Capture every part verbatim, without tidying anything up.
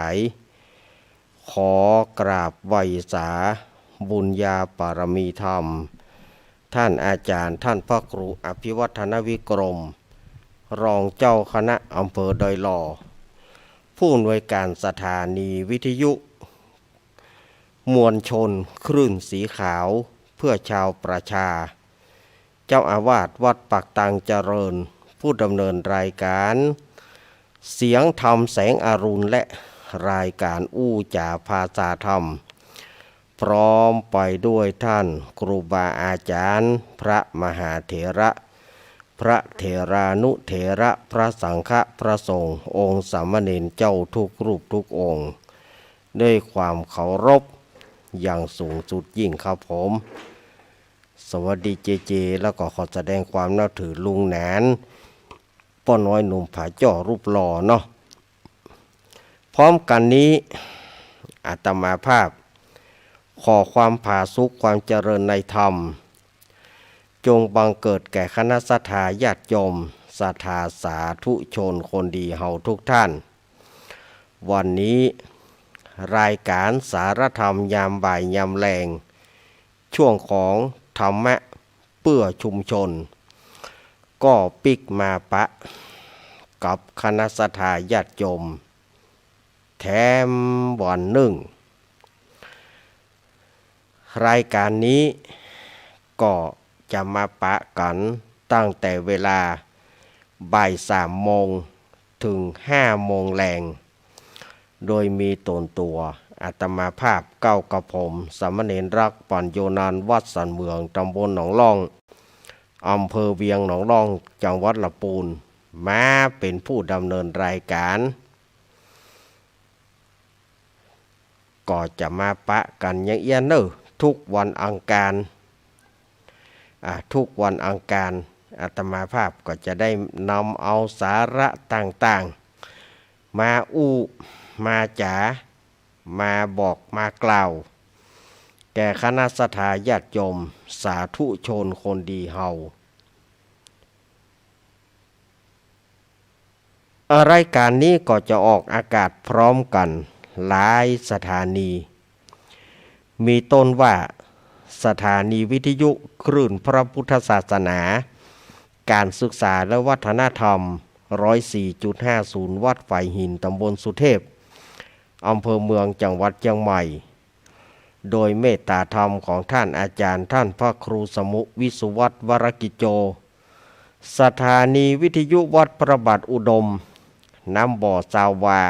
าย ขอกราบไหว้สาบุญญาบารมีธรรม ท่านอาจารย์ ท่านพระครูอภิวัฒนวิกรม รองเจ้าคณะอำเภอดอยหล่อ ผู้อำนวยการสถานีวิทยุมวลชนคลื่นสีขาวเพื่อชาวประชา เจ้าอาวาสวัดปากตังเจริญ ผู้ดำเนินรายการเสียงธรรมแสงอรุณ และรายการอู้จ๋าภาษาธรรม พร้อมไปด้วยท่านครูบาอาจารย์ พระมหาเถระ พระเถรานุเถระ พระสังฆะ พระสงฆ์ องค์สามเณรเจ้าทุกรูปทุกองค์ ด้วยความเคารพอย่างสูงสุดยิ่งครับผม สวัสดีเจเจ แล้วก็ขอแสดงความนับถือลุงหนาน ป้อน้อยหนุ่มผาจ้อรูปหล่อเนาะ พร้อมกันนี้ อาตมาภาพ ขอความผาสุกความเจริญในธรรม จงบังเกิดแก่คณะศรัทธาญาติโยม ศรัทธาสาธุชนคนดีเฮาทุกท่าน วันนี้ รายการสารธรรมยามบ่ายยามแลง ช่วงของธรรมะเพื่อชุมชน ก็ปิ๊กมาปะกับคณะศรัทธาญาติโยมแถมวันนึ่ง รายการนี้ก็จะมาปะกั๋นตั้งแต่เวลาบ่ายสามโมง เถิงห้าโมงแลง โดยมีต๋นตั๋วอาตมาภาพเก๊ากระผม สามเณรรัก ปัญโญนันท์ วัดสันเหมือง ตำบลหนองล่อง อำเภอเวียงหนองล่อง จังหวัดละปูน มาเป๋นผู้ดำเนินรายการ ก็จะมาปะกั๋นอย่างเอี้ยเน่อ ทุกวันอังคาร อ่า ทุกวันอังคาร อาตมาภาพก็จะได้นำเอาสาระต่างๆ มาอู้ มาจ๋า มาบอก มากล่าว แก่คณะศรัทธาญาติโยม สาธุชนคนดีเฮา อ่ะ รายการนี้ก็จะออกอากาศพร้อมกั๋นหลายสถานี มีต้นว่า สถานีวิทยุคลื่นพระพุทธศาสนา การศึกษาและวัฒนธรรม ร้อยสี่จุดห้าศูนย์ วัดฝายหิน ตำบลสุเทพ อำเภอเมือง จังหวัดเจียงใหม่ โดยเมตตาธรรมของท่านอาจารย์ ท่านพระครูสมุห์ วิสุวัฒน์ วรกิจโจ สถานีวิทยุวัดพระบาทอุดม น้ำบ่อ ซาววา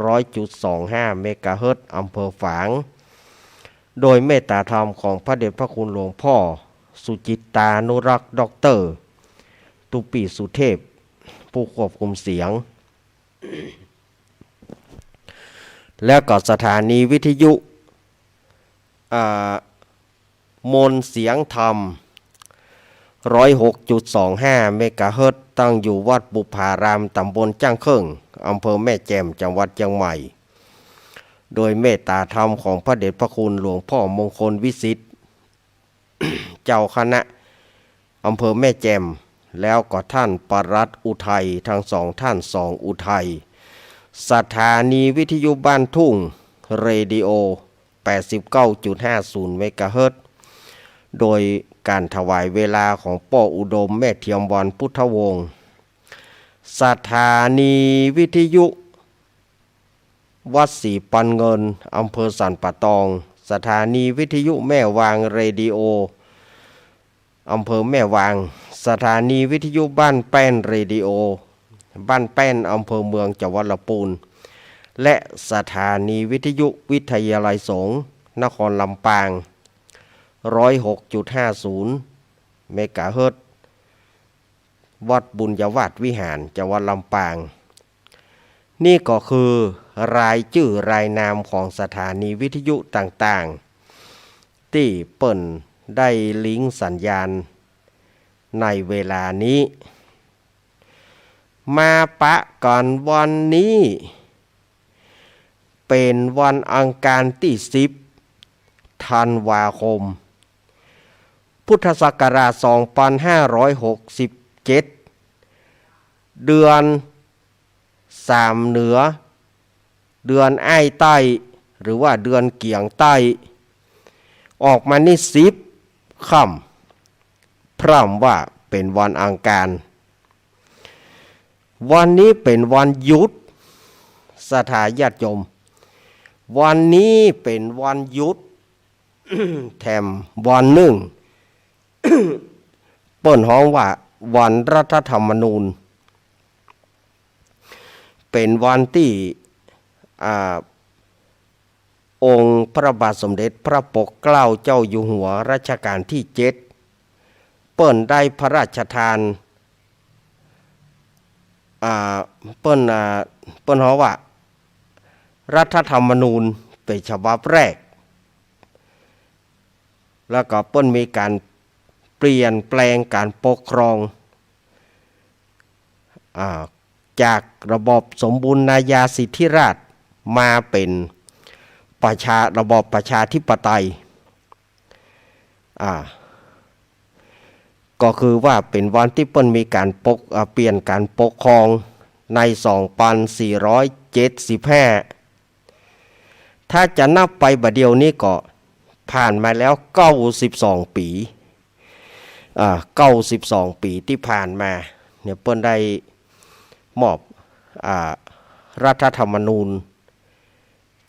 ร้อยจุดสองห้า เมกะเฮิรตซ์ อำเภอฝาง โดยเมตตาธรรมของพระเดชพระคุณหลวงพ่อสุจิตตานุรักษ์ ด็อกเตอร์ ตุ๊ปี้สุเทพ ผู้ควบคุมเสียง แล้วก็สถานีวิทยุ อ่า มนต์เสียงธรรม ร้อยหกจุดสองห้า เมกะเฮิรตซ์ ตั้งอยู่วัดบุพพาราม ตำบลจ้างเคิ่ง อำเภอแม่แจ่ม จังหวัดเจียงใหม่ โดยเมตตาธรรมของพระเดชพระคุณหลวงพ่อมงคลวิสิทธิ์ เจ้าคณะอำเภอแม่แจ่ม แล้วก็ท่านปลัดอุทัย ทั้งสองท่านสองอุทัย สถานีวิทยุบ้านทุ่ง เรดิโอ แปดสิบเก้าจุดห้าศูนย์ เมกะเฮิรตซ์ โดยการถวายเวลาของป้ออุดม แม่เทียมวัน พุทธวงศ์ สถานีวิทยุ วัดศรีปันเงิน อำเภอสันป่าตอง สถานีวิทยุแม่วาง เรดิโอ อำเภอแม่วาง สถานีวิทยุบ้านแป้น เรดิโอ บ้านแป้น อำเภอเมือง จังหวัดละปูน และสถานีวิทยุวิทยาลัยสงฆ์ นครลำปาง ร้อยหกจุดห้าศูนย์ เมกะเฮิรตซ์ วัดบุญญาวาสวิหาร จังหวัดลำปาง นี่ก็คือรายจื้อรายนามของสถานีวิทยุต่างๆ ตี้เปิ้นได้ลิงก์สัญญาณในเวลานี้ มาปะกั๋นวันนี้ เป๋นวันอังคารตี้สิบ ธันวาคม พุทธศักราชสองพันห้าร้อยหกสิบเจ็ด เดือนสามเหนือ เดือนอ้ายใต้ หรือว่าเดือนเกียงใต้ ออกมานี่สิบค่ำ พร่ำว่าเป๋นวันอังคาร วันนี้เป๋นวันหยุด ศรัทธาญาติโยม วันนี้เป๋นวันหยุด แถมวันนึ่ง เปิ้นฮ้องว่าวันรัฐธรรมนูญ เป๋นวันตี้ อ่า องค์พระบาทสมเด็จพระปกเกล้าเจ้าอยู่หัวรัชกาลตี้เจ็ด เปิ้นได้พระราชทาน อ่า เปิ้น อ่า เปิ้นฮ้องว่า รัฐธรรมนูญเป๋นฉบับแรก แล้วก็เปิ้นมีก๋านเปลี่ยนแปลงก๋านปกครอง อ่า จากระบอบสมบูรณาญาสิทธิราชมาเป๋นประชา ระบอบประชาธิปไตย อ่า ก็คือว่าเป๋นวันตี้เปิ้นมีก๋านปก อ่า เปลี่ยนก๋านปกครองในสองปันสี่ร้อยเจ็ดสิบห้า ถ้าจะนับไปบ่าเดี่ยวนี้ก็ผ่านมาแล้วเก้าสิบสองปี๋ อ่า เก้าสิบสองปี๋ตี้ผ่านมาเนี่ย เปิ้นได้มอบ อ่า รัฐธรรมนูญ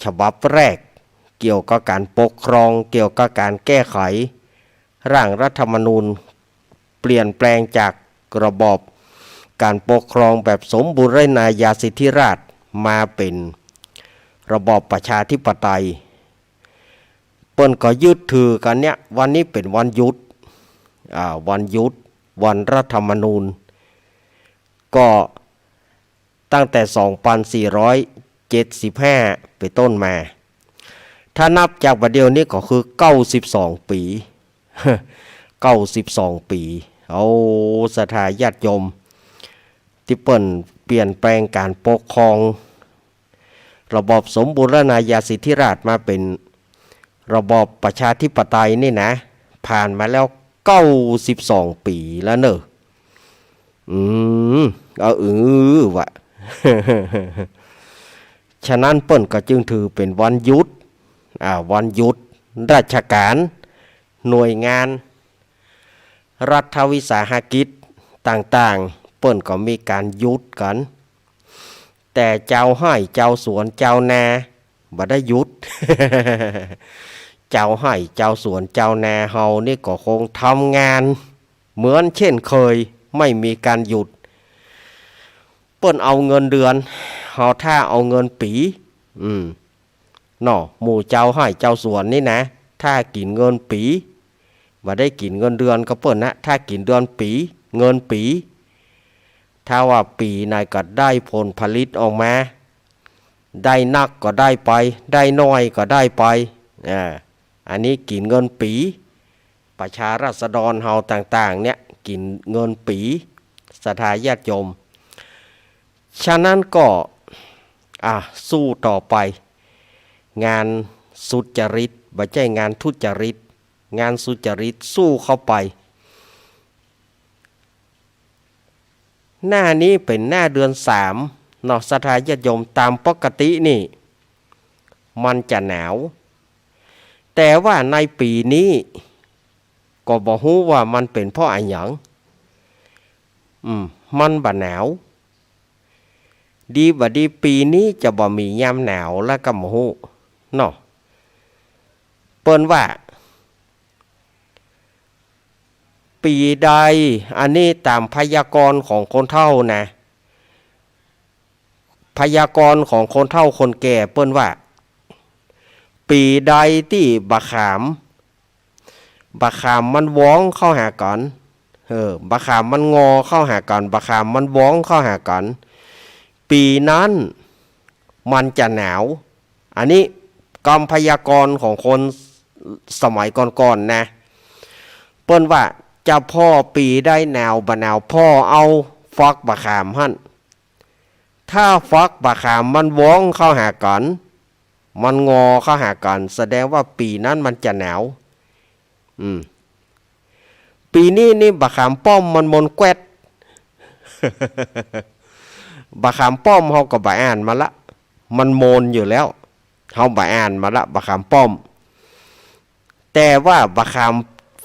ฉบับแรกเกี่ยวกับก๋านปกครอง เกี่ยวกับก๋านแก้ไขร่างรัฐธรรมนูญ เปลี่ยนแปลงจากระบอบก๋านปกครองแบบสมบูรณาญาสิทธิราชย์มาเป๋นระบอบประชาธิปไตย เปิ้นก็ยึดถือกั๋นเนี่ย วันนี้เป๋นวันหยุด อ่า วันหยุด วันรัฐธรรมนูญ ก็ตั้งแต่สองปันสี่ร้อยเจ็ดสิบห้าเป๋นต้นมา ถ้านับจากบ่าเดี่ยวนี้ก็คือเก้าสิบสองปี๋ เก้าสิบสองปี๋ เอาศรัทธาญาติโยม ตี้เปิ้นเปลี่ยนแปลงก๋านปกครอง ระบอบสมบูรณาญาสิทธิราชย์มาเป๋นระบอบประชาธิปไตยนี่นะ ผ่านมาแล้วเก้าสิบสองปี๋แล้วเน่อ อืม เอา อือ วะ ฉะนั้นเปิ้นก็จึงถือเป๋นวันหยุด อ่า วันหยุดราชก๋าน หน่วยงาน รัฐวิสาหกิจต่างๆ เปิ้นก็มีก๋านหยุดกั๋น แต่จาวไฮ่จาวสวนจาวนาบ่ได้หยุด จาวไฮ่จาวสวนจาวนาเฮานี่ก็คงทำงานเหมือนเช่นเคย ไม่มีก๋านหยุด เปิ้นเอาเงินเดือน เฮาถ้าเอาเงินปี๋ อืม เนาะ หมู่จาวไฮ่จาวสวนนี่นะ ถ้ากิ๋นเงินปี๋ บ่ได้กิ๋นเงินเดือนกับเปิ้นนะ ถ้ากิ๋นเดือนปี๋ เงินปี๋ ถ้าว่าปี๋ไหนก็ได้ผลผลิตออกมา ได้นักก็ได้ไป ได้น้อยก็ได้ไป อ่า อันนี้กิ๋นเงินปี๋ ประชาราษฎรเฮาต่างๆ เนี่ย กิ๋นเงินปี๋ ศรัทธาญาติโยม ฉะนั้นก็ อ่ะ สู้ต่อไป งานสุจริต บ่ใจ้งานทุจริต งานสุจริต สู้เข้าไป หน้านี้เป๋นหน้าเดือนสามเนาะ ศรัทธาญาติโยม ต๋ามปกตินี่ มันจะหนาว แต่ว่าในปี๋นี้ก็บ่ฮู้ว่ามันเป๋นเพราะอะหยัง อืม มันบ่หนาว ดีบ่ดีปี๋นี้จะบ่มียามหนาวแล้วก็บ่ฮู้เนาะ เปิ้นว่า ปี๋ใด อันนี้ต๋ามพยากรณ์ของคนเฒ่านะ พยากรณ์ของคนเฒ่าคนแก่เปิ้นว่า ปี๋ใดตี้บ่าขาม บ่าขามมันว้องเข้าหากั๋น เออ บ่าขามมันงอเข้าหากั๋น บ่าขามมันว้องเข้าหากั๋น ปี๋นั้นมันจะหนาว อันนี้กำพยากรณ์ของคนสมัยก่อนๆ นะ เปิ้นว่าจะผ่อปี๋ใดหนาวบ่หนาว ผ่อเอาฝักบ่าขามหั้น ถ้าฝักบ่าขามมันว้องเข้าหากั๋น มันงอเข้าหากั๋น แสดงว่าปี๋นั้นมันจะหนาว อืม ปี๋นี้นี่บ่าขามป้อมมันมนแก๊ด บ่าขามป้อมเฮาก็บ่อ่านมันละ มันโมนอยู่แล้ว เฮาบ่อ่านมาละ บ่าขามป้อม แต่ว่าบ่าขาม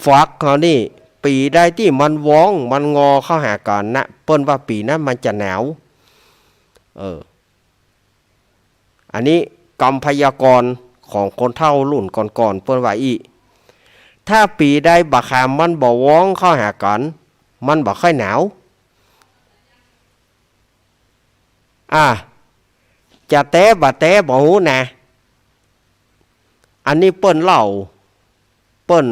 ฟักเฮานี่ ปี๋ใดตี้มันว้อง มันงอเข้าหากั๋นนะ เปิ้นว่าปี๋นั้นมันจะหนาว เออ อันนี้กำพยากรณ์ของคนเฒ่ารุ่นก่อนๆ เปิ้นว่าอี้ ถ้าปี๋ใดบ่าขามมันบ่ว้องเข้าหากั๋น มันบ่ค่อยหนาว อ่า จะแต๊บ่แต๊บ่ฮู้นะ อันนี้เปิ้นเล่า เปิ้น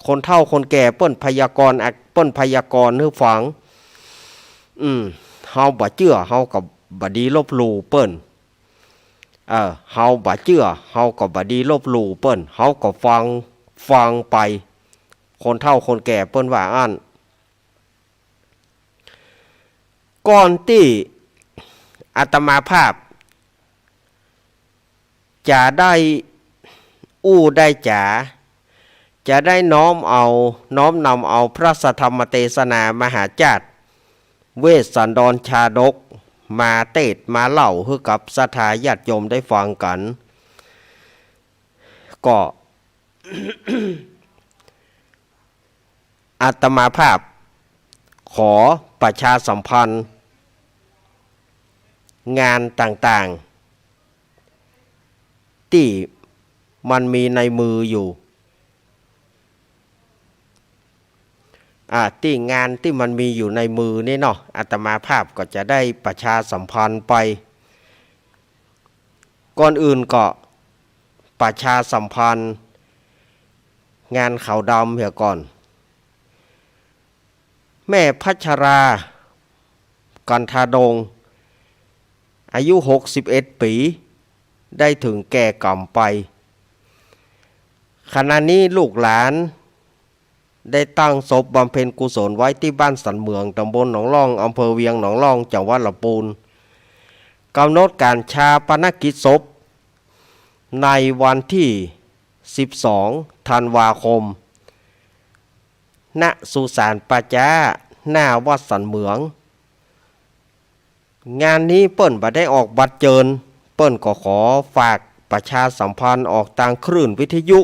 คนเฒ่าคนแก่เปิ้นพยากรณ์อะ เปิ้นพยากรณ์หื้อฟัง อืม เฮาบ่เจื้อ เฮาก็บ่ดีลบหลู่เปิ้น เออ เฮาบ่เจื้อ เฮาก็บ่ดีลบหลู่เปิ้น เฮาก็ฟัง ฟังไป คนเฒ่าคนแก่เปิ้นว่าอั้น ก่อนตี้อาตมาภาพ จะได้อู้ได้จ๋า จะได้น้อมเอา น้อมนำเอาพระสัทธรรมเตสนามหาจาติ เวสสันดรชาดก มาเตสน์มาเล่าหื้อกับศรัทธาญาติโยมได้ฟังกั๋น ก็ อาตมาภาพขอประชาสัมพันธ์งานต่างๆ ตี้มันมีในมืออยู่ อ่า ตี้งานตี้มันมีอยู่ในมือนี่เนาะ อาตมาภาพก็จะได้ประชาสัมพันธ์ไป ก่อนอื่นก็ประชาสัมพันธ์งานขาวดำเหียก่อน แม่พัชรา กันทาดง อายุหกสิบเอ็ดปี๋ ได้ถึงแก่กรรมไป ขณะนี้ลูกหลาน ได้ตั้งศพบำเพ็ญกุศลไว้ตี้บ้านสันเหมือง ตำบลหนองล่อง อำเภอเวียงหนองล่อง จังหวัดลำปูน กำหนดก๋านฌาปนกิจศพ ในวันตี้ สิบสอง ธันวาคม ณ สุสานป่าจ๊า หน้าวัดสันเหมือง งานนี้เปิ้นบ่ได้ออกบัตรเจิญ เปิ้นก็ขอฝากประชาสัมพันธ์ออกตางคลื่นวิทยุ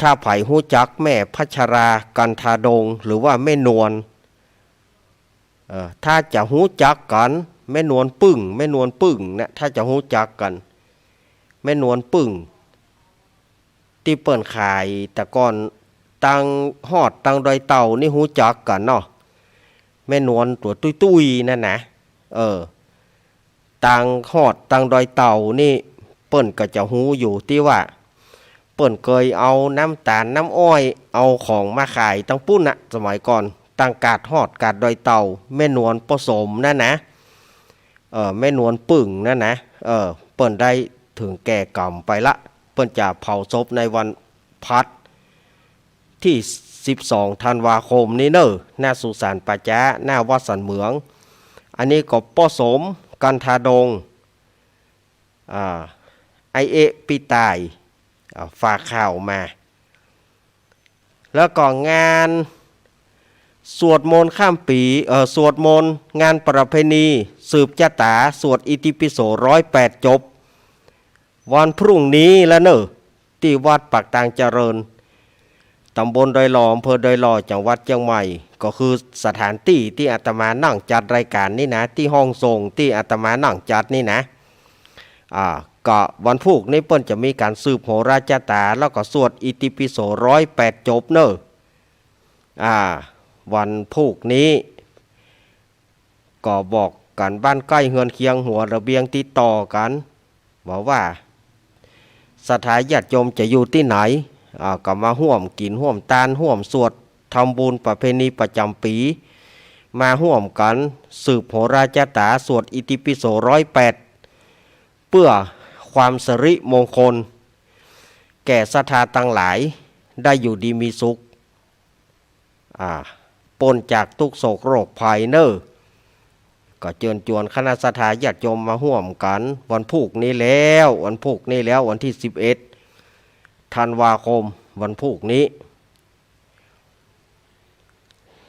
ถ้าใผฮู้จักแม่พัชรา กันทาดง หรือว่าแม่นวล เอ่อ ถ้าจะฮู้จักกั๋น แม่นวลปึ้ง แม่นวลปึ้งนะ ถ้าจะฮู้จักกั๋น แม่นวลปึ้ง ตี้เปิ้นขายแต่ก่อน ตางฮอดตางดอยเต่านี่ฮู้จักกั๋นเนาะ แม่นวลตั๋วตุ้ยๆ นั่นนะ เออ ตางฮอดตางดอยเต่านี่ เปิ้นก็จะฮู้อยู่ตี้ว่า เปิ้นเกยเอาน้ำต๋าลน้ำอ้อย เอาของมาขายตางปุ้นน่ะ สมัยก่อน ตางกาดฮอดกาดดอยเต่า แม่นวลป้อสมนั่นนะ เออ แม่นวลปึ้งนั่นนะ เออ เปิ้นได้ถึงแก่กรรมไปละ เปิ้นจะเผาศพในวันพฤหัสตี้ สิบสอง ธันวาคมนี้เน่อ หน้าสุสานป่าจ๊า หน้าวัดสันเหมือง อันนี้ก็ป้อสม กันทาดง อ่า ไอเอะปี้ตาย อ่า ฝากข่าวมา แล้วก็งานสวดมนต์ข้ามปี๋ เอ่อ สวดมนต์งานประเพณีสืบจะต๋า สวดอิติปิโสร้อยแปดจบ วันพรุ่งนี้แล้วเน่อ ตี้วัดปากตางเจริญ ตำบลดอยหล่อ อำเภอดอยหล่อ จังหวัดเจียงใหม่ ก็คือสถานตี้ตี้อาตมานั่งจัดรายก๋านนี่นะ ตี้ห้องส่งตี้อาตมานั่งจัดนี่นะ อ่า ก็วันพูกนี้เปิ้นจะมีก๋านสืบโหราจะต๋า แล้วก็สวดอิติปิโสร้อยแปดจบเน่อ อ่า วันพูกนี้ ก็บอกกั๋นบ้านใก้เฮือนเคียง หัวระเบียงติดต่อกั๋น บอกว่าศรัทธาญาติโยมจะอยู่ตี้ไหน อ่า ก็มาฮ่วมกิ๋นฮ่วมตาน ฮ่วมสวด ทำบุญประเพณีประจ๋ำปี๋ มาฮ่วมกั๋นสืบโหราจะต๋า สวดอิติปิโสร้อยแปด เปื้อความสิริมงคล แก่ศรัทธาตังหลาย ได้อยู่ดีมีสุข อ่า ป๊นจากตุ๊กข์โศกโรคภัยเน่อ ก็เจิญจวนคณะศรัทธาญาติโยมมาฮ่วมกั๋น วันพูกนี้แล้ว วันพูกนี้แล้ว วันตี้ สิบเอ็ด ธันวาคม วันพูกนี้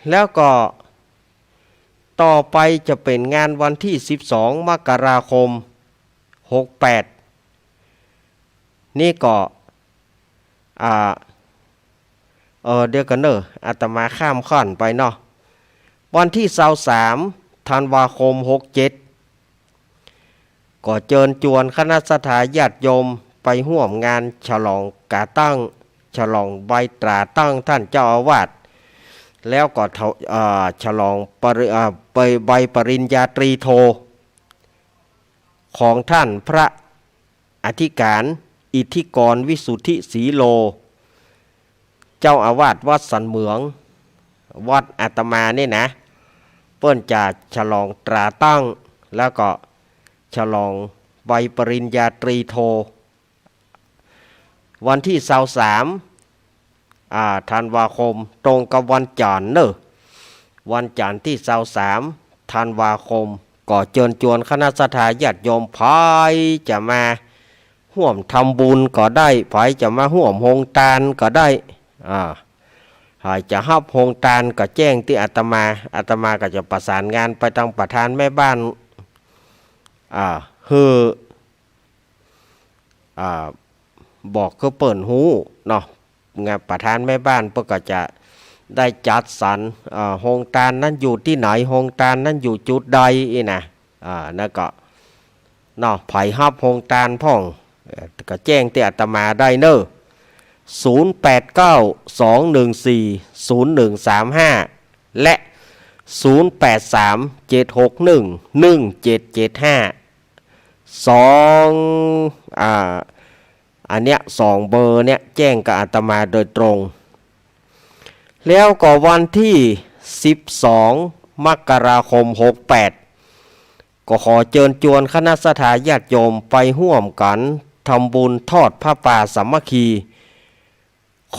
แล้วก็ ต่อไปจะเป๋นงานวันตี้สิบสอง มกราคม หกแปด นี่ก็ อ่า เออ เดี๋ยวก่อนเน่อ อาตมาข้ามข้อนไปเนาะ วันตี้ซาวสาม ธันวาคม หกเจ็ด ก็เจิญจวนคณะศรัทธาญาติโยมไปฮ่วมงานฉลองก๋าตั้ง ฉลองใบตราตั้งต้านเจ้าอาวาส แล้วก็ถว- เอ่อ ฉลองปริ- เอ่อ ใบ- ใบปริญญาตรีโท ของต้านพระอธิก๋ารอิทธิกร วิสุทธิสีโล เจ้าอาวาสวัดสันเหมือง วัดอาตมานี่นะ เปิ้นจะฉลองตราตั้ง แล้วก็ฉลองใบปริญญาตรีโท วันตี้ซาวสาม อ่า ธันวาคม ตรงกับวันจันทร์เน่อ วันจันทร์ตี้ซาวสาม ธันวาคม ก็เจิญจวนคณะศรัทธาญาติโยม ใผจะมาฮ่วมทำบุญก็ได้ ใผจะมาฮ่วมโฮงตานก็ได้ อ่า ใผจะฮับโฮงตานก็แจ้งตี้อาตมา อาตมาก็จะประสานงานไปตางประธานแม่บ้าน อ่า หื้อ อ่า บอกคือเปิ้นฮู้เนาะ งานประธานแม่บ้านเปิ้นก็จะได้จัดสรร อ่า โฮงตานนั้นอยู่ตี้ไหน โฮงตานนั้นอยู่จุดใดอี้นะ อ่า แล้วก็ เนาะ ใผฮับโฮงตานพ่อง เอ่อ ก็แจ้งตี้อาตมาได้เน่อ ศูนย์แปดเก้า สองหนึ่งสี่ ศูนย์หนึ่งสามห้า และ ศูนย์แปดสาม เจ็ดหกหนึ่ง หนึ่งเจ็ดเจ็ดห้า สอง อ่า อันเนี้ย สองเบอร์เนี้ย แจ้งกับอาตมาโดยตรง แล้วก็วันตี้สิบสอง มกราคม หกแปด ก็ขอเจิญจวนคณะศรัทธาญาติโยมไปฮ่วมกั๋นทำบุญทอดผ้าป่าสามัคคี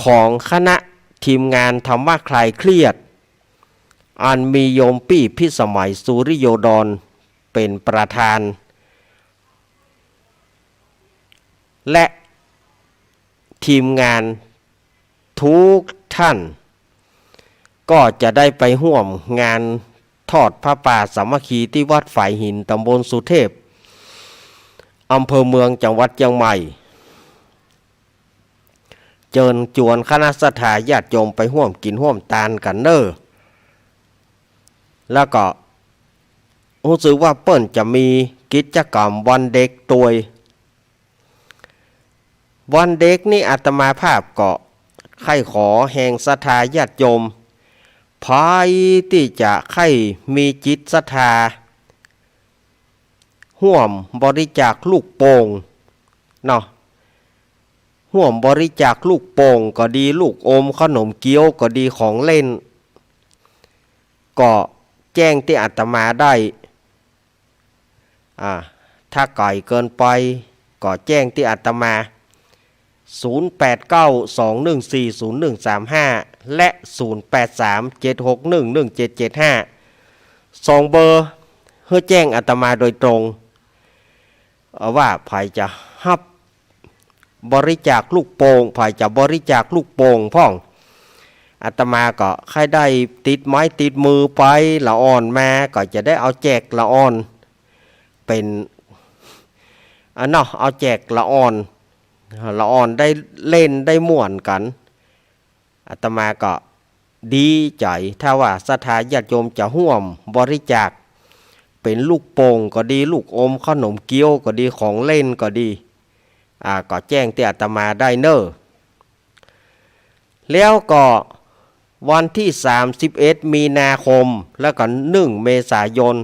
ของคณะทีมงานธรรมะคลายเครียด อันมีโยมปี้พิสมัย สุริโยดร เป๋นประธาน และทีมงานทุกท่าน ก็จะได้ไปฮ่วมงานทอดผ้าป่าสามัคคีตี้วัดฝายหิน ตำบลสุเทพ อำเภอเมือง จังหวัดเจียงใหม่ เจิญจวนคณะศรัทธาญาติโยมไปฮ่วมกิ๋นฮ่วมตานกั๋นเน่อ แล้วก็ฮู้สึกว่าเปิ้นจะมีกิจกรรมวันเด็กตวย วันเด็กนี่อาตมาภาพก็ใค่ขอแฮงศรัทธาญาติโยม ใผตี้จะใค่มีจิตศรัทธา ฮ่วมบริจาคลูกโป่งเนาะ ฮ่วมบริจาคลูกโป่งก็ดี ลูกอม ขนมเกี๊ยวก็ดี ของเล่น ก็แจ้งตี้อาตมาได้ อ่า ถ้าไก๋เกินไป ก็แจ้งตี้อาตมา ศูนย์แปดเก้า สองหนึ่งสี่ ศูนย์หนึ่งสามห้า และ ศูนย์แปดสาม เจ็ดหกหนึ่ง หนึ่งเจ็ดเจ็ดห้า สองเบอร์ หื้อแจ้งอาตมาโดยตรง เอ่อ ว่าใผจะฮับบริจาคลูกโป่ง ใผจะบริจาคลูกโป่งพ่อง อาตมาก็ใค่ได้ติดไม้ติดมือไป ละอ่อนมา ก็จะได้เอาแจกละอ่อน เป๋น อ่ะเนาะ เอาแจกละอ่อน ละอ่อนได้เล่นได้ม่วนกั๋น อาตมาก็ดีใจ๋ ถ้าว่าศรัทธาญาติโยมจะฮ่วมบริจาค เป๋นลูกโป่งก็ดี ลูกอม ขนมเกี๊ยวก็ดี ของเล่นก็ดี อ่า ก็แจ้งตี้อาตมาได้เน่อ แล้วก็วันตี้สามสิบเอ็ด มีนาคม แล้วก็ หนึ่ง เมษายน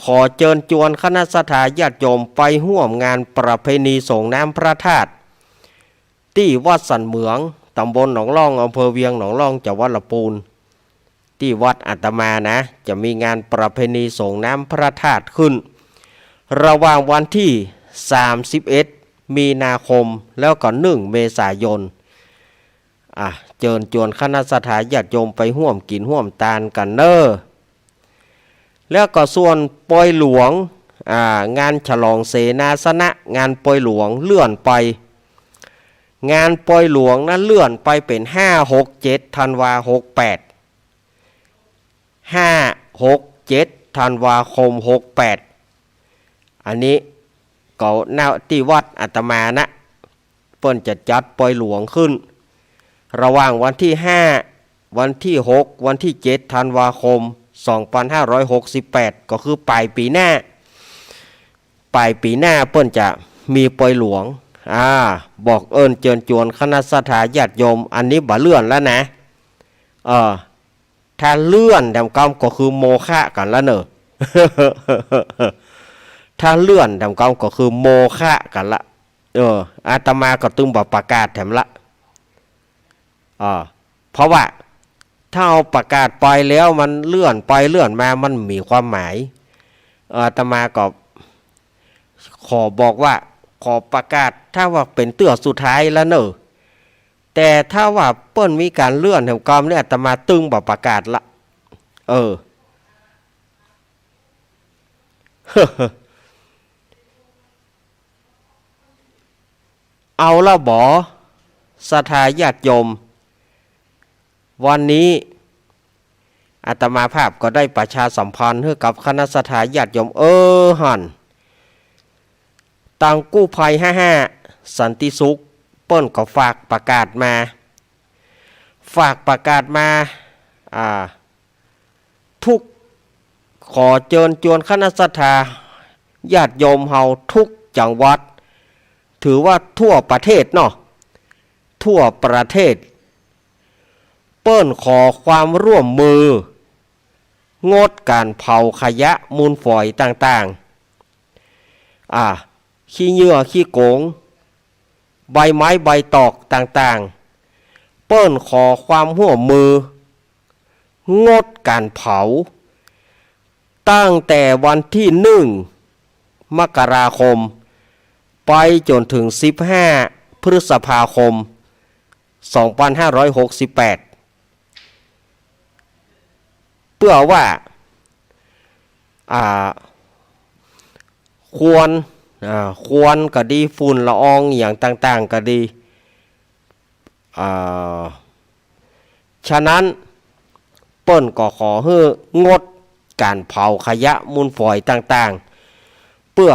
ขอเจิญจวนคณะศรัทธาญาติโยมไปฮ่วมงานประเพณีส่งน้ำพระธาตุ ตี้วัดสันเหมือง ตำบลหนองล่อง อำเภอเวียงหนองล่อง จังหวัดลำปูน ตี้วัดอาตมานะ จะมีงานประเพณีส่งน้ำพระธาตุขึ้น ระหว่างวันตี้สามสิบเอ็ด มีนาคม แล้วก็ หนึ่ง เมษายน อ่ะ เจิญจวนคณะศรัทธาญาติโยมไปฮ่วมกิ๋นฮ่วมตานกั๋นเน่อ แล้วก็ส่วนปอยหลวง อ่า งานฉลองเสนาสนะ งานปอยหลวงเลื่อนไป งานปอยหลวงนั้นเลื่อนไปเป๋น ห้า หก เจ็ด ธันวา หกแปด ห้า หก เจ็ดธันวาคมหกแปด อันนี้ก็ ณ ตี้วัดอาตมานะ เปิ้นจะจัดปอยหลวงขึ้น ระหว่างวันตี้ห้า วันตี้หก วันตี้เจ็ดธันวาคมสองปันห้าร้อยหกสิบแปด ก็คือป๋ายปี๋หน้า ป๋ายปี๋หน้าเปิ้นจะมีปอยหลวง อ่า บอกเอิ้นเจิญจวนคณะศรัทธาญาติโยม อันนี้บ่เลื่อนแล้วนะ เออ ถ้าเลื่อนแถมกำก็คือโมฆะกั๋นละเน่อ ถ้าเลื่อนแถมกำก็คือโมฆะกั๋นละ เออ อาตมาก็ตึงบ่ประกาศแถมละ อ่า เพราะว่าถ้าเฮาประกาศไปแล้วมันเลื่อนไปเลื่อนมามันมีความหมาย อาตมาก็ขอบอกว่าขอประกาศถ้าว่าเป๋นเตื้อสุดท้ายแล้วเน่อ แต่ถ้าว่าเปิ้นมีก๋านเลื่อนแถมกำเนี่ยอาตมาตึงบ่ประกาศละ เออ เอาละบ่ ศรัทธาญาติโยม วันนี้อาตมาภาพก็ได้ประชาสัมพันธ์หื้อกับคณะศรัทธาญาติโยม เออ หั้น ตางกู้ภัยห้าห้า สันติสุข เปิ้นก็ฝากประกาศมา ฝากประกาศมา อ่า ทุก ขอเจิญจวนคณะศรัทธาญาติโยมเฮาทุกจังหวัด ถือว่าทั่วประเทศเนาะ ทั่วประเทศ เปิ้นขอความร่วมมือ งดก๋านเผาขยะมูลฝอยต่างๆ อ่า ขี้เหยื่อขี้โก๋ง ใบไม้ใบตอกต่างๆ เปิ้นขอความร่วมมือ งดก๋านเผา ตั้งแต่วันตี้หนึ่ง มกราคม ไปจ๋นเถิง สิบห้า พฤษภาคม สองปันห้าร้อยหกสิบแปด เปื้อว่า อ่า ควัน อ่า ควันก็ดี ฝุ่นละอองอะหยังต่างๆ ก็ดี อ่า ฉะนั้นเปิ้นก็ขอหื้องดก๋านเผาขยะมูลฝอยต่างๆ เปื้อ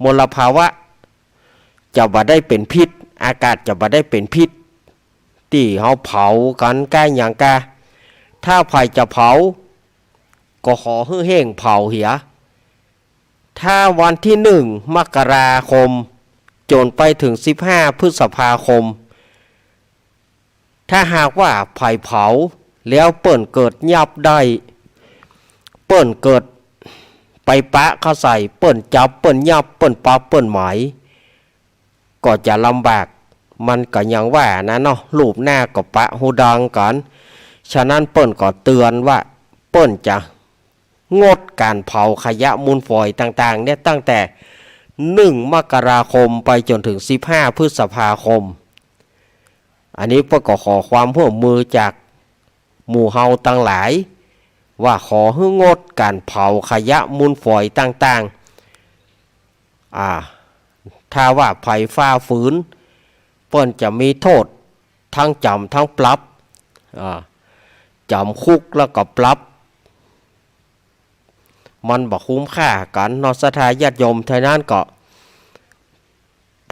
มลภาวะจะบ่ได้เป๋นพิษ อากาศจะบ่ได้เป๋นพิษ ตี้เฮาเผากั๋นก้าหยังก้า ถ้าใผจะเผา ก็ขอหื้อเฮ่งเผาเหีย ถ้าวันตี้หนึ่ง มกราคม จ๋นไปเถิง สิบห้า พฤษภาคม ถ้าหากว่าใผเผาแล้วเปิ้นเกิดยับได้ เปิ้นเกิดไปปะเข้าใส่ เปิ้นจับ เปิ้นยับ เปิ้นปรับ เปิ้นหมาย ก็จะลำบาก มันก็อย่างว่านะเนาะ ลูปหน้าก็ปะฮูดังกั๋น ฉะนั้นเปิ้นก็เตือนว่า เปิ้นจะงดก๋านเผาขยะมูลฝอยต่างๆ เนี่ย ตั้งแต่ หนึ่ง มกราคม ไปจ๋นเถิง สิบห้า พฤษภาคม อันนี้เปิ้นก็ขอความร่วมมือจากหมู่เฮาตังหลาย ว่าขอหื้องดก๋านเผาขยะมูลฝอยต่างๆ อ่า ถ้าว่าใผฝ่าฝืน เปิ้นจะมีโต้ษ ตึงจำตึงปรับ อ่า จ๋ำคุกแล้วก็ปรับ มันบ่คุ้มค่ากั๋นเนาะ ศรัทธาญาติโยม ฉะนั้นก็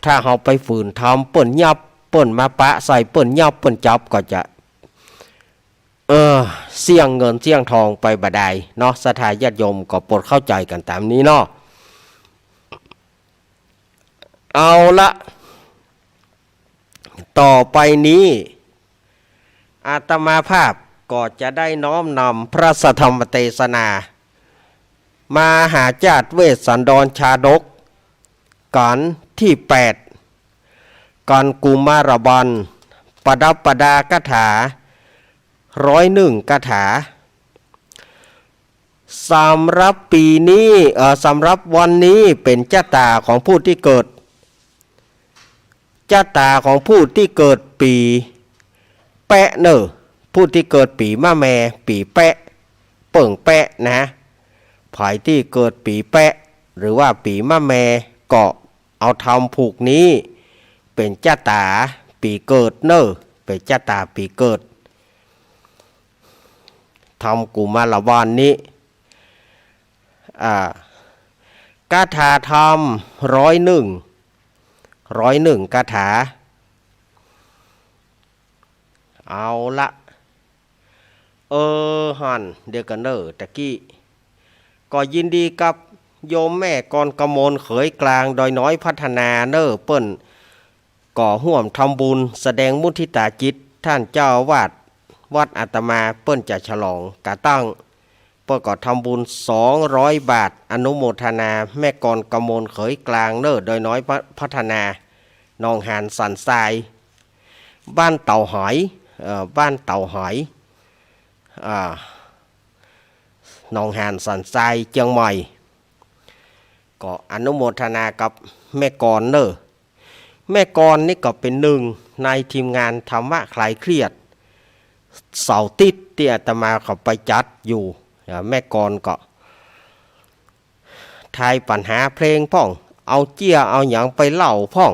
ถ้าเฮาไปฝืนทำ เปิ้นยับ เปิ้นมาปะใส่ เปิ้นยับ เปิ้นจับ ก็จะ เออ เสี้ยงเงินเสี้ยงทองไปบ่ดายเนาะ ศรัทธาญาติโยมก็โปรดเข้าใจ๋กั๋นต๋ามนี้เนาะ เอาละ ต่อไปนี้ อาตมาภาพก็จะได้น้อมนำพระสัทธรรมเตสนา มหาจาตุเวสสันดรชาดก กัณฑ์ตี้แปด กัณฑ์กุมารบัณฑ์ ประดับประดาคาถา ร้อยหนึ่งคาถา สำหรับปี๋นี้ เอ่อ สำหรับวันนี้เป๋นจะต๋าของผู้ตี้เกิด จะต๋าของผู้ตี้เกิดปี๋แปะเน่อ ผู้ตี้เกิดปี๋มะแม ปี๋แปะ เปิ้งแปะนะ ใผตี้เกิดปี๋แปะ หรือว่าปี๋มะแม ก็เอาธรรมผูกนี้ เป๋นจะต๋าปี๋เกิดเน่อ เป๋นจะต๋าปี๋เกิด ธรรมกุมารบัณฑ์นี้ อ่า คาถาธรรมร้อยนึ่ง ร้อยนึ่งคาถา เอาละ เออ หั้น เดี๋ยวก่อนเน่อ ตะกี้ ก็ยินดีกับโยมแม่กรกมลเขยกลางดอยน้อยพัฒนาเน่อ เปิ้นก็ฮ่วมทำบุญแสดงมุทิตาจิต ท่านเจ้าอาวาสวัดอาตมาเปิ้นจะฉลองก๋าตั้ง เปิ้นก็ทำบุญสองร้อยบาท อนุโมทนาแม่กรกมลเขยกลางเน่อ ดอยน้อยพัฒนา หนองหานสันทราย บ้านเต่าหอย เอ่อ บ้านเต่าหอย อ่า หนองหานสันทราย เจียงใหม่ ก็อนุโมทนากับแม่กรเน่อ แม่กรนี่ก็เป๋นนึ่งในทีมงานธรรมะคลายเครียด เสาร์อาทิตย์ตี้อาตมาเข้าไปจัดอยู่ อ่า แม่กรก็ ทายปัญหาเพลงพ่อง เอาเจี้ยเอาหยังไปเล่าพ่อง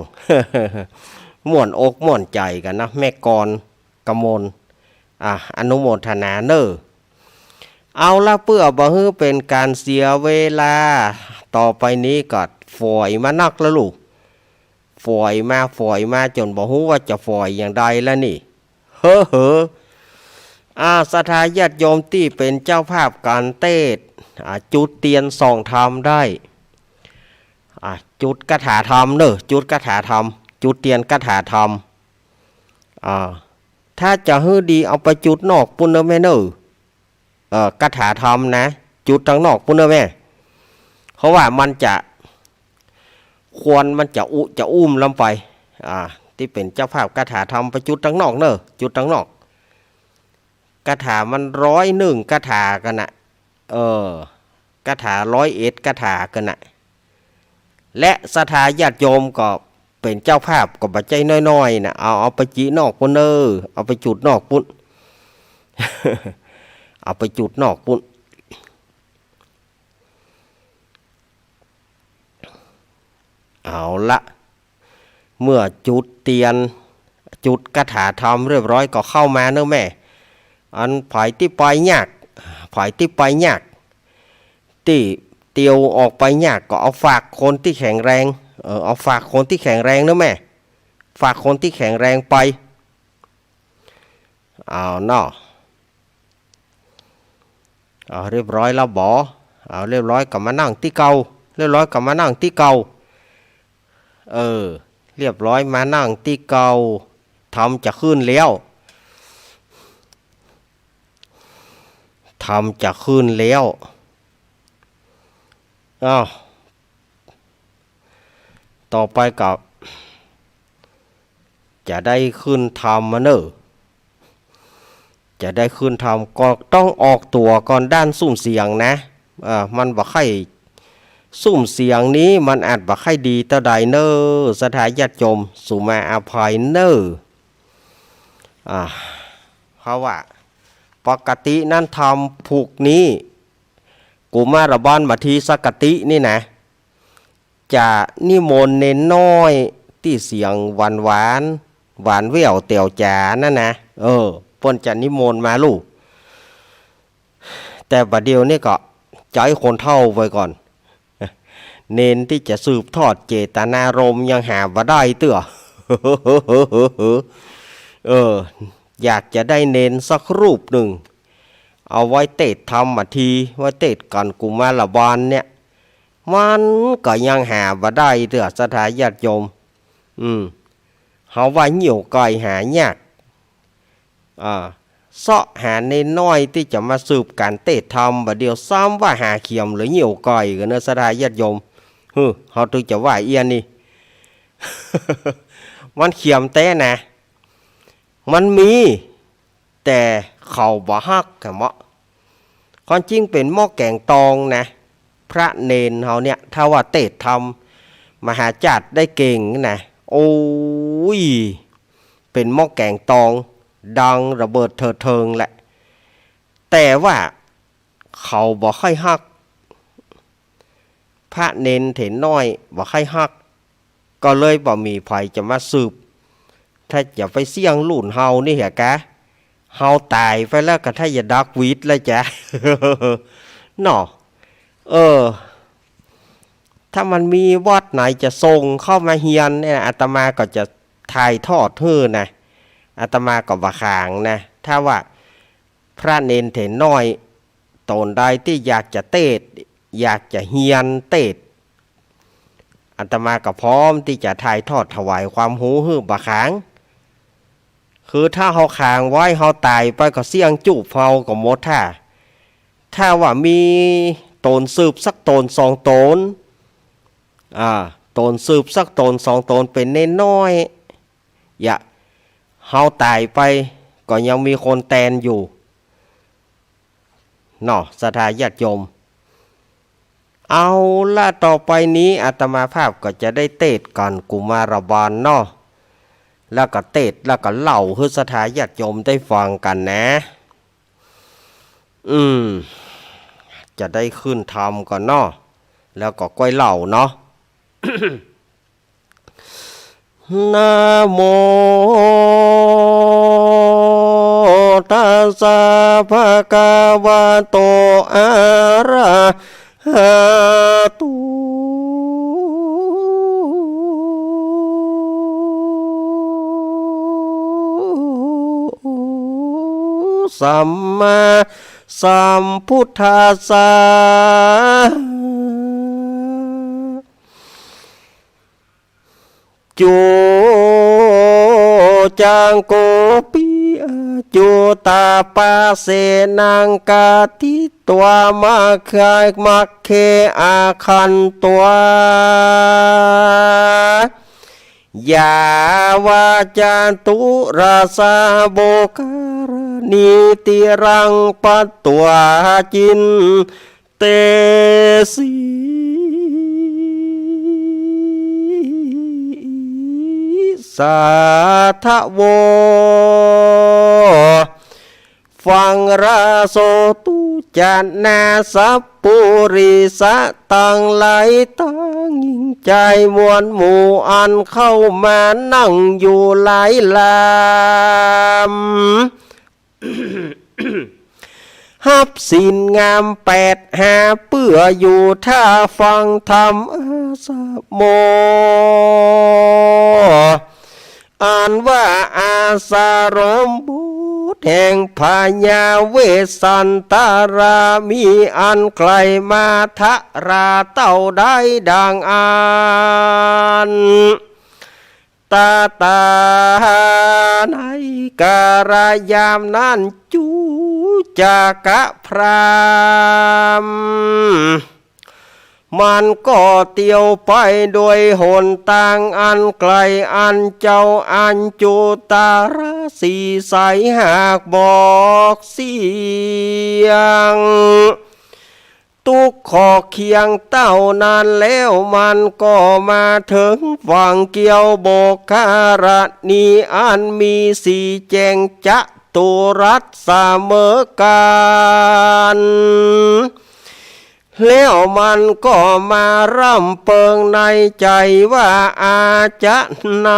ม่วนอกม่วนใจ๋กั๋นนะ แม่กรกมล อ่ะ อนุโมทนาเน่อ เอาละ เปื้อบ่หื้อเป๋นก๋านเสียเวลา ต่อไปนี้ก็ฝอยมานักแล้วลูก ฝอยมา ฝอยมาจ๋นบ่ฮู้ว่าจะฝอยอย่างใดแล้วนี่ เฮ้อ เฮ้อ อ่า ศรัทธาญาติโยมตี้เป๋นเจ้าภาพก๋านเตสน์ อ่า จุดเตียนส่องธรรมได้ อ่า จุดคาถาธรรมเน่อ จุดคาถาธรรม จุดเตียนคาถาธรรม อ่า ถ้าจะหื้อดีเอาไปจุดนอกปู้นเน่อแม่เน่อ เอ่อ คาถาธรรมนะ จุดตังนอกปู้นเน่อแม่ เพราะว่ามันจะ ควันมันจะอุ จะอุ้มล้ำไป อ่า ตี้เป๋นเจ้าภาพคาถาธรรมไปจุดตังนอกเน่อ จุดตังนอก คาถามันร้อยนึ่งคาถากั๋นนะ เออ คาถาร้อยเอ็ดคาถากั๋นนะ และศรัทธาญาติโยมก็เป๋นเจ้าภาพก็บ่ใจ้น้อยๆ นะ เอา เอาไปจินอกปู้นเน่อ เอาไปจุดนอกปู้น เอาไปจุดนอกปู้น เอาละ เมื่อจุดเตียน จุดคาถาธรรมเรียบร้อยก็เข้ามาเน่อแม่ อันใผตี้ไปยาก ใผตี้ไปยาก ตี้เตียวออกไปยากก็เอาฝากคนตี้แข็งแรง เออ เอาฝากคนตี้แข็งแรงเน่อแม่ ฝากคนตี้แข็งแรงไป เอาเนาะ เอาเรียบร้อยแล้วบ่ เอาเรียบร้อยก็มานั่งตี้เก่า เรียบร้อยก็มานั่งตี้เก่า เออ เรียบร้อยมานั่งตี้เก่า ธรรมจะขึ้นแล้ว ธรรมจะขึ้นแล้ว อ้าว ต่อไปก็ จะได้ขึ้นธรรมมาเน่อ จะได้ขึ้นธรรมก็ต้องออกตั๋วก่อนด้านซุ่มเสียงนะ เอ่อ มันบ่ใค่ ซุ่มเสียงนี้มันอาจบ่ใค่ดีเต้าใดเน่อ ศรัทธาญาติโยม สุมาอภัยเน่อ อ่า เพราะว่าปกตินั้นธรรมผูกนี้ กุมารบาลมาทีสกตินี่นะ จะนิมนต์เณรน้อยตี้เสียงหวานๆ หวานแว่วแต๋วจ๋านั่นนะ เออ เปิ้นจะนิมนต์มาลูก แต่บ่าเดี่ยวนี้ก็ใจ๊คนเฒ่าไปก่อน เณรตี้จะสืบทอดเจตนารมณ์ยังหาบ่ได้เตื้อ เออ อยากจะได้เณรสักรูปนึ่ง เอาไว้เตสน์ธรรมมาที ไว้เตสน์ก๋านกุมารบาลเนี่ย มันก็ยังหาบ่ได้เตื้อ ศรัทธาญาติโยม อืม เฮาว่าเหี่ยวก่อยหายาก อ่า เซาะหาเณรน้อยตี้จะมาสืบก๋านเตสน์ธรรม บ่าเดี่ยวซ้ำว่าหาเขียมเหลือเหี่ยวก่อยกั๋นเน่อ ศรัทธาญาติโยม หือ เฮาตึงจะว่าเอี้ยนี่ มันเขียมแต๊นะ มันมี แต่เขาบ่ฮักแหมเนาะ ความจริงเป๋นหม้อแก๋งตองนะ พระเณรเฮาเนี่ย ถ้าว่าเตสน์ธรรมมหาจาติได้เก่งนะ โอ้ย เป๋นหม้อแก๋งตอง ดังระเบิดเถิดเถิงแหละ แต่ว่าเขาบ่ใค่ฮัก พระเณรเถนน้อยบ่ใค่ฮัก ก็เลยบ่มีใผจะมาสืบ ถ้าจะไปเสี้ยงรุ่นเฮานี่เหียกะ เฮาต๋ายไปแล้วก็ถ้าอย่าดักหวีดแล้วจ๊ะ เนาะ เออ ถ้ามันมีวัดไหนจะส่งเข้ามาเฮียนเนี่ย อาตมาก็จะถ่ายทอดหื้อนะ อาตมาก็บ่ขางนะ ถ้าว่าพระเณรเถรน้อย ต๋นใดตี้อยากจะเตสน์ อยากจะเฮียนเตสน์ อาตมาก็พร้อมตี้จะถ่ายทอดถวายความฮู้หื้อบ่ขาง คือถ้าเฮาขางไว้ เฮาต๋ายไปก็เสี้ยงจูบเฮาก็หมดท่า ถ้าว่ามีต๋นสืบสักต๋นสองต๋น อ่า ต๋นสืบสักต๋นสองต๋นเป๋นเณรน้อย อย่า เฮาต๋ายไปก็ยังมีคนแตนอยู่ เนาะ ศรัทธาญาติโยม เอาละ ต่อไปนี้อาตมาภาพก็จะได้เตสน์ก่อนกุมารบาลเนาะ แล้วก็เตสน์ แล้วก็เล่าหื้อศรัทธาญาติโยมได้ฟังกั๋นนะ อืม จะได้ขึ้นธรรมก่อนเนาะ แล้วก็ก้อยเล่าเนาะ นะโมตัสสะภะคะวะโต อะระหะโต สัมมาสัมพุทธัสสะ จุ จัง โก ปิ อะ จุ ตะ ปะ เส นัง กะ ติ ตวา มะ คะ มะ เค อะ ขัน ตวา ยาวะ จะ ตุ รัสสะ โบ กะ ร ณี ติ รัง ปะ ตวา จิน เต สี สา ทะ โว ฟัง ระ โส ตุ จะ นา สัป ปุริสะ ตังหลาย ตังหญิงจายมวลหมู่ อันเข้ามานั่งอยู่หลายลำ ฮับศีลงามแปดหา เปื้ออยู่ท่าฟังธรรม อาสะโม อันว่าอาสรมบทแห่งพญาเวสสันตรามี อันใคร่มาทราเต้าได้ดังอั้น ตะตา ในกาลยามนั้น จุ จักกะพราหมณ์ มันก็เตียวไปโดยหนตางอันไกล อันเจ้าอัญจุตรสีไสหากบอกเสียง ตุ๊กข์ขอบเคียงเต้านั้นแล้ว มันก็มาเถิงฝั่งเกียวโบกคารณี อันมีสีแจ่งจตุรัสเสมอกั๋น แล้วมันก็มาร่ำเปิงในใจ๋ว่า อาจะใน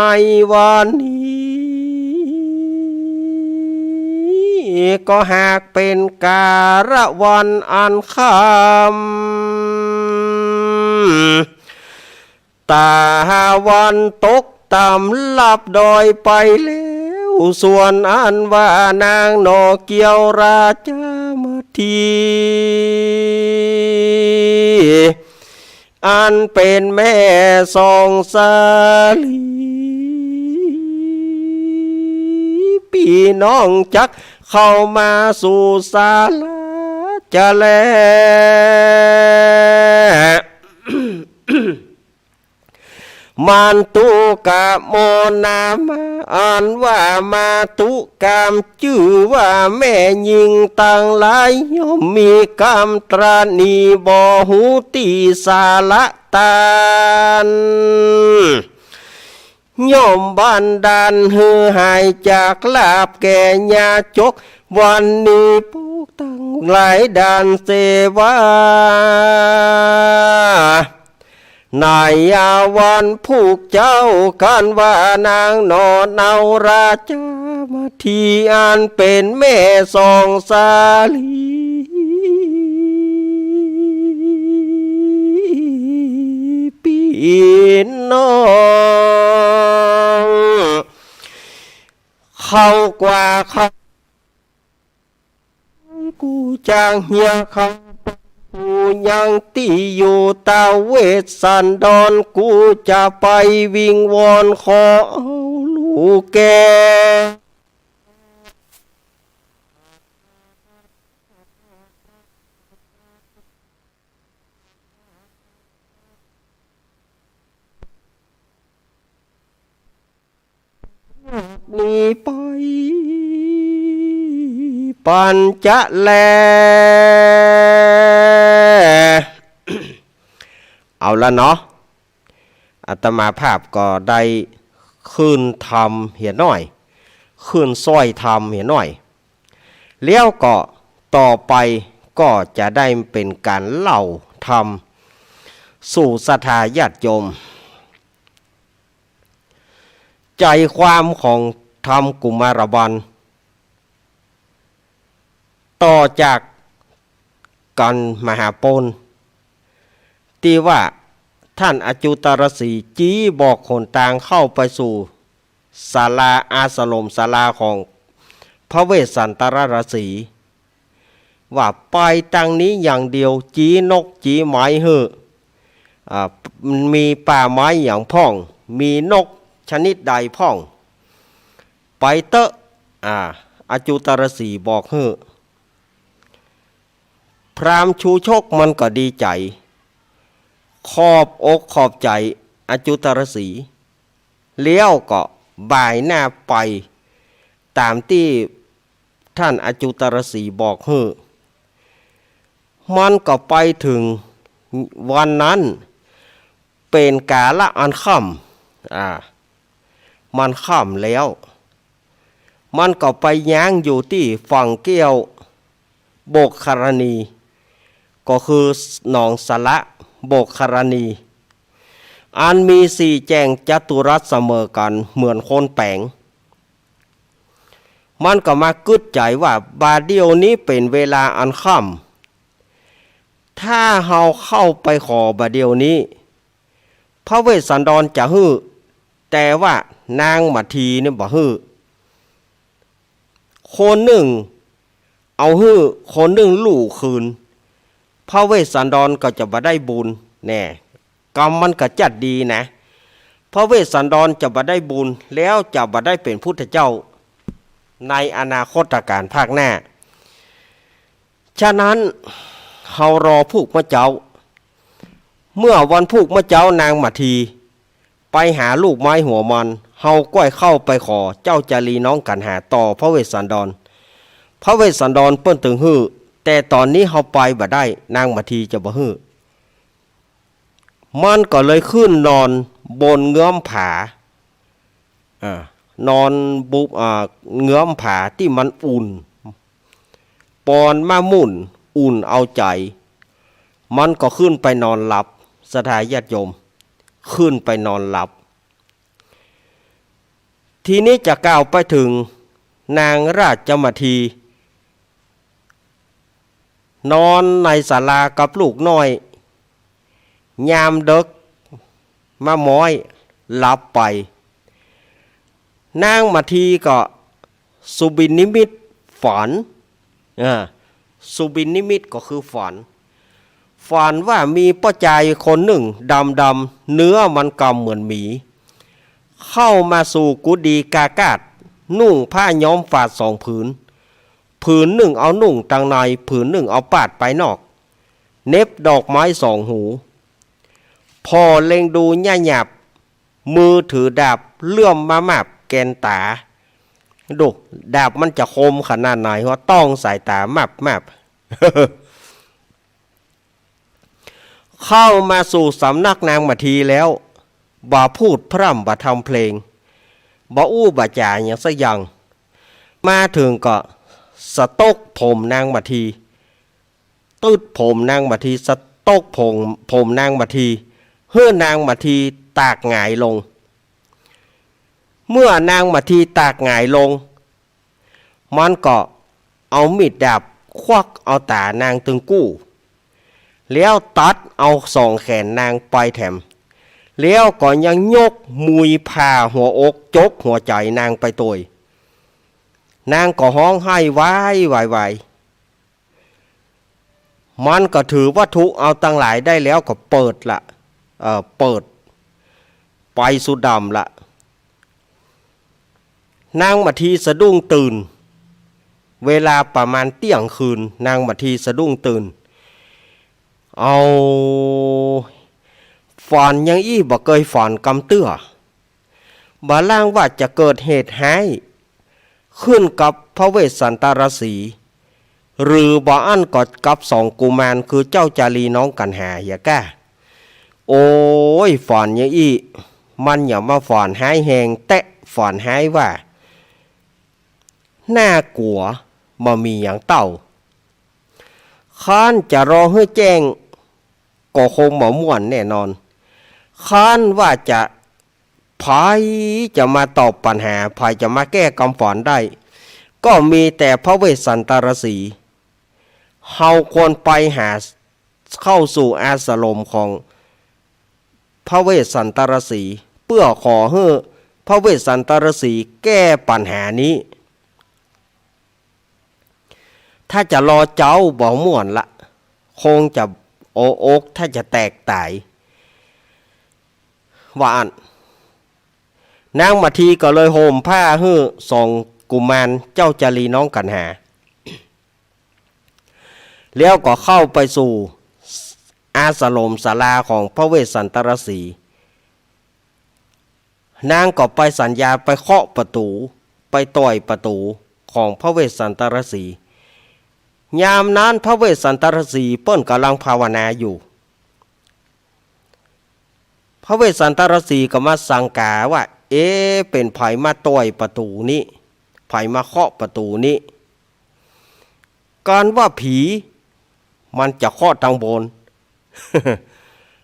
วันนี้ ก็หากเป๋นกาละวันอันค่ำ ตะวันตกต่ำลับดอยไปแล้ว ส่วนอันว่านางหน่อเกียวราชามาที อันเป๋นแม่สองสาลี ปี้น้องจักเข้ามาสู่ศาลาจะแล มันตุกะโมนามะ อันว่ามาตุกามจื้อว่าแม่ญิงตังหลาย ย่อมมีกำตระหนี่บ่ฮู้ตี้สาละตาน ย่อมบันดาลหื้อหายจากลาภแก่ญาจก วันนี้พวกตังหลายดานเสวา ในอาวันผู้เจ้ากันว่านางหน่อเนาราชามาที อันเป๋นแม่สองสาลี น้อง เข้ากว่าเข้า กูจะเฮียเข้าไป กูยังตี้อยู่ ท้าวเวสสันดร กูจะไปวิงวอนขอเอาลูกแก่ นี้ไป ปั๋นจะแล เอาละเนาะ อาตมาภาพก็ได้ขึ้นธรรมเหียหน้อย ขึ้นสร้อยธรรมเหียหน้อย แล้วก็ต่อไปก็จะได้เป๋นก๋านเล่าธรรมสู่ศรัทธาญาติโยม ใจ๋ความของธรรมกุมารบัล ต่อจากก๋านมหาปณ ตี้ว่าต้านอจุตรฤๅษีจี๊บอกหนตางเข้าไปสู่ศาลาอาสรมศาลาของพระเวสสันตรฤๅษี ว่าไปตางนี้อย่างเดียว จี๊นกจี๊ไม้หื้อ อ่า มีป่าไม้หยังพ่อง มีนกชนิดใดพ่อง ไปเต๊อะ อ่า อจุตรฤๅษีบอกหื้อ พราหมณ์ชูชกมันก็ดีใจ๋ ขอบอกขอบใจ๋อจุตรฤๅษี แล้วก็บ่ายหน้าไปต๋ามตี้ต้านอจุตรฤๅษีบอกหื้อ มันก็ไปเถิงวันนั้น เป๋นกาละอันค่ำ อ่า มันค่ำแล้ว มันก็ไปย้างอยู่ตี้ฝั่งแก้วโบกคารณี ก็คือหนองสระโบกคารณี อันมีสี่แจ่งจัตุรัสเสมอกั๋นเหมือนคนแป๋ง มันก็มากึ๊ดใจ๋ว่า บ่าเดี่ยวนี้เป๋นเวลาอันค่ำ ถ้าเฮาเข้าไปขอบ่าเดี่ยวนี้ พระเวสสันดรจะหื้อ แต่ว่านางมัททีนี่บ่หื้อ คนนึ่งเอาหื้อ คนนึ่งลู่คืน พระเวสสันดรก็จะบ่ได้บุญ แน่ กรรมมันก็จัดดีนะ พระเวสสันดรจะบ่ได้บุญ แล้วจะบ่ได้เป๋นพุทธเจ้า ในอนาคตกาลภาคหน้า ฉะนั้น เฮารอพูกเมื่อเจ๊า เมื่อวันพูกเมื่อเจ๊านางมัททีไปหาลูกไม้หัวมัน เฮาก้อยเข้าไปขอเจ้าจารีน้องกัณหาต่อพระเวสสันดร พระเวสสันดรเปิ้นตึงหื้อ แต่ต๋อนนี้เฮาไปบ่ได้ นางมัททีจะบ่หื้อ มันก็เลยขึ้นนอนบนเงื้อมผา อ่า นอนบุบ อ่า เงื้อมผาตี้มันอุ่น ปอนมามุ่น อุ่นเอาใจ๋ มันก็ขึ้นไปนอนหลับ ศรัทธาญาติโยม ขึ้นไปนอนหลับ ทีนี้จะกล่าวไปเถิงนางราชมัทที นอนในศาลากับลูกน้อย ยามเดิ็ก มาม้อยหลับไป นางมัททีก็สุบินนิมิตฝัน อ่า สุบินนิมิตก็คือฝัน ฝันว่ามีป้อจายคนนึ่งดำๆ เนื้อมันกำเหมือนหมี เข้ามาสู่กุฏิกาคาส นุ่งผ้าย้อมฝาดสองผืน ผืนนึ่งเอานุ่งตังใน ผืนนึ่งเอาปาดไปนอก เหน็บดอกไม้สองหู ผ่อเล็งดูหญ้าหยาบ มือถือดาบเลื่อมมามาบแกนต๋า ดู ดาบมันจะคมขนาดไหน ว่าต้องสายต๋ามาบมาบ เข้ามาสู่สำนักนางมัททีแล้ว บ่พูดพร่ำบ่ทำเพลง บ่อู้บ่จ๋าหยังสักอย่าง มาเถิงก็สะตกผมนางมัทที ตึ๊ดผมนางมัทที สะตกผม ผมนางมัทที หื้อนางมัททีตากหงายลง เมื่อนางมัททีตากหงายลง มันก็เอามีดดาบควักเอาต๋านางตึงกู้ แล้วตัดเอาสองแขนนางไปแถม แล้วก็ยังยกมือผ่าหัวอกจกหัวใจ๋นางไปตวย นางก็ฮ้องไห้วายวายวาย มันก็ถือวัตถุเอาตังหลายได้แล้วก็เปิดละ เอ่อ เปิด ไปสู่ดำละ นางมาทีสะดุ้งตื่น เวลาประมาณเตี้ยงคืน นางมาทีสะดุ้งตื่น เอา ฝันอย่างอี้บ่เกยฝันกำเตื้อ บ่าล่างว่าจะเกิดเหตุฮ้ายขึ้นกับพระเวสสันตรสี หรือบ่อั้นก็กับสองกุมารคือเจ้าจารีน้องกันหาเหียก้า โอ้ย ฝันอย่างอี้ มันอย่ามาฝันฮ้ายแฮงแต๊ ฝันฮ้ายว่า น่ากลัว บ่มีหยังเต้า คันจะรอหื้อแจ้ง ก็คงบ่ม่วนแน่นอน คันว่าจะ ใผจะมาตอบปัญหา ใผจะมาแก้กำฝันได้ ก็มีแต่พระเวสสันตรสี เฮาควรไปหา เข้าสู่อาสรมของพระเวสสันตรสี เปื้อขอหื้อพระเวสสันตรสีแก้ปัญหานี้ ถ้าจะรอเจ๊าบ่ม่วนละ คงจะโออกถ้าจะแตกต๋าย ว่าอั้น นางมาทีก็เลยห่มผ้าหื้อสองกุมารเจ้าจารีน้องกันหา แล้วก็เข้าไปสู่อาสรมศาลาของพระเวสสันตรสี นางก็ไปสัญญาไปเคาะประตู๋ ไปต่อยประตู๋ของพระเวสสันตรสี ยามนั้นพระเวสสันตรสีเปิ้นก่ำลังภาวนาอยู่ พระเวสสันตรสีก็มาสังกาว่า เอ๊ะ เป๋นใผมาต่อยประตู๋นี้ ใผมาเคาะประตู๋นี้ การว่าผี มันจะเคาะตังบน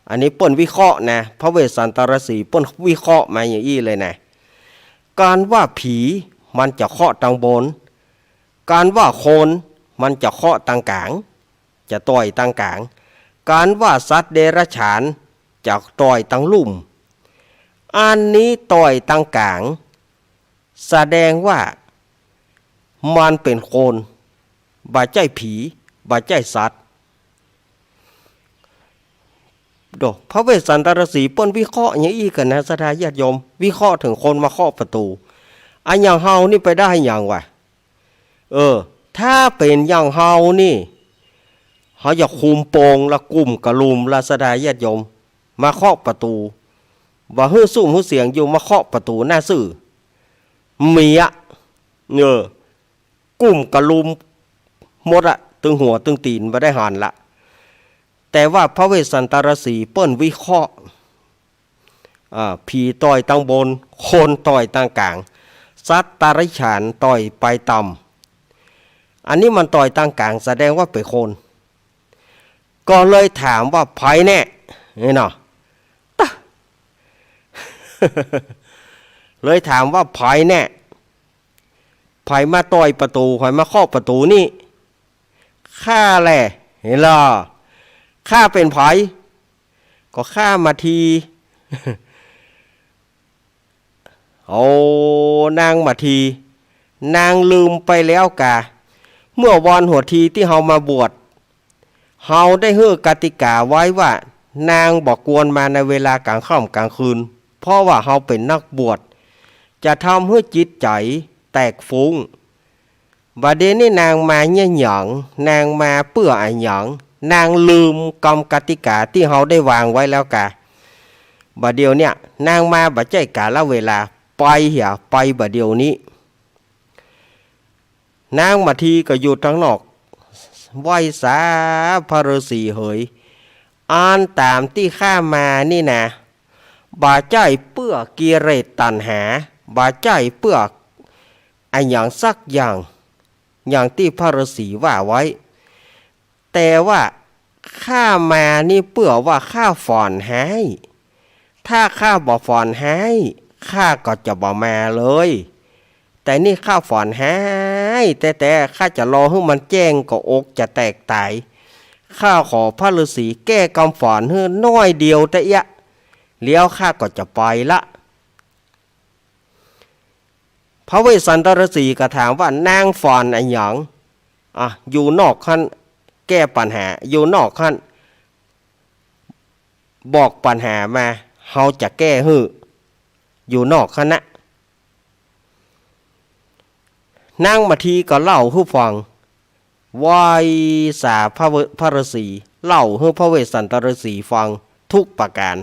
อันนี้เปิ้นวิเคราะห์นะ พระเวสสันตรสีเปิ้นวิเคราะห์มาอย่างอี้เลยนะ การว่าผี มันจะเคาะตังบน การว่าคน มันจะเคาะตังก๋าง จะต่อยตังก๋าง การว่าสัตว์เดรัจฉาน จะต่อยตังลุ่ม อันนี้ต่อยตังก๋าง แสดงว่ามันเป๋นคน บ่ใจ้ผี บ่ใจ้สัตว์ โด พระเวสสันตรสีเปิ้นวิเคราะห์อย่างอี้กั๋นนะ ศรัทธาญาติโยม วิเคราะห์เถิงคนมาเคาะประตู๋ อะอย่างเฮานี่ไปได้หยังวะ เออ ถ้าเป๋นอย่างเฮานี่ เฮาจะคุมโปงละ กุ้มกะลุมละ ศรัทธาญาติโยม มาเคาะประตู๋ บ่หื้อซุ่มหื้อเสียงอยู่ มาเคาะประตู๋หน้าซื่อ เมีย เออ กุ้มกะลุมหมดอะ ตึงหัวตึงตี๋นบ่ได้หันละ แต่ว่าพระเวสสันตรสีเปิ้นวิเคราะห์ อ่า ผีต่อยตังบน คนต่อยตังก๋าง สัตว์เดรัจฉานต่อยไปต่ำ อันนี้มันต่อยตังก๋าง แสดงว่าเป๋นคน ก็เลยถามว่าใผแน่ นี่เนาะ ตะ เลยถามว่าใผแน่ ใผมาต่อยประตู๋ ใผมาเคาะประตู๋นี้ ข้าแหละ หันล่อ ข้าเป๋นใผ ก็ข้ามาที โอ้ นางมาที นางลืมไปแล้วกา เมื่อวานหัวทีตี้เฮามาบวช เฮาได้หื้อกติกาไว้ว่า นางบ่ควรมาในเวลากลางค่ำกลางคืน เพราะว่าเฮาเป๋นนักบวช จะทำหื้อจิตใจ๋แตกฟุ้ง บ่าเดี่ยวนี้นางมาเยียะหยัง นางมาเปื้ออะหยัง นางลืมกำกติกาตี้เฮาได้วางไว้แล้วกา บ่าเดี่ยวเนี่ย นางมาบ่ใจ้กาลเวลา ไปเหีย ไปบ่าเดี่ยวนี้ นางมาทีก็อยู่ตังนอก ไหว้สาพระฤๅษีเหย อันต๋ามตี้ข้ามานี่นะ บ่ใจ้เปื้อกิเลสตัณหา บ่ใจ้เปื้ออะหยังสักอย่าง อย่างตี้พระฤๅษีว่าไว้ แต่ว่าข้ามานี่เปื้อว่าข้าฝันฮ้าย ถ้าข้าบ่ฝันฮ้าย ข้าก็จะบ่มาเลย แต่นี่ข้าฝันฮ้ายแต๊ๆ ข้าจะรอหื้อมันแจ้งก็อกจะแตกต๋าย ข้าขอพระฤๅษีแก้กำฝันหื้อน้อยเดียวเต๊อะเยียะ แล้วข้าก็จะไปละ พระเวสสันตรสีก็ถามว่า นางฝอนอะหยัง อ่ะ อยู่นอกหั้น แก้ปัญหา อยู่นอกหั้น บอกปัญหามา เฮาจะแก้หื้อ อยู่นอกหั้นนะ นางมาทีก็เล่าหื้อฟัง ไหว้สาพระเว- พระฤๅษี เล่าหื้อพระเวสสันตรสีฟังทุกประการ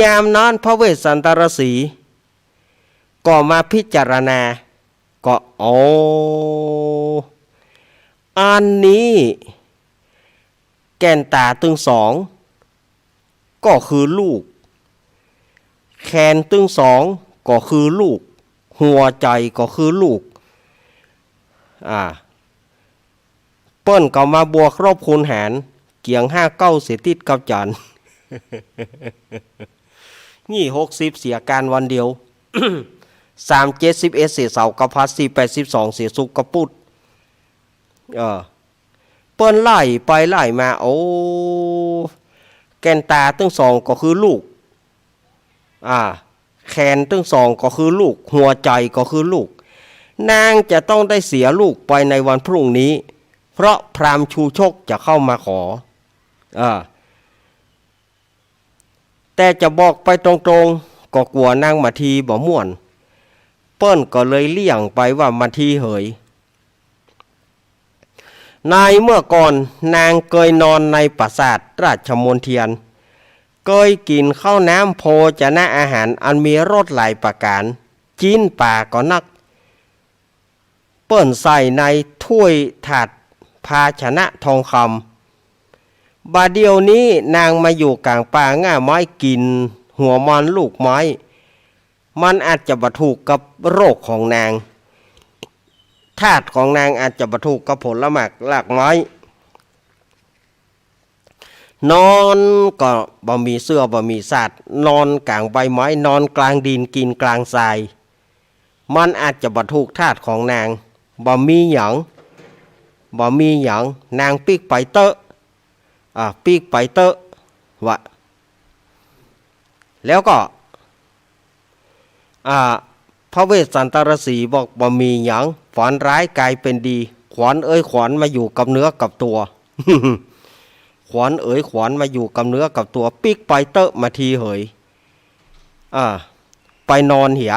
ยามนั้นพระเวสสันตรสีก็มาพิจารณา ก็ โอ้ อันนี้ แก่นต๋าตึงสอง ก็คือลูก แขนตึงสอง ก็คือลูก หัวใจ๋ก็คือลูก อ่า เปิ้นก็มาบวกลบคูณหาร เกียงห้าเก้าเสียติดกับจั๋น นี่หกสิบเสียก๋านวันเดียว สามเจ็ดสิบเอ็ดเสียเสาร์กับพหัส สี่แปดสิบสองเสียศุกร์กับปุธ เออ เปิ้นไล่ไปไล่มา โอ้ แก่นต๋าตึงสองก็คือลูก อ่า แขนตึงสองก็คือลูก หัวใจ๋ก็คือลูก นางจะต้องได้เสียลูกไปในวันพรุ่งนี้ เพราะพราหมณ์ชูชกจะเข้ามาขอ อ่า แต่จะบอกไปตรงๆ ก็กั๋วนางมาทีบ่ม่วน เปิ้นก็เลยเลี่ยงไปว่า มาทีเหย ในเมื่อก่อนนางเกยนอนในปราสาทราชมณเฑียร เกยกิ๋นข้าวน้ำโภชนะอาหารอันมีรสหลายประก๋าน จิ๊นป๋าก็นัก เปิ้นใส่ในถ้วยถาดภาชนะทองคำ บ่าเดี่ยวนี้นางมาอยู่ก๋างป่าง่าไม้ กิ๋นหัวม่อนลูกไม้ มันอาจจะบ่ถูกกับโรคของนาง ธาตุของนางอาจจะบ่ถูกกับผลหมากรากไม้ นอนก็บ่มีเสื้อบ่มีซาด นอนก๋างใบไม้ นอนก๋างดิน กิ๋นก๋างทราย มันอาจจะบ่ถูกธาตุของนาง บ่มีหยัง บ่มีหยัง นางปิ๊กไปเต๊อะ อ่า ปิ๊กไปเต๊อะ วะ แล้วก็ อ่า พระเวสสันตรสีบอก บ่มีหยัง ฝันร้ายกลายเป็นดี ขวัญเอ๋ยขวัญมาอยู่กับเนื้อกับตั๋ว ขวัญเอ๋ยขวัญมาอยู่กับเนื้อกับตั๋ว ปิ๊กไปเต๊อะมาทีเหย อ่า ไปนอนเหีย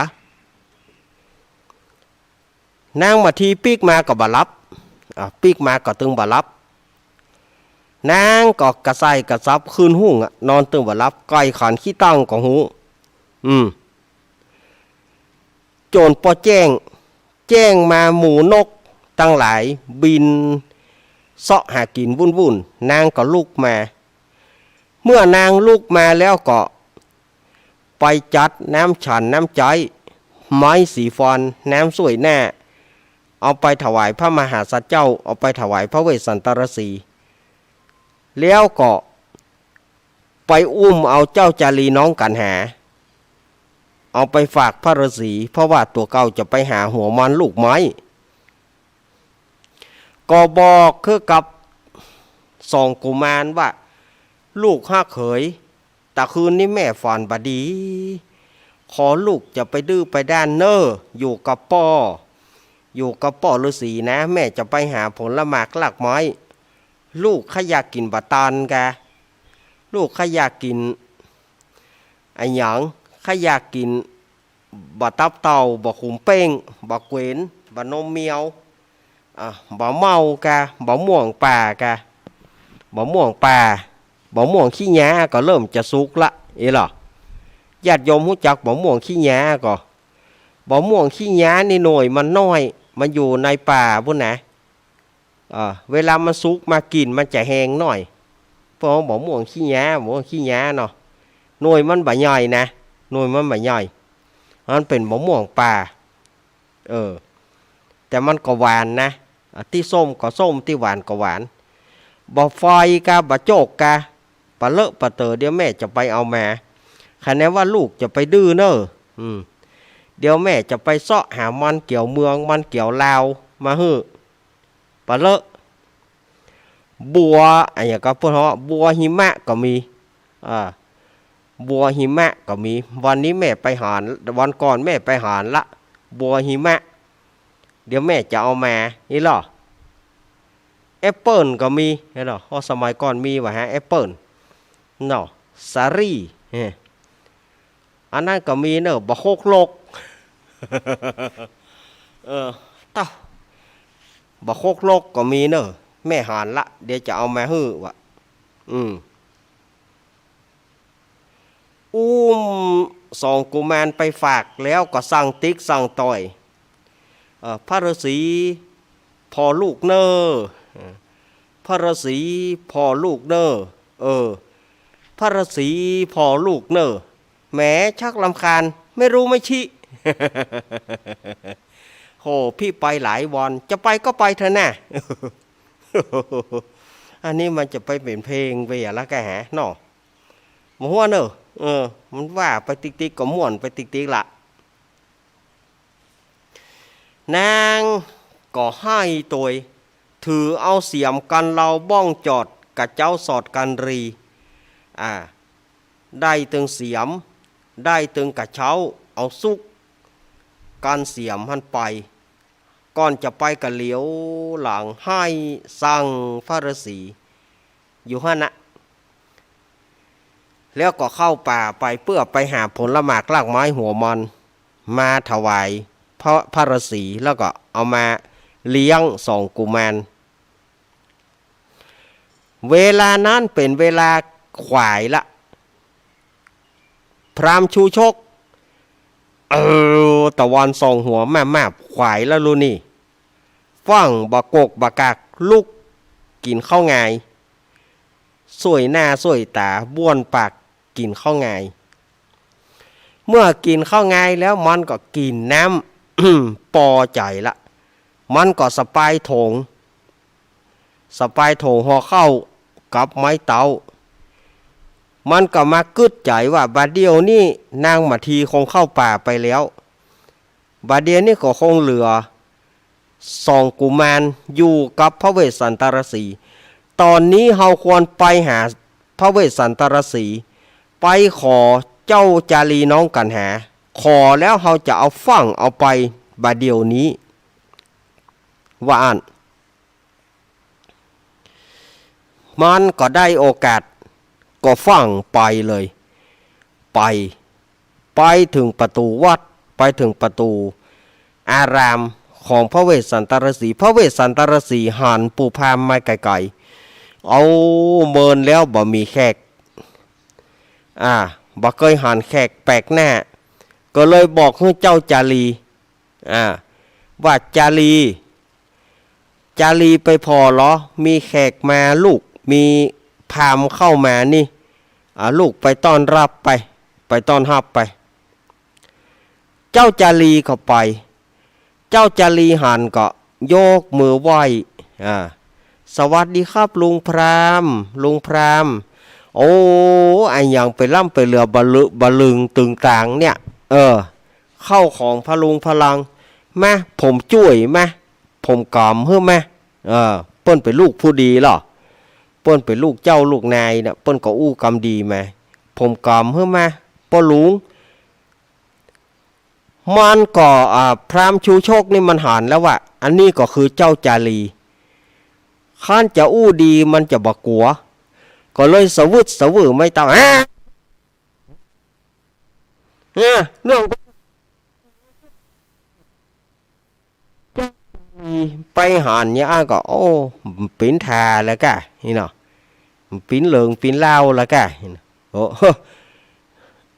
นางมาทีปิ๊กมาก็บ่หลับ อ่า ปิ๊กมาก็ตึงบ่หลับ นางก็กระส่ายกระสับคืนฮุ่งอะ นอนตึงบ่หลับ ไก่ขันขี้ตั้งก็ฮู้ อืม จ๋นปอแจ้ง แจ้งมาหมู่นกตังหลายบินเซาะหากิ๋นวุ่นๆ นางก็ลุกมา เมื่อนางลุกมาแล้วก็ไปจัดน้ำฉันน้ำใจ๊ ไม้สีฟัน น้ำส้วยหน้า เอาไปถวายพระมหาสัตว์เจ้า เอาไปถวายพระเวสสันตรสี แล้วก็ไปอุ้มเอาเจ้าจารีน้องกัณหา เอาไปฝากพระฤๅษี เพราะว่าตั๋วเก่าจะไปหาหัวม่อนลูกไม้ ก็บอกคือกับสองกุมารว่า ลูกฮักเหย ตะคืนนี้แม่ฝันบ่ดี ขอลูกจะไปดื้อไปด้านเน่อ อยู่กับป้อ อยู่กับป้อฤๅษีนะ แม่จะไปหาผลหมากรากไม้ ลูกข้าอยากกิ๋นบ่าตานกา ลูกข้าอยากกิ๋น อะหยัง ข้าอยากกิ๋น บ่าตับเต่า บ่าขุมเป้ง บ่าเกวน บ่านมแมว อ่ะ บ่าเม่ากา บ่าม่วงป่ากา บ่าม่วงป่า บ่าม่วงขี้หญ้าก็เริ่มจะสุกละ เอ๋เหรอ ญาติโยมฮู้จักบ่าม่วงขี้หญ้าก่อ บ่าม่วงขี้หญ้านี่หน่วยมันน้อย มันอยู่ในป่าปู้นนะ อ่า เวลามันสุกมากิ๋นมันจะแฮงหน้อย เพราะบ่าม่วงขี้หญ้า บ่าม่วงขี้หญ้าเนาะ หน่วยมันบ่ใหญ่นะ หน่วยมันบ่ใหญ่ มันเป๋นบ่าม่วงป่า เออ แต่มันก็หวานนะ อ่ะ ตี้ส้มก็ส้ม ตี้หวานก็หวาน บ่าฟอยกา บ่าโจกกา ปะเลอะปะเต๋อ เดี๋ยวแม่จะไปเอามา คะแนนว่าลูกจะไปดื้อเน่อ อืม เดี๋ยวแม่จะไปเซาะหาม่อนเกี่ยวเมือง ม่อนเกี่ยวลาวมาหื้อ ปะเลอะ บัว อะหยังก็เปิ้นฮ้อง บัวหิมะก็มี อ่า บัวหิมะก็มี วันนี้แม่ไปหา วันก่อนแม่ไปหาละ บัวหิมะ เดี๋ยวแม่จะเอามา นี่ลอ แอปเปิ้ลก็มี เห็นลอ โอ้ สมัยก่อนมีวะฮะ แอปเปิ้ล เนาะ สาลี่ เฮ้ อันนั้นก็มีเนอะ บักฮกลก เออ เต้า บักฮกลกก็มีเนอะ แม่หาละ เดี๋ยวจะเอามาหื้อวะ อืม อุ้มสองกุมารไปฝากแล้วก็สั่งติ๊กสั่งต่อย เอ่อ พระฤาษีผ่อลูกเน่อ เอ่อ พระฤาษีผ่อลูกเน่อ เออ พระฤาษีผ่อลูกเน่อ แหมชักรำคาญ ไม่รู้ไม่ชี้ โห พี่ไปหลายวัน จะไปก็ไปเถอะนะ อันนี้มันจะไปเป๋นเพลงไปอะละแกฮะเนาะ บ่ฮู้เนอะ เออ มันว่าไปติ๊กๆ ก็ม่วนไปติ๊กๆ ละ นางก็ไห้ตวย ถือเอาเสียมกั๋นเลาบ้องจอด กระเจ๊าสอดกั๋นรี อ่า ได้ตึงเสียม ได้ตึงกระเจ๊า เอาสุกกั๋นเสียมหั้นไป ก่อนจะไปก็เหลียวหลังไห้สั่งพระฤาษีอยู่หั้นนะ แล้วก็เข้าป่าไปเปื้อไปหาผลหมากรากไม้หัวมอนมาถวายพระ พระฤาษี แล้วก็เอามาเลี้ยงสองกุมาร เวลานั้นเป๋นเวลาขวายละ พราหมณ์ชูชก เออ ตะวันส่องหัวแม่บๆ ขวายแล้วลูกนี่ ฟั่งบ่ากกบ่ากากลุกกิ๋นข้าวงาย ส่วยหน้าส่วยต๋าบ้วนปากกิ๋นข้าวงาย เมื่อกิ๋นข้าวงายแล้วมันก็กิ๋นน้ำ ปอใจ๋ละ มันก็สะปายโถง สะปายโถงห่อข้าวกับไม้เต๊า มันก็มากึ๊ดใจ๋ว่า บ่าเดี่ยวนี้นางมาทีคงเข้าป่าไปแล้ว บ่าเดี่ยวนี้ก็คงเหลือสองกุมารอยู่กับพระเวสสันตรสี ต๋อนนี้เฮาควรไปหาพระเวสสันตรสี ไปขอเจ้าจารีน้องกั๋นหา ขอแล้วเฮาจะเอาฟั่งเอาไปบ่าเดี่ยวนี้ ว่าอั้น มันก็ได้โอกาส ก็ฟั่งไปเลย ไป ไปเถิงประตู๋วัด ไปเถิงประตู๋อารามของพระเวสสันตรสี พระเวสสันตรสีหันปู่พราหมณ์มาไก๋ๆ เอา เมินแล้วบ่มีแขก อ่า บ่เกยหันแขกแปลกหน้า ก็เลยบอกหื้อเจ้าจารี อ่า ว่า จารี จารีไปผ่อลอ มีแขกมาลูก มีพราหมณ์เข้ามานี่ อ่า ลูกไปต้อนฮับไป ไปต้อนฮับไป เจ้าจารีก็ไป เจ้าจารีหันก็ยกมือไหว้ อ่า สวัสดีครับลุงพราหมณ์ ลุงพราหมณ์ โอ้ อะหยังไปร่ำไปเรือบ่าลึ บ่าลึงตึงตังเนี่ย เออ เข้าของพะลุงพะลัง มา ผมจ้วยมา ผมก๋ำหื้อมา เออ เปิ้นเป๋นลูกผู้ดีลอ เปิ้นเป๋นลูกเจ้าลูกนายเนี่ย เปิ้นก็อู้กำดีมา ผมก๋ำหื้อมา ป้อลุง มันก็ อ่า พราหมณ์ชูชกนี่มันหันแล้วว่า อันนี้ก็คือเจ้าจารี คันจะอู้ดีมันจะบ่กั๋ว ก็เลยสะวึดสะวือไม้เต๊า อ่ะ เนี่ย เรื่อง ไปหันเนี่ยอ้างก็ โอ้ เป๋นถ่าแล้วกะ นี่เนาะ เป๋นเรื่องเป๋นราวแล้วกะ โอ้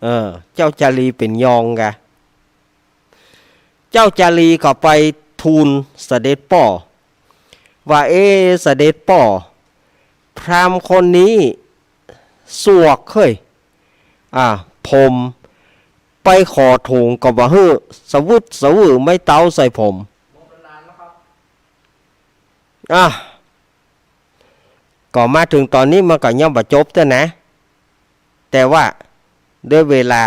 เออ เจ้าจารีเป๋นยองกะ เจ้าจารีก็ไปทูลเสด็จป้อ ว่า เอ๊ะ เสด็จป้อ พราหมณ์คนนี้สวกเฮ้ย อ่า ผมไปขอโถงก็บ่หื้อ สะวึดสะวือไม้เต๊าใส่ผม อ่ะ ก็มาเถิงต๋อนนี้มันก็ยังบ่จบเตื้อนะ แต่ว่าด้วยเวลา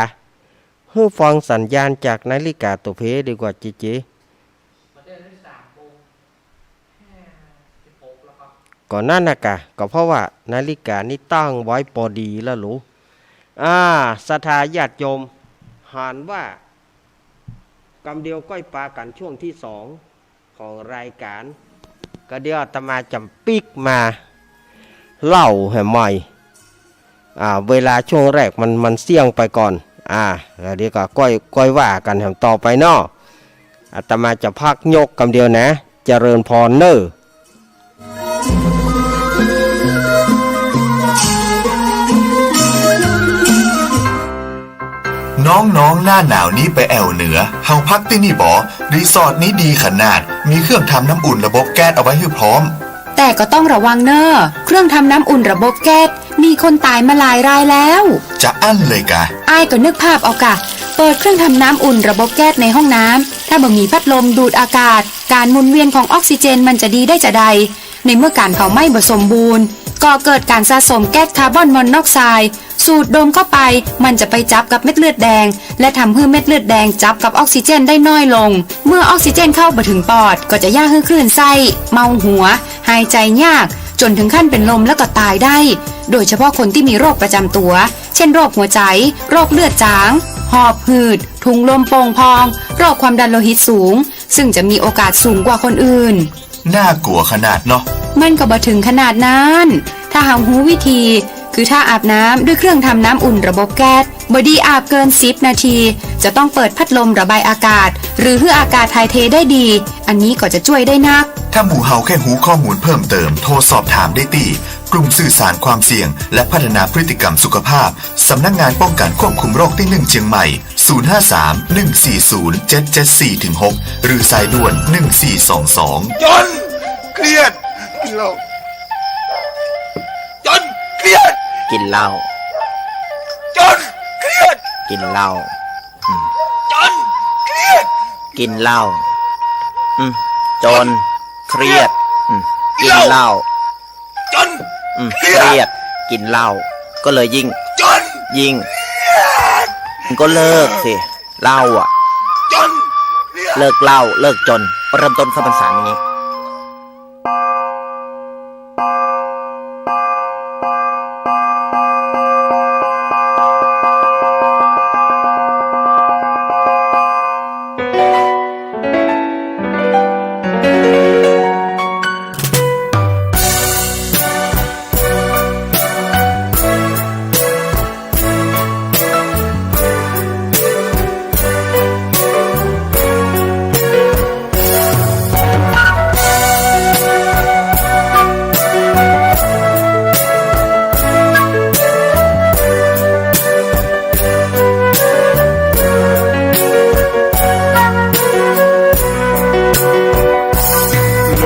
หื้อฟังสัญญาณจากนาฬิกาตั๋วเพดีกว่าเจเจ ก็นั่นน่ะกะ ก็เพราะว่านาฬิกานี่ตั้งไว้ปอดีแล้วลูก อ่า ศรัทธาญาติโยม หันว่ากำเดียวก้อยปากั๋นช่วงตี้สองของรายก๋าน ก็เดี๋ยวอาตมาจะปิ๊กมาเล่าแหมใหม่ อ่า เวลาช่วงแรกมัน มันเสี้ยงไปก่อน อ่า แล้วเดี๋ยวก็ก้อย ก้อยว่ากั๋นแหมต่อไปเนาะ อาตมาจะพักยกกำเดียวนะ เจริญพรเน่อ น้องๆ หน้าหนาวนี้ไปแอ่วเหนือ เฮาพักตี้นี่บ่ รีสอร์ทนี้ดีขนาด มีเครื่องทำน้ำอุ่นระบบแก๊สเอาไว้หื้อพร้อม แต่ก็ต้องระวังเน่อ เครื่องทำน้ำอุ่นระบบแก๊ส มีคนต๋ายมาหลายรายแล้ว จะอั้นเลยกา อ้ายก็นึกภาพเอากา เปิดเครื่องทำน้ำอุ่นระบบแก๊สในห้องน้ำ ถ้าบ่มีพัดลมดูดอากาศ ก๋านหมุนเวียนของออกซิเจนมันจะดีได้จาใด ในเมื่อก๋านเผาไหม้บ่สมบูรณ์ ก่อเกิดก๋านสะสมแก๊สคาร์บอนมอนอกไซด์ สูดดมเข้าไป มันจะไปจับกับเม็ดเลือดแดง และทำหื้อเม็ดเลือดแดงจับกับออกซิเจนได้น้อยลง เมื่อออกซิเจนเข้าบ่เถิงปอด ก็จะเยียะหื้อคลื่นไส้ เมาหัว หายใจ๋ยาก จ๋นเถิงขั้นเป๋นลมแล้วก็ต๋ายได้ โดยเฉพาะคนตี้มีโรคประจ๋ำตั๋ว เช่น โรคหัวใจ๋ โรคเลือดจาง หอบหืด ถุงลมโป่งพอง โรคความดันโลหิตสูง ซึ่งจะมีโอกาสสูงกว่าคนอื่น น่ากลัวขนาดเนาะ มันก็บ่เถิงขนาดนั้น ถ้าเฮาฮู้วิธี คือถ้าอาบน้ำด้วยเครื่องทำน้ำอุ่นระบบแก๊ส บ่ดีอาบเกินสิบนาที จะต้องเปิดพัดลมระบายอากาศ หรือหื้ออากาศถ่ายเทได้ดี อันนี้ก็จะจ้วยได้นัก ถ้าหมู่เฮาแค่ฮู้ข้อมูลเพิ่มเติม โทรสอบถามได้ตี้ กลุ่มสื่อสารความเสี่ยง และพัฒนาพฤติกรรมสุขภาพ สำนักงานป้องกันควบคุมโรคตี้หนึ่งเจียงใหม่ ศูนย์ห้าสาม หนึ่งสี่ศูนย์ เจ็ดเจ็ดสี่ ถึง หก หรือสายด่วน หนึ่งสี่สองสอง จ๋น เครียด กิ๋นเหล้า จ๋น เครียด กิ๋นเหล้า จ๋น เครียด กิ๋นเหล้า อืม จ๋น เครียด กิ๋นเหล้า อืม จ๋น เครียด อืม กิ๋นเหล้า จ๋น อืม เครียด เครียด กิ๋นเหล้า ก็เลยยิ่ง จ๋น ยิ่ง จ๋น ก็เลิกสิ เหล้าอะ จ๋น เครียด เลิกเหล้า เลิกจ๋น เริ่มต้นเข้าพรรษานี้ โล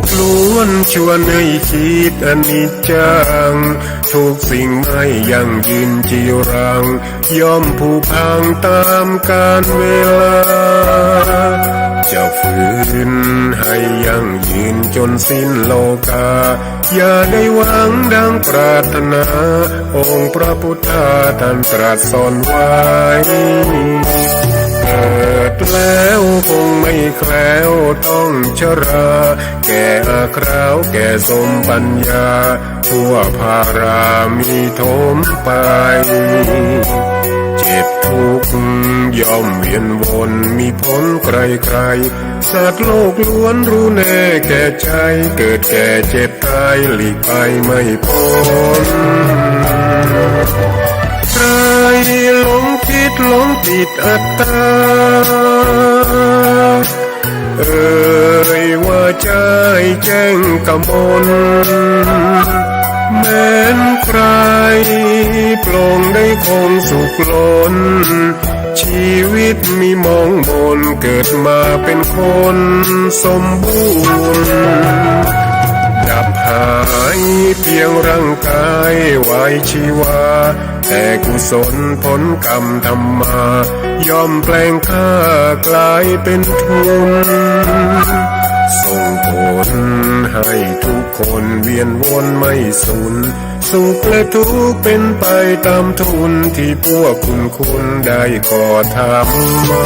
กล้วนชวนหื้อคิดอนิจจัง ทุกสิ่งไม่ยั่งยืนจีรัง ย่อมผุพังต๋ามกาลเวลา จะฝืนหื้อยั่งยืนจ๋นสิ้นโลกา อย่าได้หวังดังปรารถนา องค์พระพุทธาท่านตรัสสอนไว้ เกิดแล้วคงไม่แคล้วต้องชรา แก่อาคราวแก่โสมปัญญา ทั่วพารามีโถมไป เจ็บทุกข์ย่อมเวียนวนมีผลใครๆ สัตว์โลกล้วนรู้แน่แก่ใจ เกิดแก่เจ็บตายหลีกไปไม่พ้น ใครหลงคิดหลงติดอัตตา เอ่ยว่าใจ้แจ้งกมล แม้นใครปลงได้คงสุขล้น ชีวิตมีมองมน เกิดมาเป็นคนสมบูรณ์ ดับหายเพียงร่างกายไว้ชีวา แต่กุศลผลกรรมทำมา ย่อมแปลงค่ากลายเป็นทุน ส่งผลให้ทุกคนเวียนวนไม่สูญ สุขและทุกข์เป็นไปตามทุน ที่พวกคุณคุณได้ก่อทำมา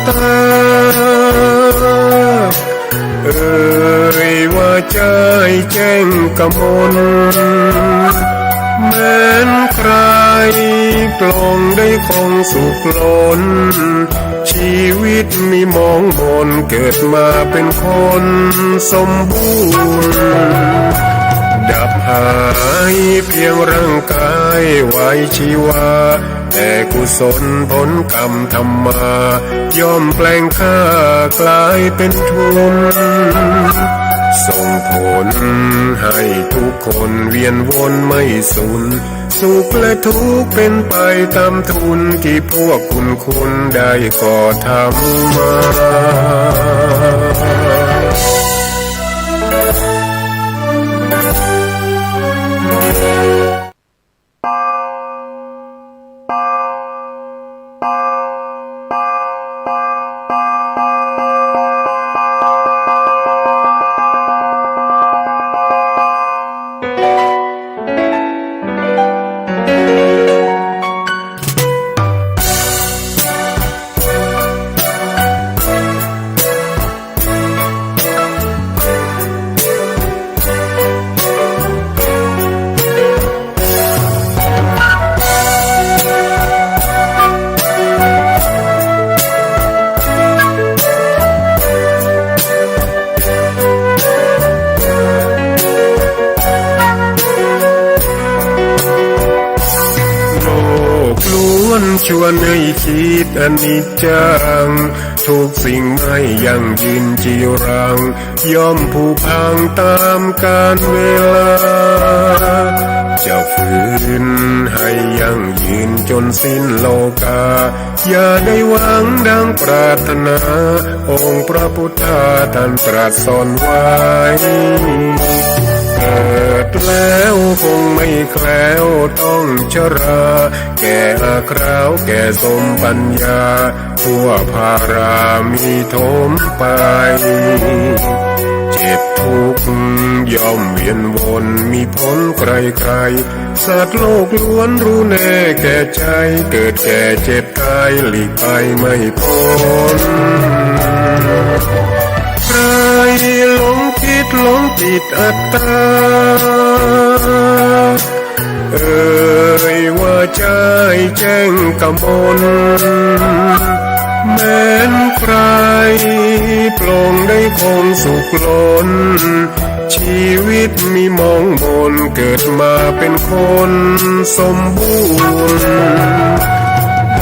ต๋า เอ่ยว่าใจ้แจ้งกมล แม้นใคร่ปลงได้คงสุขล้น ชีวิตมีหมองหม่น เกิดมาเป๋นคนสมบูรณ์ ดับหายเพียงร่างก๋ายไว้ชีวา แต่กุศลผลกรรมทำมา ย่อมแปลงค่ากลายเป๋นทุน ส่งผลให้ทุกคนเวียนวนไม่สุน สุขและทุกข์เป๋นไปต๋ามทุน ตี้พวกคุณคุณได้ก่อทำมา โลกล้วนชวนให้คิดอนิจจัง ทุกสิ่งไม่ยั่งยืนจีรัง ย่อมผุพังต๋ามกาลเวลา จะฝืนให้ยั่งยืนจนสิ้นโลกา อย่าได้หวังดังปรารถนา องค์พระพุทธาท่านตรัสสอนไว้ เกิดแล้วคงไม่แคล้วต้องชรา แก่อาคราวแก่สมปัญญา ทั่วภารามีถมไป เจ็บทุกข์ย่อมเวียนวนมีผลใคร่ๆ สัตว์โลกล้วนรู้แน่แก่ใจ๊ เกิดแก่เจ็บต๋ายหลีกไปไม่พ้น ใครหลงคิดหลงติดอัตตา เอ่ยว่าใจ้แจ้งกมล แม้นใคร่ปลงได้คงสุขล้น ชีวิตมีหมองหม่น เกิดมาเป๋นคนสมบูรณ์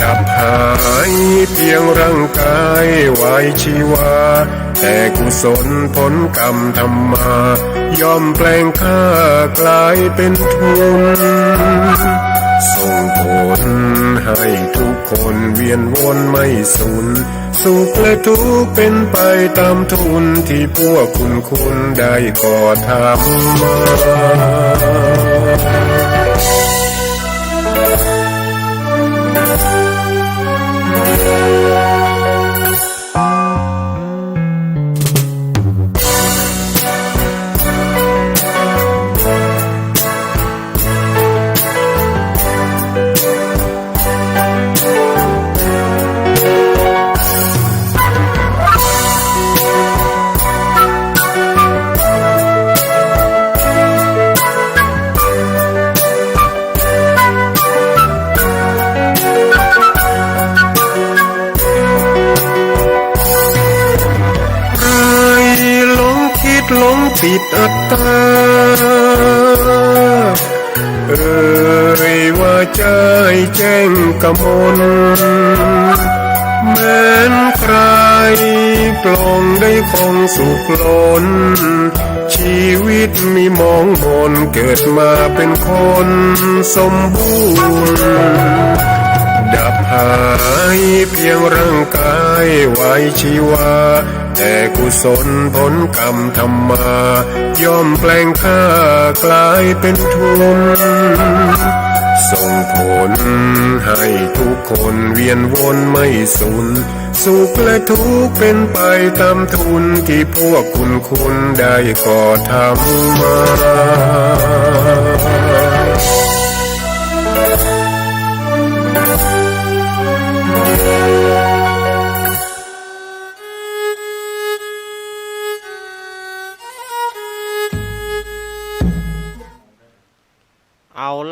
ดับหายเพียงร่างก๋ายไว้ชีวา แต่กุศลผลกรรมทำมา ย่อมแปลงค่ากลายเป๋นทุน ส่งผลให้ทุกคนเวียนวนไม่สุน สุขและทุกข์เป๋นไปต๋ามทุน ตี้พวกคุณคุณได้ก่อทำมา ใครหลงคิดหลงติดอัตตา เอ่ยว่าใจ้แจ้งกมล แม้นใคร่ปลงได้คงสุขล้น ชีวิตมีหมองหม่น เกิดมาเป๋นคนสมบูรณ์ ดับหายเพียงร่างก๋ายไว้ชีวา แต่กุศลผลกรรมทำมา ย่อมแปลงค่ากลายเป๋นทุน ส่งผลให้ทุกคนเวียนวนไม่สุน สุขและทุกข์เป๋นไปต๋ามทุน ตี้พวกคุณคุณได้ก่อทำมา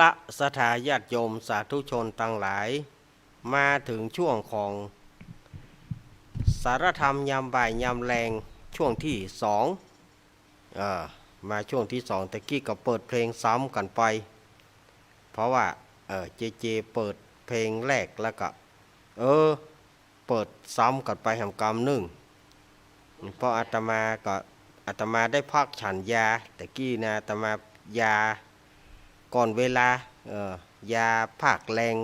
ละศรัทธาญาติโยมสาธุชนตังหลาย มาเถิงช่วงของสารธรรมยามบ่ายยามแลงช่วงตี้สอง เออ มาช่วงตี้สอง ตะกี้ก็เปิดเพลงซ้ำกั๋นไป เพราะว่า เออ เจเจเปิดเพลงแรกแล้วก็ เออ เปิดซ้ำกั๋นไปแหมกำนึ่ง เพราะอาตมาก็ อาตมาได้พักฉันยา ตะกี้นะ อาตมายาก่อนเวลา เออ ยาพักแลง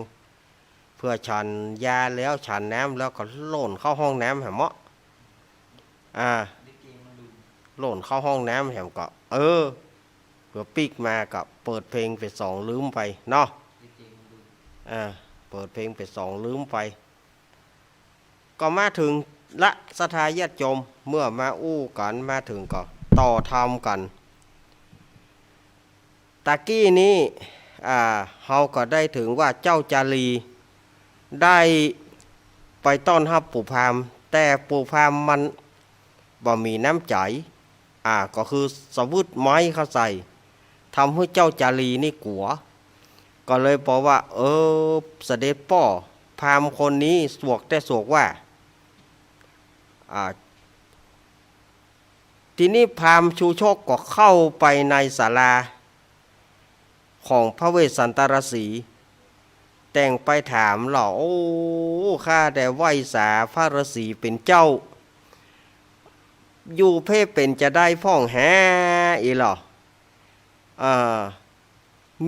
เปื้อฉันยาแล้วฉันน้ำแล้วก็โล่นเข้าห้องน้ำแหมเนาะ อ่า โล่นเข้าห้องน้ำแหมก็ เออ เปื้อปิ๊กมาก็เปิดเพลงไปสองลืมไปเนาะ อ่า เปิดเพลงไปสองลืมไป ก็มาเถิงละศรัทธาญาติโยม เมื่อมาอู้กั๋นมาเถิงก็ต่อธรรมกั๋น ตะกี้นี้ อ่า เฮาก็ได้เถิงว่าเจ้าจารีได้ไปต้อนฮับปู่พราหมณ์ แต่ปู่พราหมณ์มันบ่มีน้ำใจ๋ อ่า ก็คือสะวึดไม้เข้าใส่ ทำหื้อเจ้าจารีนี่กั๋ว ก็เลยบอกว่า เออ เสด็จป้อ พราหมณ์คนนี้สวกแต๊สวกว่า อ่า ทีนี้พราหมณ์ชูชกก็เข้าไปในศาลาของพระเวสสันตรสีห์ แต่งไปถามเล่า โอ้ ข้าแต่ไหว้สาพระฤๅษีเป๋นเจ้า อยู่เพ่เป๋นจาใดพ่องแฮ อีหล่อ อ่า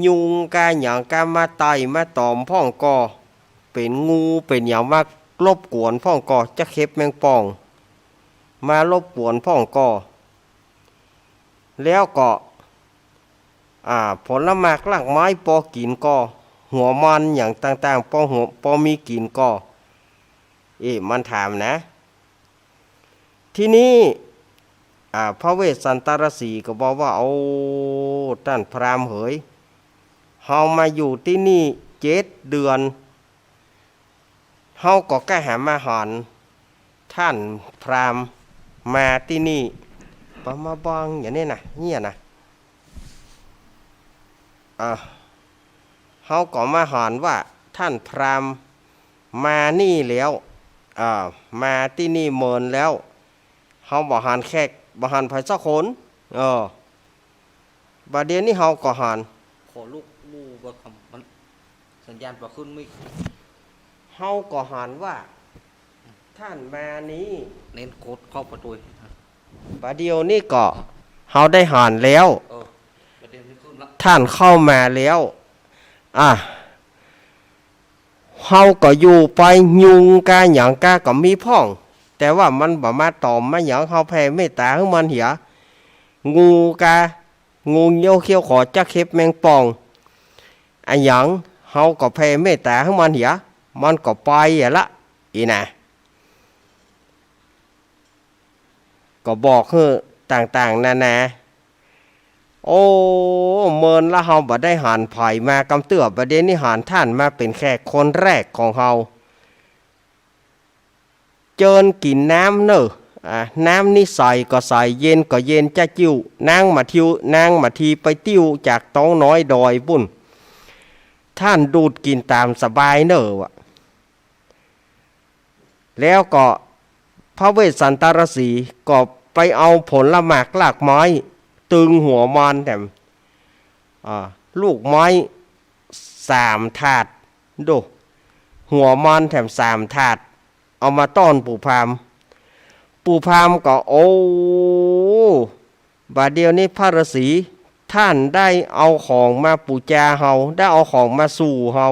ยุงกาหยังกามาไต่มาตอมพ่องก่อ เป๋นงูเป๋นหยังมารบกวนพ่องก่อ จ๊ะเข็บแมงป่อง มารบกวนพ่องก่อ แล้วก็ อ่า ผลหมากรากไม้ปอกิ๋นก่อ หัวมันหยังต่างๆ ปอหัว ปอมีกิ๋นก่อ เอ๊ะ มันถามนะ ทีนี้ อ่า พระเวสสันตรสีห์ก็บอกว่า โอ้ ต้านพราหมณ์เหย เฮามาอยู่ตี้นี่เจ็ดเดือน เฮาก็ก้าหามาหันต้านพราหมณ์มาตี้นี่ ปะมาบังอย่างนี้นะ เนี่ยนะ อ่า เฮาก็มาหันว่าต้านพราหมณ์มานี่แล้ว อ่า มาตี้นี่เมินแล้ว เฮาบ่หันแขก บ่หันใผสักคน เออ บ่าเดี่ยวนี้เฮาก็หัน ขอลุกมู่บ่คำ มันสัญญาณบ่ขึ้นมิก เฮาก็หันว่าต้านมานี้ เน้นกดเข้าประตู บ่าเดี่ยวนี้ก็เฮาได้หันแล้ว เออ ประเด็นนี้ขึ้นละ ต้านเข้ามาแล้ว อ่ะ เฮาก็อยู่ไป ยุงกาหยังกาก็มีพ่อง แต่ว่ามันบ่มาตอมมาหยัง เฮาแผ่เมตต๋าหื้อมันเหีย งูกา งูเงี้ยวเขี้ยวขอ จ๊ะเข็บแมงป่อง อะหยัง เฮาก็แผ่เมตต๋าหื้อมันเหีย มันก็ไปอะละ อีนะ ก็บอกหื้อต่างๆ นานา โอ้ เมินละเฮาบ่ได้หันใผมากำเตื้อ บ่าเดี่ยวนี้หันต้านมาเป๋นแขกคนแรกของเฮา เจิญกิ๋นน้ำเน่อ อ่า น้ำนี้ใสก็ใส เย็นก็เย็น จ๊ะจิ้ว นางมาทิว นางมาทีไปติ้วจากตองน้อยดอยปุ้น ต้านดูดกิ๋นต๋ามสบายเน่อวะ แล้วก็พระเวสสันตรสีห์ก็ไปเอาผลหมากรากไม้ตึงหัวมันแถม อ่า ลูกไม้สามถาด ดู หัวมันแถมสามถาด เอามาต้อนปู่พราหมณ์ ปู่พราหมณ์ก็ โอ้ บ่าเดี่ยวนี้พระฤๅษีต้านได้เอาของมาปู๋จาเฮา ได้เอาของมาสู่เฮา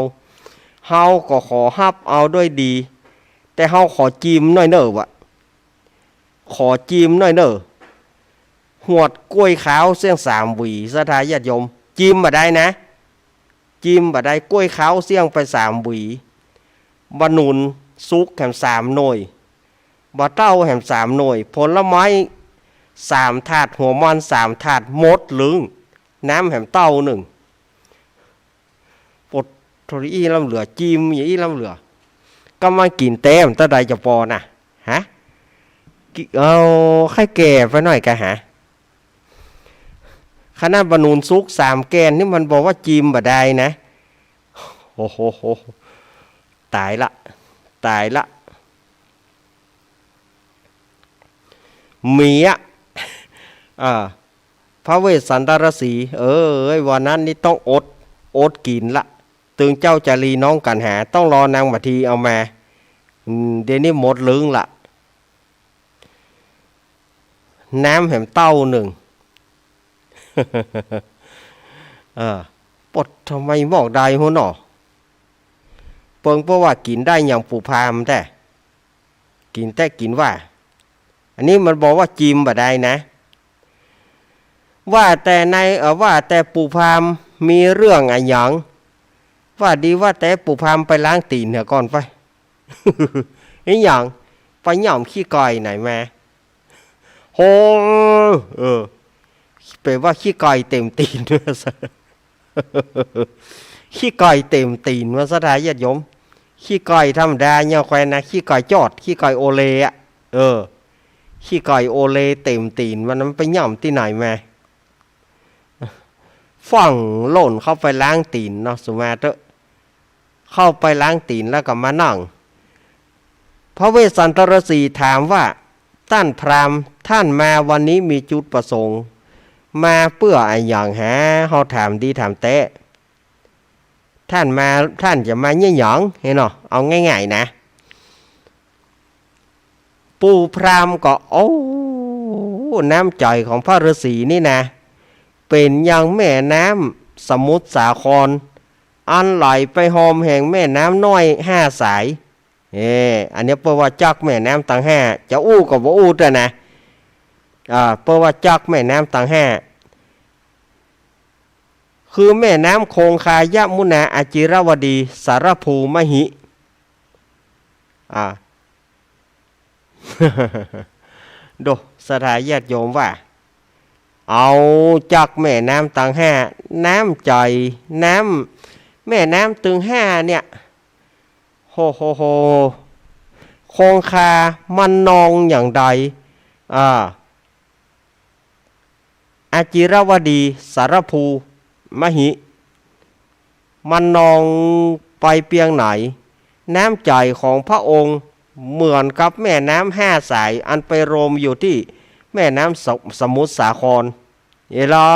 เฮาก็ขอฮับเอาด้วยดี แต่เฮาขอจิมหน้อยเน่อวะ ขอจิมหน้อยเน่อ หวดก้วยขาวเสี้ยงสามหวี ศรัทธาญาติโยม จิมบ่าได้นะ จิมบ่าได้ ก้วยขาวเสี้ยงไปสามหวี บ่าหนุนสุกแหมสามหน่วย บ่าเต้าแหมสามหน่วย ผลไม้สามถาด หัวมันสามถาด หมดลึง น้ำแหมเต้านึ่ง ปดโทรอี้ล้ำเหลือ จิมอย่างอี้ล้ำเหลือ ก็มันกิ๋นแต๊มตั้งใดจะปอนะ ฮะ กิ เอา ใค่แก่ไปหน้อยกะหา ขนาดบ่าหนุนสุกสามแก่นนี่มันบอกว่าจิมบ่ได้นะ โอ้โห ต๋ายละ ต๋ายละ มีอะ อ่า พระเวสสันตรสีห์ เอ้ย วันนั้นนี่ต้องอด อดกิ๋นละ ตึงเจ้าจารีน้องกั๋นหา ต้องรอนางมาทีเอามา อืม เดี๋ยวนี้หมดลึงละ น้ำแหมเต้านึ่ง เออ ปดทำไมมอกได้หัวหนอ เปิงเปิ้นว่ากิ๋นได้อย่างปู่พราหมณ์แต๊ กิ๋นแต๊กิ๋นว่า อันนี้มันบอกว่าจิมบ่ได้นะ ว่าแต่ใน เอ่อ ว่าแต่ปู่พราหมณ์มีเรื่องอะหยัง ว่าดีว่าแต่ปู่พราหมณ์ไปล้างตี๋นเหียก่อนไป อะหยัง ไปหย่ำขี้ไก่ไหนมา โห เออ แปลว่าขี้ไก่เต็มตี๋น ขี้ไก่เต็มตี๋นว่าศรัทธาญาติโยม ขี้ไก่ธรรมดาเนี่ยแควนนะ ขี้ไก่จอด ขี้ไก่โอเลอะ เออ ขี้ไก่โอเลเต็มตี๋น วันนั้นไปหย่ำตี้ไหนมา ฟั่งโล่นเข้าไปล้างตี๋นเนาะ สุมาเต๊อะ เข้าไปล้างตี๋นแล้วก็มานั่ง พระเวสสันตรสีห์ถามว่า ต้านพราหมณ์ ต้านมาวันนี้มีจุดประสงค์ มาเปื้ออะหยังหา เฮาถามดีถามแต๊ ต้านมา ต้านจะมาเยียะหยัง เหียเนาะ เอาง่ายๆ นะ ปู่พราหมณ์ก็ โอ้ น้ำใจ๋ของพระฤาษีนี่นะ เป๋นอย่างแม่น้ำสมุทรสาคร อันไหลไปฮอมแห่งแม่น้ำน้อยห้าสาย เอ้ อันนี้เปิ้นว่าจั๊กแม่น้ำตังห้า จะอู้ก็บ่อู้เต๊อะนะ อ่า เปิ้นว่าจั๊กแม่น้ำตังห้า คือแม่น้ำคงคา ยมุนา อจิรวดี สารภู มหิ อ่า โด ศรัทธาญาติโยมว่า เอาจั๊กแม่น้ำตังห้า น้ำใจ๋ น้ำ แม่น้ำตึงห้าเนี่ย โห โห โห คงคา มันนองอย่างใด อ่า อจิรวดี สารภู มหิ มันนองไปเปียงไหน น้ำใจ๋ของพระองค์เหมือนกับแม่น้ำห้าสาย อันไปรวมอยู่ตี้แม่น้ำส- สมุทรสาคร เอลอ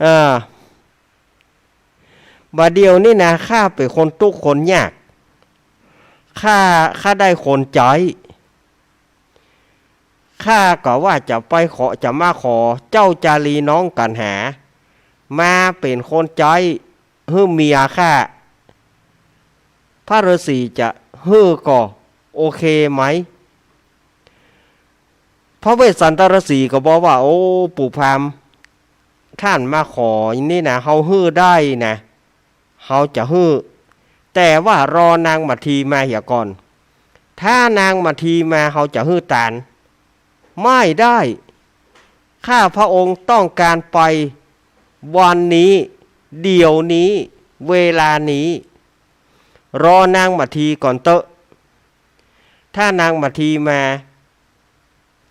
เออ บ่าเดี่ยวนี้นะ ข้าเป๋นคนตุ๊กข์คนยาก ข้า ข้าได้คนใจ๊ ข้าก็ว่าจะไปขอ จะมาขอเจ้าจารีน้องกั๋นหา มาเป๋นคนใจ๊หื้อเมียข้า พระฤาษีจะหื้อก็โอเคไหม พระเวสสันตรสีห์ก็บอกว่า โอ้ ปู่พราหมณ์ ต้านมาขอนี่นะ เฮาหื้อได้นะ เฮาจะหื้อ แต่ว่ารอนางมาทีมาเหียก่อน ถ้านางมาทีมา เฮาจะหื้อตาน ไม่ได้ ข้าพระองค์ต้องการไปวันนี้ เดี๋ยวนี้ เวลานี้ รอนางมาทีก่อนเต๊อะ ถ้านางมาทีมา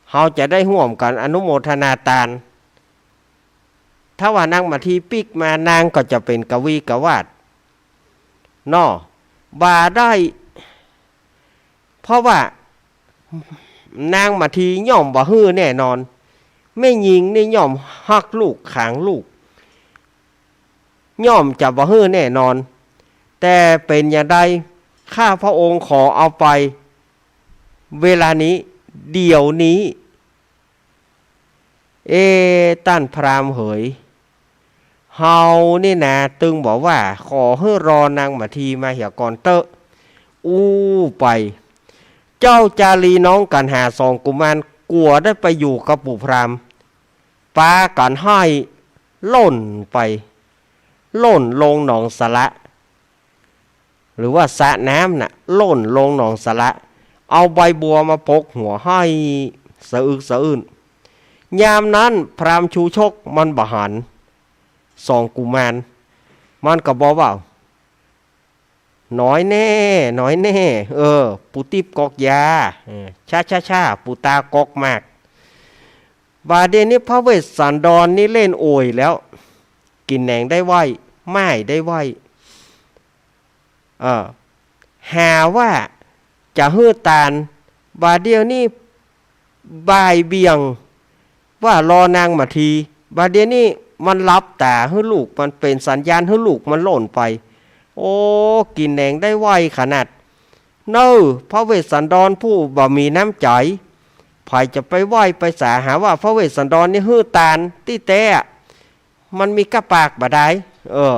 เฮาจะได้ฮ่วมกั๋นอนุโมทนาตาน ถ้าว่านางมาทีปิ๊กมา นางก็จะเป๋นกวีกวาดเนาะ บ่าได้ เพราะว่านางมาทีย่อมบ่หื้อแน่นอน แม่ญิงนี่ย่อมฮักลูกขางลูก ย่อมจะบ่หื้อแน่นอน แต่เป๋นอย่างใด ข้าพระองค์ขอเอาไป เวลานี้ เดี๋ยวนี้ เอ ต้านพราหมณ์เหย เฮานี่นะ ตึงบอกว่า ขอหื้อรอนางมาทีมาเหียก่อนเต๊อะ อู้ไป เจ้าจารีน้องกั๋นหาสองกุมาร กั๋วได้ไปอยู่กับปู่พราหมณ์ ปากั๋นห้อยล่นไป ล่นลงหนองสระ หรือว่าสระน้ำน่ะ ล่นลงหนองสระ เอาใบบัวมาปกหัวห้อยสะอึกสะอื้น ยามนั้นพราหมณ์ชูชกมันบ่หันสองกุมาร มันก็บอกว่า น้อยแน่ น้อยแน่ เออ ปู่ติ๊บกอกยา เออ ช้าช้าช้า ปู่ตากอกหมาก บ่าเดี่ยวนี้พระเวสสันดรนี่เล่นโอ่ยแล้ว กิ๋นแหนงได้ไหว้ ม่ายได้ไหว้ เออ หาว่าจะหื้อตาน บ่าเดี่ยวนี้บ่ายเบี่ยง ว่ารอนางมาที บ่าเดี่ยวนี้มันหลับต๋าหื้อลูกมันเป๋นสัญญาณหื้อลูกมันหล่นไป โอ้ กิ๋นแหนงได้ไหว้ขนาด เน่อ พระเวสสันดรผู้บ่มีน้ำใจ๋ ใผจะไปไหว้ไปสาหาว่าพระเวสสันดรนี่หื้อตานตี้แต๊ มันมีก้าปากบ่ดาย เออ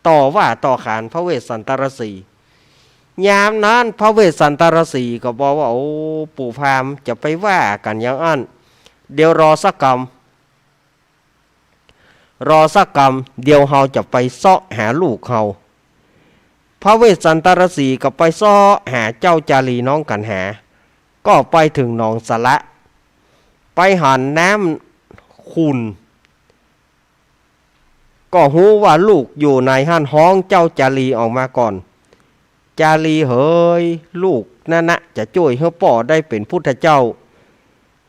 ต่อว่าต่อขานพระเวสสันตรสีห์ ยามนั้นพระเวสสันตรสีห์ก็บอกว่า โอ้ ปู่พราหมณ์จะไปว่ากั๋นอย่างอั้น เดี๋ยวรอสักกำ รอสักกำ เดี๋ยวเฮาจะไปเซาะหาลูกเฮา พระเวสสันตรสีห์ก็ไปเซาะหาเจ้าจารีน้องกัณหา ก็ไปเถิงหนองสระ ไปหันน้ำขุ่น ก็ฮู้ว่าลูกอยู่ในหั้น ฮ้องเจ้าจารีออกมาก่อน จารีเหย ลูกนั้นนะจะจ้วยหื้อป้อได้เป๋นพุทธเจ้า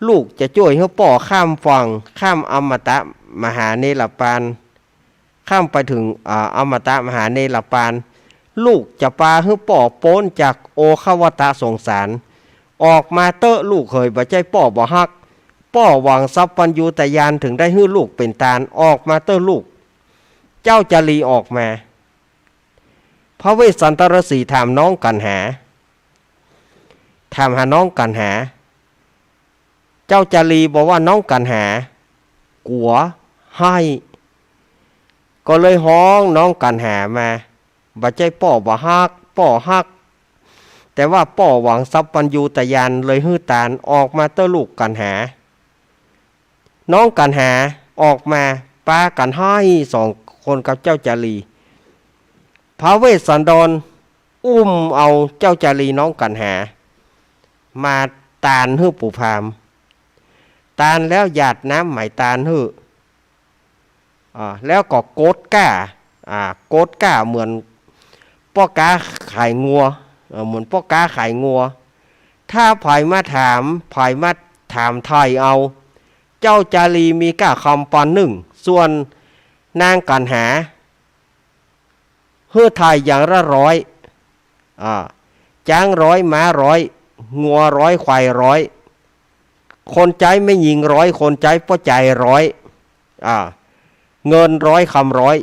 ลูกจะจ้วยหื้อป้อข้ามฝั่ง ข้ามอมตะมหาเนรปาน ข้ามไปเถิง อ่า อมตะมหาเนรปาน ลูกจะปาหื้อป้อป๊นจากโอฆวัตสงสาร ออกมาเต๊อะลูกเหย บ่ใจ้ป้อบ่ฮัก ป้อหวังสัพพัญญูตญาณ เถิงได้หื้อลูกเป๋นตาน ออกมาเต๊อะลูก เจ้าจารีออกมา พระเวสสันตรสีห์ถามน้องกัณหา ถามหาน้องกัณหา เจ้าจารีบอกว่าน้องกัณหากั๋วไห้ ก็เลยฮ้องน้องกัณหามา บ่ใจ้ป้อบ่ฮัก ป้อฮัก แต่ว่าป้อหวังสัพพัญญูตญาณ เลยหื้อตาน ออกมาเต๊อะลูกกัณหา น้องกัณหาออกมา ปากั๋นไห้สองคนกับเจ้าจารี พระเวสสันดรอุ้มเอาเจ้าจารีน้องกัณหา มาตานหื้อปู่พราหมณ์ ตานแล้วหยาดน้ำไหมตานหื้อ อ่า แล้วก็กดก้า อ่า กดก้าเหมือนป้อก๊าขายงัว เอ่อ เหมือนป้อก๊าขายงัว ถ้าใผมาถาม ใผมาถามไถ่เอา เจ้าจารีมีก้าคำปอนด์นึ่ง ส่วนนางกัณหา หื้อไถ่อย่างละร้อย อ่า จ๊างร้อย ม้าร้อย งัวร้อย ควายร้อย คนใจ๊แม่ญิงร้อย คนใจ๊ป้อจายร้อย อ่า เงินร้อย คำร้อย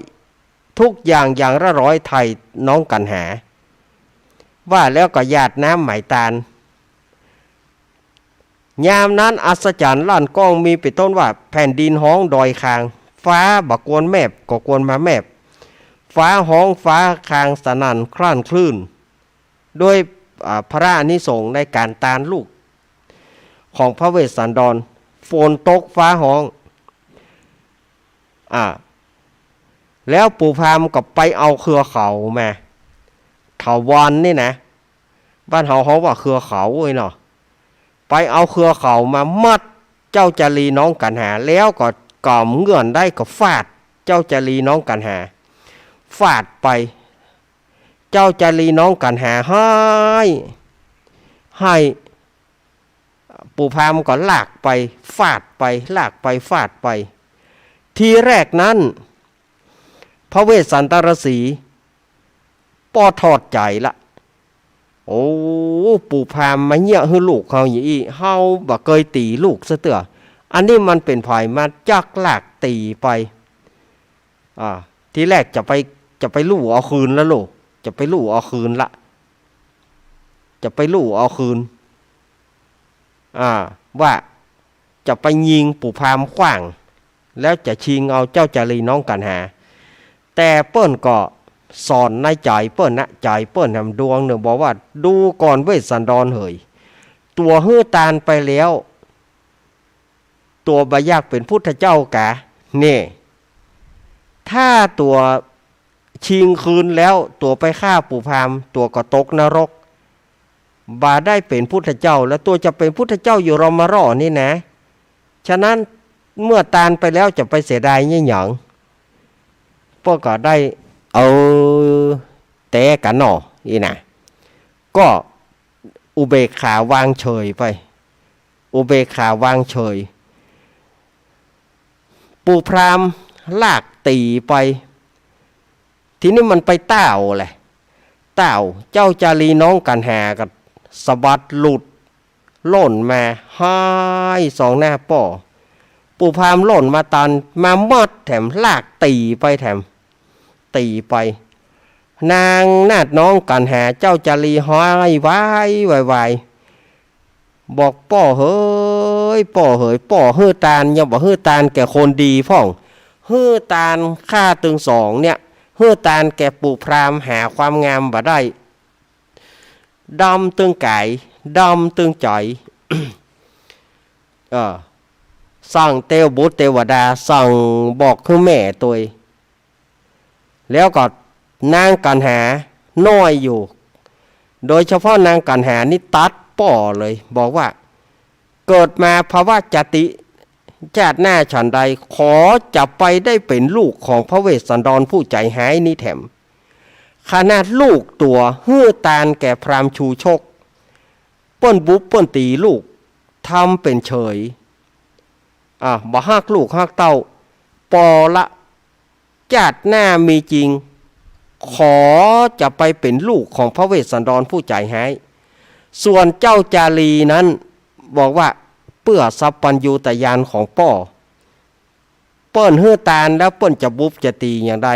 ทุกอย่างอย่างละร้อย ไถ่น้องกัณหา ว่าแล้วก็หยาดน้ำไหมตาน ยามนั้นอัศจรรย์ลั่นก้อง มีเป๋นต้นว่าแผ่นดินฮ้องดอยคาง ฟ้าบ่กวนแมบก็กวนมาแมบ ฟ้าฮ้องฟ้าคางสนั่นครั่นคลื่น ด้วย อ่า พระอานิสงส์ในก๋านตานลูกของพระเวสสันดร ฝนตกฟ้าฮ้อง อ่า แล้วปู่พราหมณ์ก็ไปเอาเครือเขามา เถาวัลย์นี่นะ บ้านเฮาฮ้องว่าเครือเขาเว้ยเนาะ ไปเอาเครือเขามามัดเจ้าจารีน้องกัณหา แล้วก็ก๋ำเงื่อนได้ก็ฟาดเจ้าจารีน้องกัณหา ฟาดไป เจ้าจารีน้องกัณหาไห้ ไห้ ปู่พราหมณ์ก็ลากไป ฟาดไป ลากไป ฟาดไป ทีแรกนั้น พระเวสสันตรสีห์ป้อถอดใจ๋ละ โอ้ ปู่พราหมณ์มาเยียะหื้อลูกเฮาอย่างอี้ เฮาบ่เกยตี๋ลูกซะเตื้อ อันนี้มันเป๋นใผมาจักลากตี๋ไป อ่า ทีแรกจะไป จะไปลู่เอาคืนละลูก จะไปลู่เอาคืนละ จะไปลู่เอาคืน อ่า ว่าจะไปยิงปู่พราหมณ์ขว้าง แล้วจะชิงเอาเจ้าจารีน้องกัณหา แต่เปิ้นก็สอนในใจ๋เปิ้นนะ ใจ๋เปิ้นแหมดวงนึ่งบอกว่า ดูก่อนเวสสันดรเหย ตั๋วหื้อตานไปแล้ว ตั๋วบ่อยากเป๋นพุทธเจ้ากา นี่ ถ้าตั๋วชิงคืนแล้ว ตั๋วไปฆ่าปู่พราหมณ์ ตั๋วก็ตกนรก บ่ได้เป๋นพุทธเจ้า แล้วตั๋วจะเป๋นพุทธเจ้าอยู่รอมะรอนี่นะ ฉะนั้นเมื่อตานไปแล้วจะไปเสียดายเยียะหยัง เปิ้นก็ได้ เออ แต๊กั๋นเนาะ อี้นะ ก็อุเบกขาวางเฉยไป อุเบกขาวางเฉย ปู่พราหมณ์ลากตี๋ไป ทีนี้มันไปต้าวแหละ ต้าว เจ้าจารีน้องกั๋นหาก็สะบัดหลุดล่นมา ฮ้าย ส่องหน้าป้อ ปู่พราหมณ์ล่นมาตัน มามัดแถม ลากตี๋ไปแถม ตี๋ไป นางนาฏน้องกั๋นหา เจ้าจารีฮ้องวายวายวาย บอก ป้อเหย ป้อเหย ป้อหื้อตาน ยังบ่หื้อตานแก่คนดีพ่อง หื้อตานข้าตึงสองเนี่ย หื้อตานแก่ปู่พราหมณ์หาความงามบ่ได้ ดำตึงก๋าย ดำตึงใจ๋ เออ สั่งเตวบุตรเตวดา สั่งบอกหื้อแม่ตวย แล้วก็นางกั๋นหาน้อยอยู่ โดยเฉพาะนางกั๋นหานี่ตัดป้อเลย บอกว่า เกิดมาภวะจาติ จาติหน้าฉันใด ขอจะไปได้เป๋นลูกของพระเวสสันดรผู้ใจ๋ฮ้ายนี้แถม ขนาดลูกตั๋วหื้อตานแก่พราหมณ์ชูชก เปิ้นบุบเปิ้นตี๋ลูก ทำเป๋นเฉย อ่ะ บ่ฮักลูกฮักเต้า ปอละ จาติหน้ามีจริง ขอจะไปเป๋นลูกของพระเวสสันดรผู้ใจ๋ฮ้าย ส่วนเจ้าจารีนั้นบอกว่า เปื้อสัพพัญญูตญาณของป้อ เปิ้นหื้อตานแล้วเปิ้นจะบุบจะตี๋อย่างใด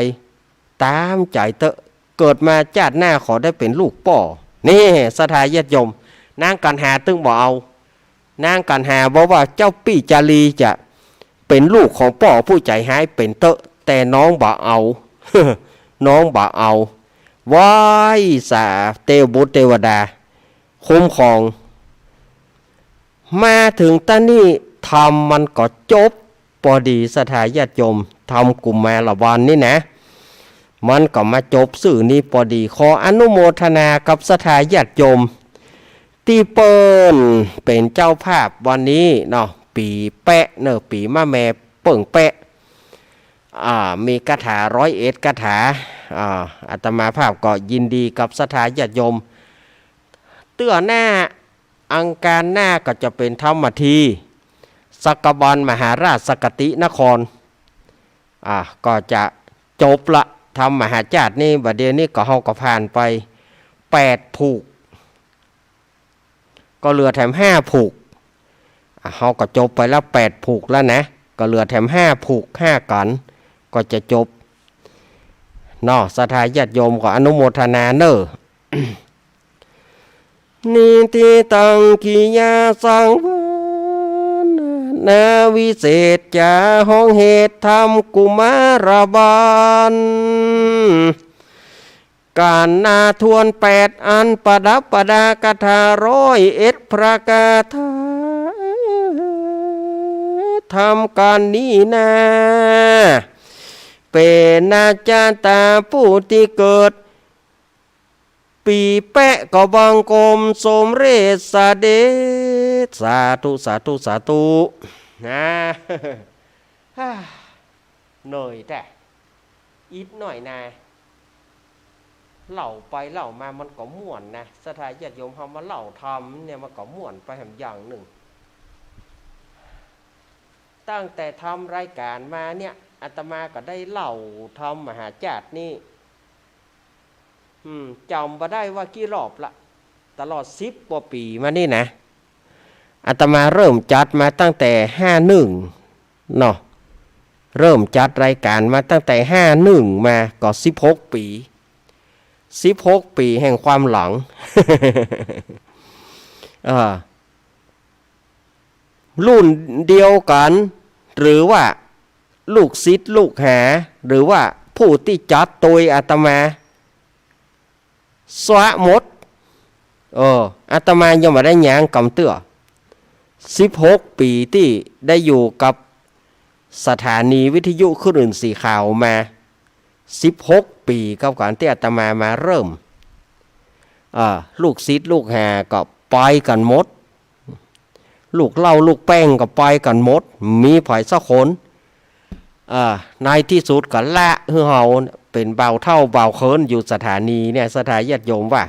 ต๋ามใจ๋เต๊อะ เกิดมาจาติหน้าขอได้เป๋นลูกป้อ นี่ ศรัทธาญาติโยม นางกั๋นหาตึงบ่เอา นางกั๋นหาบอกว่า เจ้าปี้จารีจะเป๋นลูกของป้อผู้ใจ๋ฮ้ายเป๋นเต๊อะ แต่น้องบ่เอา น้องบ่เอา ไหว้สาเตวบุตรเตวดา คุ้มครอง มาเถิงต๋อนนี้ ธรรมมันก็จบปอดี ศรัทธาญาติโยม ธรรมกุมารวรรณนี่นะ มันก็มาจบซื่อนี้ปอดี ขออนุโมทนากับศรัทธาญาติโยม ตี้เปิ้นเป๋นเจ้าภาพวันนี้เนาะ ปี๋แป๊ะเนาะ ปี๋มะแมเปิ้งแป๊ะ อ่า มีคาถาร้อยเอ็ดคาถา อ่า อาตมาภาพก็ยินดีกับศรัทธาญาติโยม เตื้อหน้า อังคารหน้าก็จะเป๋นธรรมพิธี สักกะบัลมหาราชสักกะตินคร อ่า ก็จะจบละ ธรรมมหาจาตินี้ บ่าเดี่ยวนี้ก็เฮาก็ผ่านไปแปดผูก ก็เหลือแถมห้าผูก อ่ะ เฮาก็จบไปแล้วแปดผูกแล้วนะ ก็เหลือแถมห้าผูก ห้ากั๋น ก็จะจบเนาะ ศรัทธาญาติโยมก็อนุโมทนาเน่อ นิฏฐิตัง กิยาสังวานะ วิเศษจา ฮ้องเหตุธรรมกุมารวรรณ กั๋นนาทวนแปดอัน ประดับประดาคาถาร้อยเอ็ดประกาศ ธรรมกั๋นนี้นา เป๋นนาจาตาผู้ตี้เกิด ปี๋แป๊ะก็บังคมสมเร็จเสด็จ สาธุ สาธุ สาธุ นะ ฮ่า เหนื่อยแต๊ อิดหน้อยนา เล่าไปเล่ามามันก็ม่วนนะ ศรัทธาญาติโยมเฮามาเล่าธรรมเนี่ยมันก็ม่วนไปแหมอย่างนึ่ง ตั้งแต่ทำรายก๋านมาเนี่ย อาตมาก็ได้เล่าธรรมมหาจาตินี้ อืม จ๋ำบ่ได้ว่ากี่รอบละ ตลอดสิบกว่าปี๋มานี่นะ อาตมาเริ่มจัดมาตั้งแต่ห้าหนึ่งเนาะ เริ่มจัดรายก๋านมาตั้งแต่ห้าหนึ่งมาก็สิบหกปี๋ สิบหกปี๋แห่งความหลัง เออ รุ่นเดียวกั๋น หรือว่าลูกศิษย์ลูกหา หรือว่าผู้ตี้จัดโตยอาตมา สวะหมด เออ อาตมายังบ่ได้ย้างกำเตื้อ สิบหกปี๋ตี้ได้อยู่กับสถานีวิทยุคลื่นสีขาวมา สิบหกปี๋กับก๋านตี้อาตมามาเริ่ม อ่า ลูกศิษย์ลูกหาก็ไปกั๋นหมด ลูกเหล้าลูกแป้งก็ไปกั๋นหมด มีใผสักคน อ่า ในตี้สุดก็ละหื้อเฮาเป๋นบ่าวเฒ่าบ่าวเคิ้นอยู่สถานีเนี่ย ศรัทธาญาติโยมว่า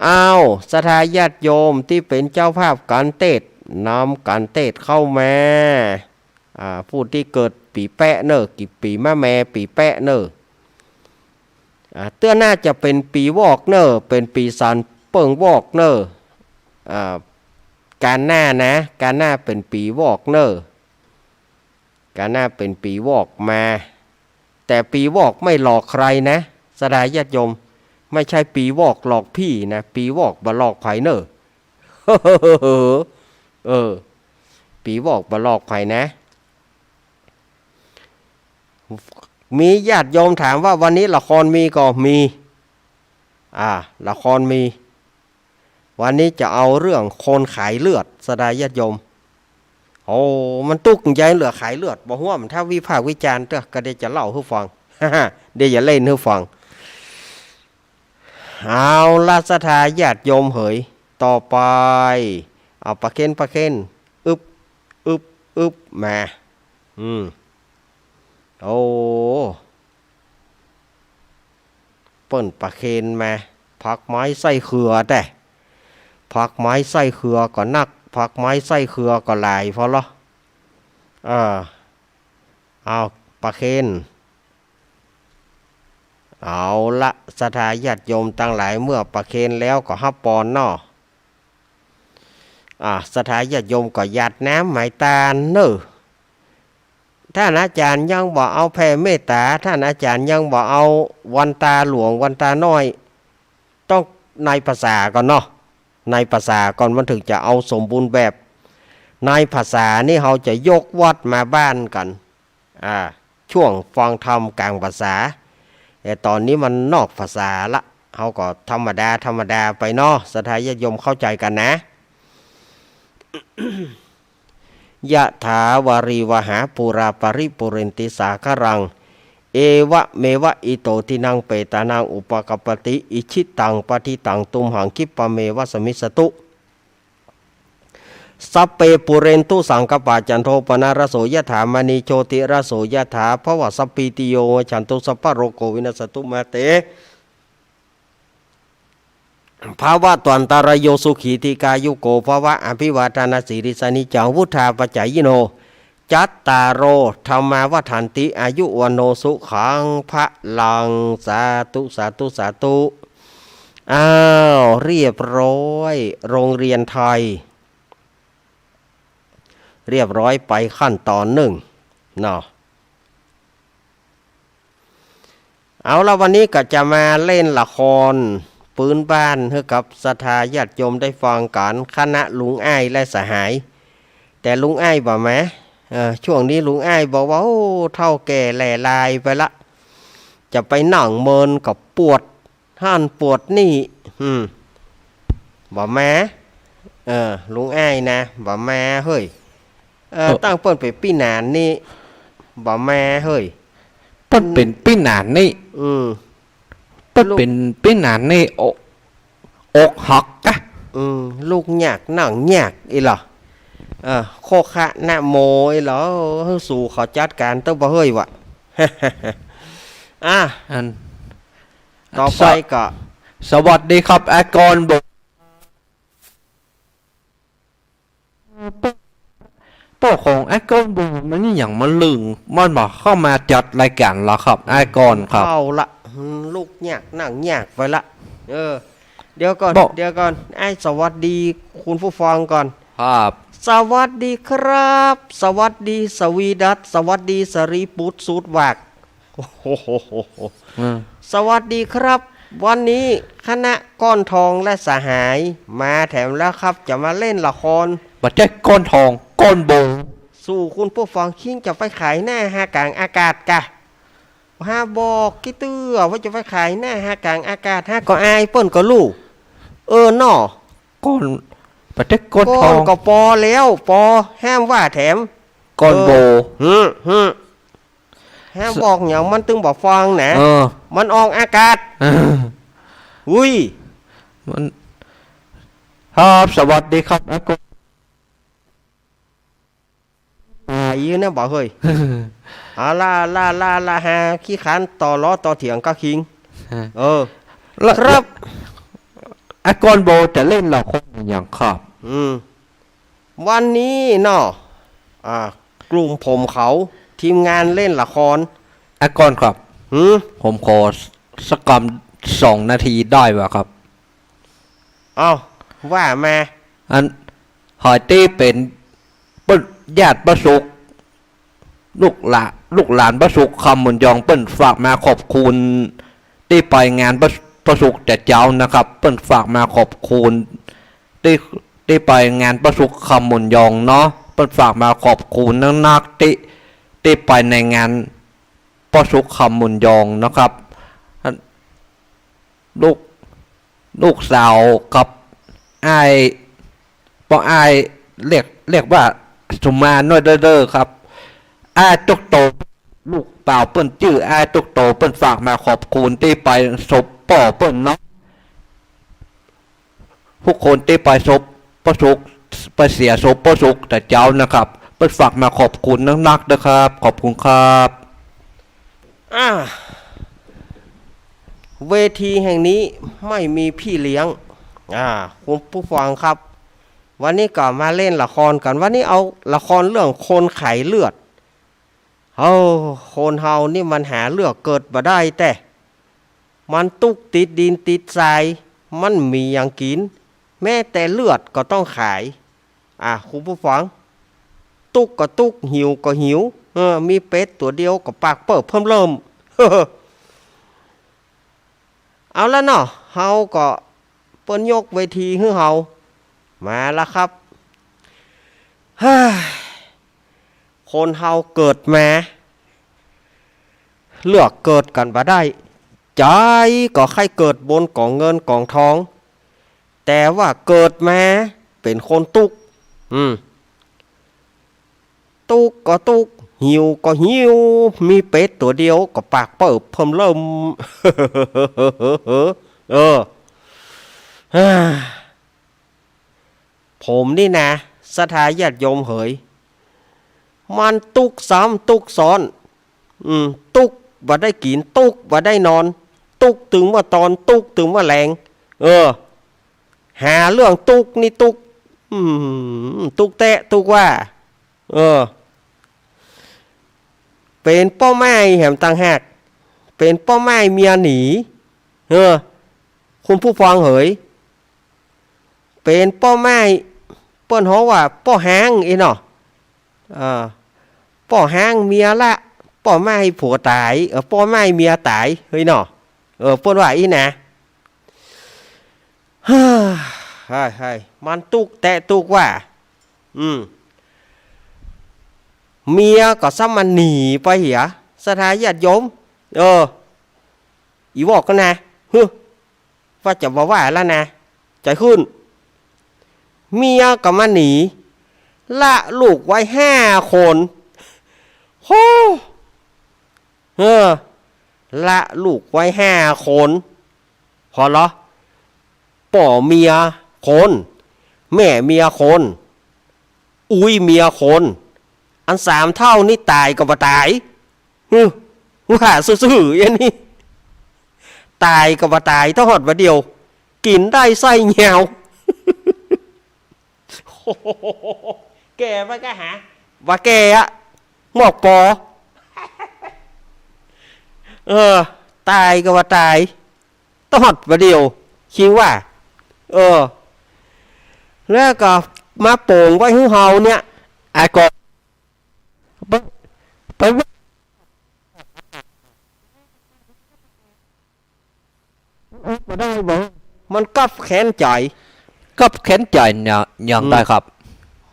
อ้าว ศรัทธาญาติโยมตี้เป๋นเจ้าภาพก๋านเตสน์ น้อมก๋านเตศเข้ามา อ่า ผู้ตี้เกิดปี๋แป๊ะเน่อ กิ๋ปี๋มะแมปี๋แป๊ะเน่อ อ่า เตื้อหน้าจะเป๋นปี๋วอกเน่อ เป๋นปี๋ศาลเปิ้งวอกเน่อ อ่า ก๋านหน้านะ ก๋านหน้าเป๋นปี๋วอกเน่อ ก๋านหน้าเป๋นปี๋วอกมา แต่ปี๋วอกไม่หลอกใครนะ ศรัทธาญาติโยม ไม่ใช่ปี๋วอกหลอกพี่นะ ปี๋วอกบ่หลอกใผเน่อ เออ ปี๋วอกบ่หลอกใผนะ มีญาติโยมถามว่าวันนี้ละครมีก่อ มี อ่า ละครมี วันนี้จะเอาเรื่องคนขายเลือด ศรัทธาญาติโยม โอ้ มันตุ๊กใหญ่เหลือขายเลือด บ่ฮู้ว่ามันถ้าวิพากษ์วิจารณ์เตื้อ ก็เดี๋ยวจะเล่าหื้อฟัง เดี๋ยวจะเล่นหื้อฟัง เอาละศรัทธาญาติโยมเหย ต่อไป เอาปาเคน ปาเคน อึบ อึบ อึบ มา อืม โอ้ เปิ้นประเคนมา ผักไม้ไส้เขือแต๊ ผักไม้ไส้เขือก็นัก ผักไม้ไส้เขือก็หลายพอละ เออ เอาประเคน เอาละ ศรัทธาญาติโยมตังหลาย เมื่อประเคนแล้วก็ฮับปอนเนาะ อ่า ศรัทธาญาติโยมก็หยาดน้ำหมายตานเน่อ ท่านอาจารย์ยังบ่เอาแผ่เมตตา ท่านอาจารย์ยังบ่เอาวันตาหลวงวันตาน้อย ต้องในภาษาก่อนเนาะ ในภาษาก่อนมันถึงจะเอาสมบูรณ์แบบ ในภาษานี่เฮาจะยกวัดมาบ้านกั๋น อ่า ช่วงฟังธรรมก๋างภาษา แต่ต๋อนนี้มันนอกภาษาละ เฮาก็ธรรมดาธรรมดาไปเนาะ ศรัทธาญาติโยมเข้าใจ๋กั๋นนะ ยะถาวาริวหาปูราปริปูเรนติสาคารัง เอวะเมวะอิโตทินังเปตานังอุปกัปปติ อิจฉิตังปัตถิตังตุมหังคิปปะเมวะสมมิสสตุ สัพเพปูเรนตุสังกัปปา จันโทปนรสโสยะถา มะณีโชติรสโสยะถา ภวะสัพพีติโยวิวัชชันตุ สัพพะโรโควินัสสตุมาเต ภะวะตวันตะราโย สุขีทีฆายุโกภะวะ อภิวาทานะสีลิสสะนิจจัง วุฑฒาปะจายิโน จัตตาโร ธัมมาวัฑฒันติ อายุ วัณโณ สุขัง พะลัง สาธุ สาธุ สาธุ อ้าว เรียบร้อย โรงเรียนไทย เรียบร้อยไปขั้นต๋อนนึ่งเนาะ เอาละ วันนี้ก็จะมาเล่นละครปื๊นบ้านหื้อกับศรัทธาญาติโยมได้ฟังกั๋น คณะลุงอ้ายและสหาย แต่ลุงอ้ายบ่มา เออ ช่วงนี้ลุงอ้ายบอกว่า โอ้ เฒ่าแก่แหล่ลายไปละ จะไปนั่งเมินก็ปวด หั้นปวดนี่ อืม บ่มา เออ ลุงอ้ายนะ บ่มาเฮ้ย เออ เออ ตั้งเปิ้นไปปี้หนานนี่ บ่มาเฮ้ย เปิ้นเป๋นปี้หนานนี่ อืม เปิ้นเป๋นปี้หนานนี่ อก อกหักกะ อืม ลุกยากนั่งยากอี้เหรอ เออ โคคะนะโมอี้เหรอ หื้อสูเขาจัดก๋านเต๊อะบ่เฮ้ยวะ อ่ะ อัน ต่อไปก็ ส- สวัสดีครับ อากรบ่ ป้อของอากรบ่ มันนี่หยังมาลึง มันบ่เข้ามาจัดรายก๋านละครับ อากรครับ เอาละ อืม ลุกยากนั่งยากไปละ เออ เดี๋ยวก่อน บ่ เดี๋ยวก่อน อ้ายสวัสดีคุณผู้ฟังก่อน ครับ สวัสดีครับ สวัสดีสวีดัส สวัสดีสรีปุตรสูตรวาก โอ้โห อืม สวัสดีครับ วันนี้คณะก้อนทองและสหายมาแถมแล้วครับ จะมาเล่นละคร บ่ใจ้ก้อนทอง ก้อนโบ สู่คุณผู้ฟัง คิงจะไปขายหน้าหากลางอากาศกะ หาบอกกี้เตื้อว่าจะไปขายหน้าหากลางอากาศ หาก็อายเปิ้นก็ฮู้ เออเนาะ ก้อน บ่ใจ้ก้อนทอง ก้อนก็ปอแล้ว ปอ ห้ามว่าแถม ก้อนโบ เออ หืม หืม ห้ามบอกหยังมันตึงบ่ฟังนะ เออ มันออกอากาศ เออ อุ้ย มัน ครับ สวัสดีครับ อากร อ่า อีนะบ่าเฮ้ย อ่า ล่า ล่า ล่า ล่า หาขี้ขันต่อล้อต่อเถียงกับคิง ฮะ เออ แล้ว ครับ อากรโบจะเล่นละครหยังครับ อืม วันนี้เนาะ อ่า กลุ่มผมเขา ทีมงานเล่นละคร อาก่อนครับ หืม ผมขอสักกำสองนาทีได้บ่ครับ เอ้า ว่ามา อัน หอยตี้เป๋น เปิ้น ญาติป้อสุข ลูกหลาน ลูกหลานป้อสุขคำบุญยอง เปิ้นฝากมาขอบคุณ ตี้ไปงานป้อ ป้อสุขแต่เจ๊านะครับ เปิ้นฝากมาขอบคุณ ตี้ ตี้ไปงานป้อสุขคำบุญยองเนาะ เปิ้นฝากมาขอบคุณนักๆ ตี้ ตี้ไปในงานป้อสุขคำบุญยองนะครับ ลูก ลูกสาวกับอ้าย ป้ออ้ายเรียก เรียกว่าสุมาน้อยเด้อ เด้อครับ อ้ายตุ๊กโต ลูกบ่าวเปิ้นจื้ออ้ายตุ๊กโต เปิ้นฝากมาขอบคุณตี้ไปศพป้อเปิ้นเนาะ ผู้คนตี้ไปศพป้อสุข ไปเสียศพป้อสุขแต่เจ๊านะครับ เปิ้นฝากมาขอบคุณนักๆ เด้อครับ ขอบคุณครับ อ่า เวทีแห่งนี้ไม่มีพี่เลี้ยง อ่า คุณผู้ฟังครับ วันนี้ก็มาเล่นละครกั๋น วันนี้เอาละครเรื่องคนขายเลือด เอ้า คนเฮานี่มันหาเลือกเกิดบ่ได้แต๊ มันตุ๊กข์ติดดินติดทราย มันบ่มีหยังกิ๋น แม้แต่เลือดก็ต้องขาย อ่ะ คุณผู้ฟัง ตุ๊กข์ก็ตุ๊กข์ หิวก็หิว เออ มีเป็ดตั๋วเดียวก็ปากเปิ้บเพิ่มเริ่ม เอาละเนาะ เฮาก็ เปิ้นยกเวทีหื้อเฮา มาละครับ เฮ้ย คนเฮาเกิดมา เลือกเกิดกั๋นบ่ได้ ใจ๋ก็ใค่เกิดบนก๋องเงินก๋องทอง แต่ว่าเกิดมาเป๋นคนตุ๊กข์ อืม ตุ๊กข์ก็ตุ๊กข์ หิวก็หิว มีเป็ดตั๋วเดียวก็ปากเปิ้บเพิ่มเริ่ม เออ ผมนี่นะ ศรัทธาญาติโยมเหย มันตุ๊กข์ซ้ำตุ๊กข์ซ้อน อืม ตุ๊กข์บ่ได้กิ๋น ตุ๊กข์บ่ได้นอน ตุ๊กข์ตึงว่าตอน ตุ๊กข์ตึงว่าแลง เออ หาเรื่องตุ๊กข์นี่ตุ๊กข์ อืม ตุ๊กข์แต๊ตุ๊กข์ว่า เออ เป๋นป้อม่ายแหมต่างหาก เป๋นป้อม่ายเมียหนี เออ คุณผู้ฟังเหย เป๋นป้อม่าย เปิ้นฮ้องว่าป้อฮ้างอี้เนาะ อ่า ป้อฮ้างเมียละ ป้อม่ายผัวต๋าย เออ ป้อม่ายเมียต๋าย เฮ้ยเนาะ เออ เปิ้นว่าอี้นะ เฮ้ย เฮ้ย มันตุ๊กข์แต๊ตุ๊กข์ว่า อืม เมียก็ซ้ำมันหนีไปเหีย ศรัทธาญาติโยม เออ อีวอกกั๋นนะ ฮึ ว่าจะบ่ว่าละนะ ใจ๋ขึ้น เมียก็มาหนี ละลูกไว้ห้าคน โห เออ ละลูกไว้ห้าคน พอเหรอ ป้อเมียคน แม่เมียคน อุ๊ยเมียคน อันสามเฒ่านี่ต๋ายก็บ่ต๋าย ฮึ ว่าซื่อๆ อย่างนี้ ต๋ายก็บ่ต๋าย เต้าฮอดว่าเดียว กิ๋นได้ไส้ยาว แก่ไปก็หา ว่าแก่อะ หมอกปอ เออ ต๋ายก็ว่าต๋าย เต้าฮอดว่าเดียว คิงว่า เออ แล้วก็มาโป๋งไว้หื้อเฮาเนี่ย อ่ะ ก็ ไป ไป บ่ได้บ่ มันคับแค้นใจ๋ คับแค้นใจ๋เนี่ย อย่างใดครับ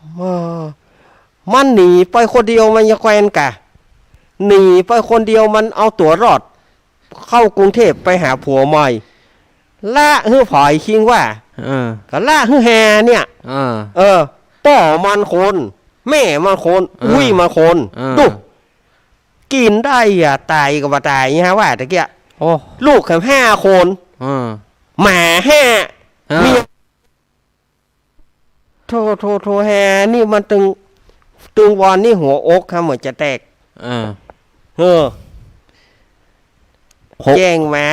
อืม เออ มันหนีไปคนเดียวมันยังแควนกะ หนีไปคนเดียวมันเอาตั๋วรอด เข้ากรุงเทพฯไปหาผัวใหม่ ละหื้อผายคิงว่า เออ ก็ละหื้อแฮเนี่ย เออ เออ ป้อมันคน แม่มันคน เออ อุ๊ยมันคน เออ ดู กิ๋นได้อะ ต๋ายก็บ่ต๋ายเนี่ยว่าตะเกียะ โอ้ ลูกแค่ห้าคน เออ หมาห้า เออ เมีย โธ่ โธ่ โธ่ แฮนี่มันตึง ตึงวอนนี่หัวอกฮะเหมือนจะแตก เออ เออ หัว แจ้งมา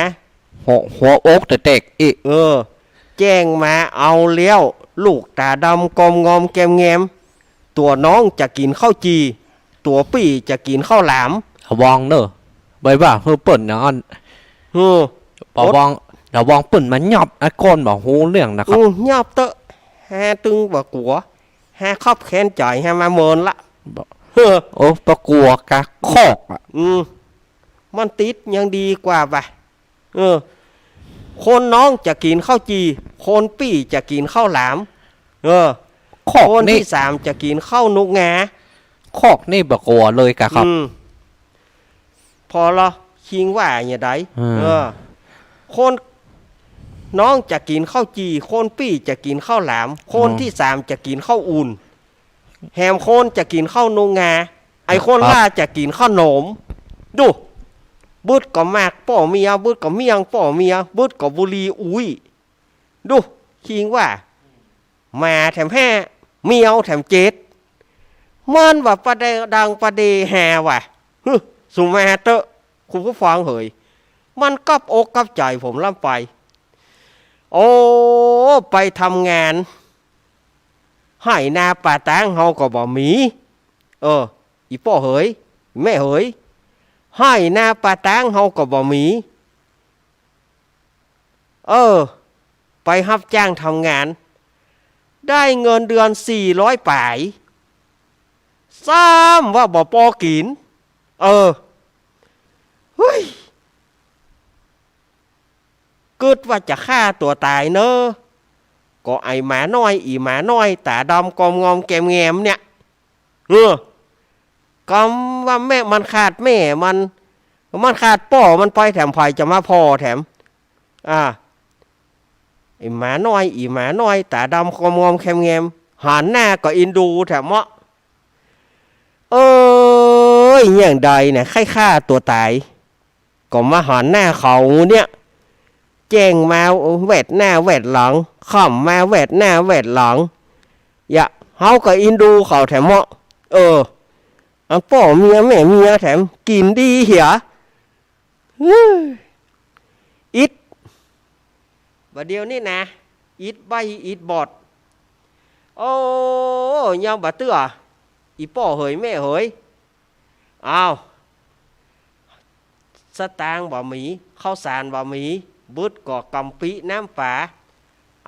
หัว หัวอกจะแตกอีก เออ แจ้งมาเอาแล้ว ลูกต๋าดำกอมงอมแกมแงม ตั๋วน้องจะกิ๋นข้าวจี่ ตั๋วปี้จะกิ๋นข้าวหลาม ระวังเน่อ บ่ใจ้ว่าหื้อเปิ้นอย่างนั้น หื้อ ระวัง ระวังเปิ้นมายอบ ไอ้คนบ่ฮู้เรื่องนะครับ อืม ยอบเต๊อะ ฮาตึงบ่กั๋ว ฮาคับแค้นใจ๋ ฮามาเมินละ บ่ เฮ้อ โอ้ บ่กั๋วกะคอกอะ อืม มันติดยังดีกว่าบ่ะ เออ คนน้องจะกิ๋นข้าวจี่ คนปี้จะกิ๋นข้าวหลาม เออ คอกนี่ คนตี้สามจะกิ๋นข้าวหนุกงา คอกนี่บ่กั๋วเลยกะครับ อืม ผ่อละ คิงว่าอย่างใด อืม เออ คนน้องจะกิ๋นข้าวจี่ คนปี้จะกิ๋นข้าวหลาม คนตี้สามจะกิ๋นข้าวอุ่น แหมคนจะกิ๋นข้าวหนุกงา ไอ้คน ครับ ล่าจะกิ๋นข้าวหนม ดู บึดก็หมากป้อเมีย บึดก็เมี่ยงป้อเมีย บึดก็บุหรี่อุ๊ย ดู คิงว่า หมาแถมห้า แมวแถมเจ็ด มันว่าปะเดดังปะเดฮาว่ะ ฮึ สุมาเต๊อะ คุณผู้ฟังเหย มันกับอกกับใจ๋ผมล้ำไป โอ้ ไปทำงาน ไฮ่นาป่าตางเฮาก็บ่มี เออ อี่ป้อเหย แม่เหย ไฮ่นาป่าตางเฮาก็บ่มี เออ ไปฮับจ้างทำงาน ได้เงินเดือนสี่ร้อยป๋าย ซ้ำว่าบ่ปอกิ๋น เออ เฮ้ย กึ๊ดว่าจะฆ่าตั๋วต๋ายเน่อ ก็ไอ้หมาน้อย อี่หมาน้อย ต๋าดำกอมงอมแกมแงมเนี่ย เออ กำว่าแม่มันขาดแม่มัน มันขาดป้อมันไปแถม ใผจะมาผ่อแถม อ่า ไอ้หมาน้อย อี่หมาน้อย ต๋าดำกอมงอมแกมแงม หันหน้าก็อินดูแถมเมาะ เอ้ย อย่างใดเนี่ย ใค่ฆ่าตั๋วต๋าย ก็มาหันหน้าเขาเนี่ย แจ้งมาแวดหน้าแวดหลัง ค่ำมาแวดหน้าแวดหลัง ยะ เฮาก็อินดูเขาแถมเมาะ เออ อันป้อเมียแม่เมียแถม กิ๋นดีเหีย อิด บ่าเดี่ยวนี้นะ อิดใบ้อิดบอด โอ้ ยังบ่าเตื้อ อี่ป้อเหยแม่เหย อ้าว สตางค์บ่มี ข้าวสารบ่มี บึดก็ก๋ำปี้น้ำป๋า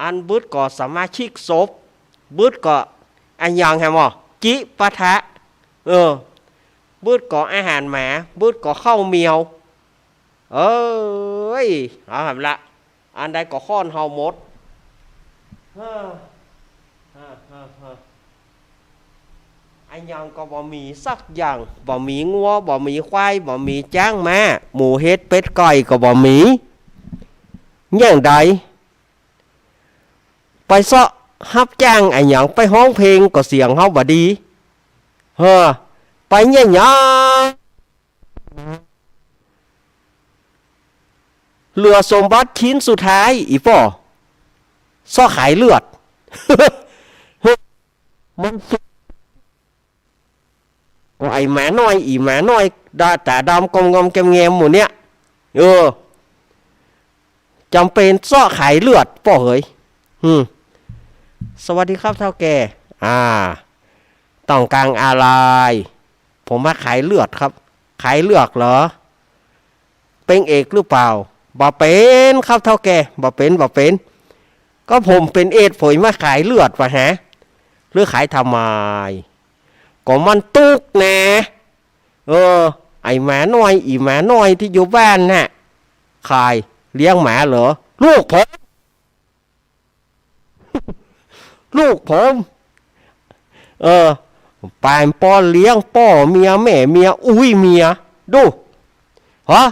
อันบึดก็สมาชิกศพ บึดก็อะหยังแหมอ จิปาถะ เออ บึดก็อาหารหมา บึดก็ข้าวแมว เอ้ย เอาแหมละ อันใดก็ค้อนเฮาหมด เฮ้อ เฮ้อ เฮ้อ เฮ้อ อะหยังก็บ่มีสักอย่าง บ่มีงัว บ่มีควาย บ่มีจ๊างม้า หมูเห็ดเป็ดไก่ก็บ่มี อย่างใด ไปเซาะฮับจ้างอะหยัง ไปฮ้องเพลงก็เสียงเฮาบ่ดี เฮ้อ ไปเยียะหยัง เหลือสมบัติชิ้นสุดท้าย อี่ป้อ เซาะขายเลือด มันสุด ก็ไอ้หมาน้อย อี่หมาน้อย ดา ต๋าดำกอมงอมแกมแงมหมู่เนี่ย เออ จ๋ำเป๋นเซาะขายเลือด ป้อเหย อืม สวัสดีครับเฒ่าแก่ อ่า ต้องก๋านอะหยัง ผมมาขายเลือดครับ ขายเลือดเหรอ เป๋นเอดส์หรือเปล่า บ่เป๋นครับเฒ่าแก่ บ่เป๋น บ่เป๋น ก็ผมเป๋นเอดส์ ผมมาขายเลือดวะฮะ หรือขายทำไม ก็มันตุ๊กข์นะ เออ ไอ้หมาน้อย อี่หมาน้อยตี้อยู่บ้านน่ะ ใผเลี้ยงหมาเหรอ ลูกผม ลูกผม เออ ป๋ายปอเลี้ยงป้อเมียแม่เมียอุ๊ยเมีย ดู ฮะ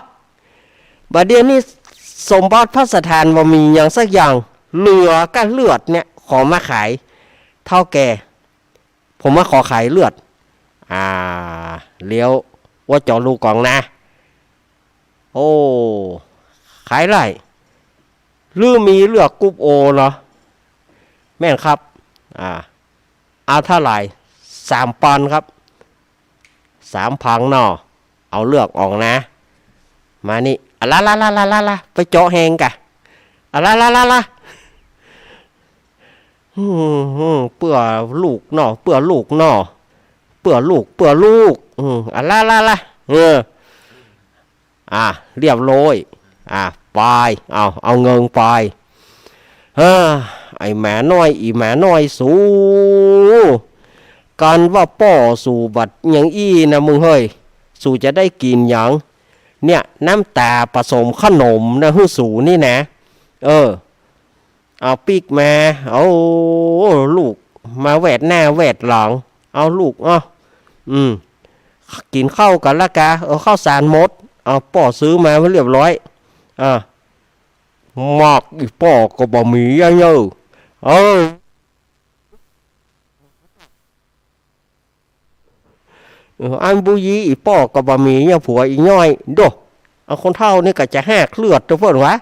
บ่าเดี่ยวนี้สมบัติภัสถานบ่มีหยังสักอย่าง เหลือก้าเลือดเนี่ย ขอมาขาย เฒ่าแก่ ผมมาขอขายเลือด อ่า เลี้ยว ว่าจอดูก่อนนะ โอ้ ขายได้ หรือมีเลือดกรุ๊ปโอเหรอ แม่นครับ อ่า เอาเท่าไหร่ สามปอนด์ครับ สามพันเนาะ เอาเลือดออกนะ มานี่ อะละละละละละละ ไปเจาะแฮงก่ะ อะละละละละ อืม อืม เปื้อลูกเนาะ เปื้อลูกเนาะ เปื้อลูก เปื้อลูก อืม อะ ละ ละ ละ เออ อ่ะ เรียบร้อย อ่ะ ไป เอา เอาเงินไป เฮ้อ ไอ้หมาน้อย อี่หมาน้อยสู กั๋นว่าป้อสูบัดอย่างอี้นะมึงเฮ้ย สูจะได้กิ๋นหยัง เนี่ย น้ำต๋าผสมขนมนะ หื้อสูนี่นะ เออ เอาปิ๊กมา เอา ลูก มาแวดหน้าแวดหลัง เอาลูก เอา อืม กิ๋นข้าวกั๋นละกา เออ ข้าวสารหมด เอา ป้อซื้อมาไว้เรียบร้อย อ่ะ หมากอี่ป้อก็บ่มีอะเนอะ เออ เออ อันบูยีอี่ป้อก็บ่มีเนี่ย ผัวอี่น้อย โดะ เอา คนเฒ่านี่ก็จะหากเลือดตัวเปิ้นวะ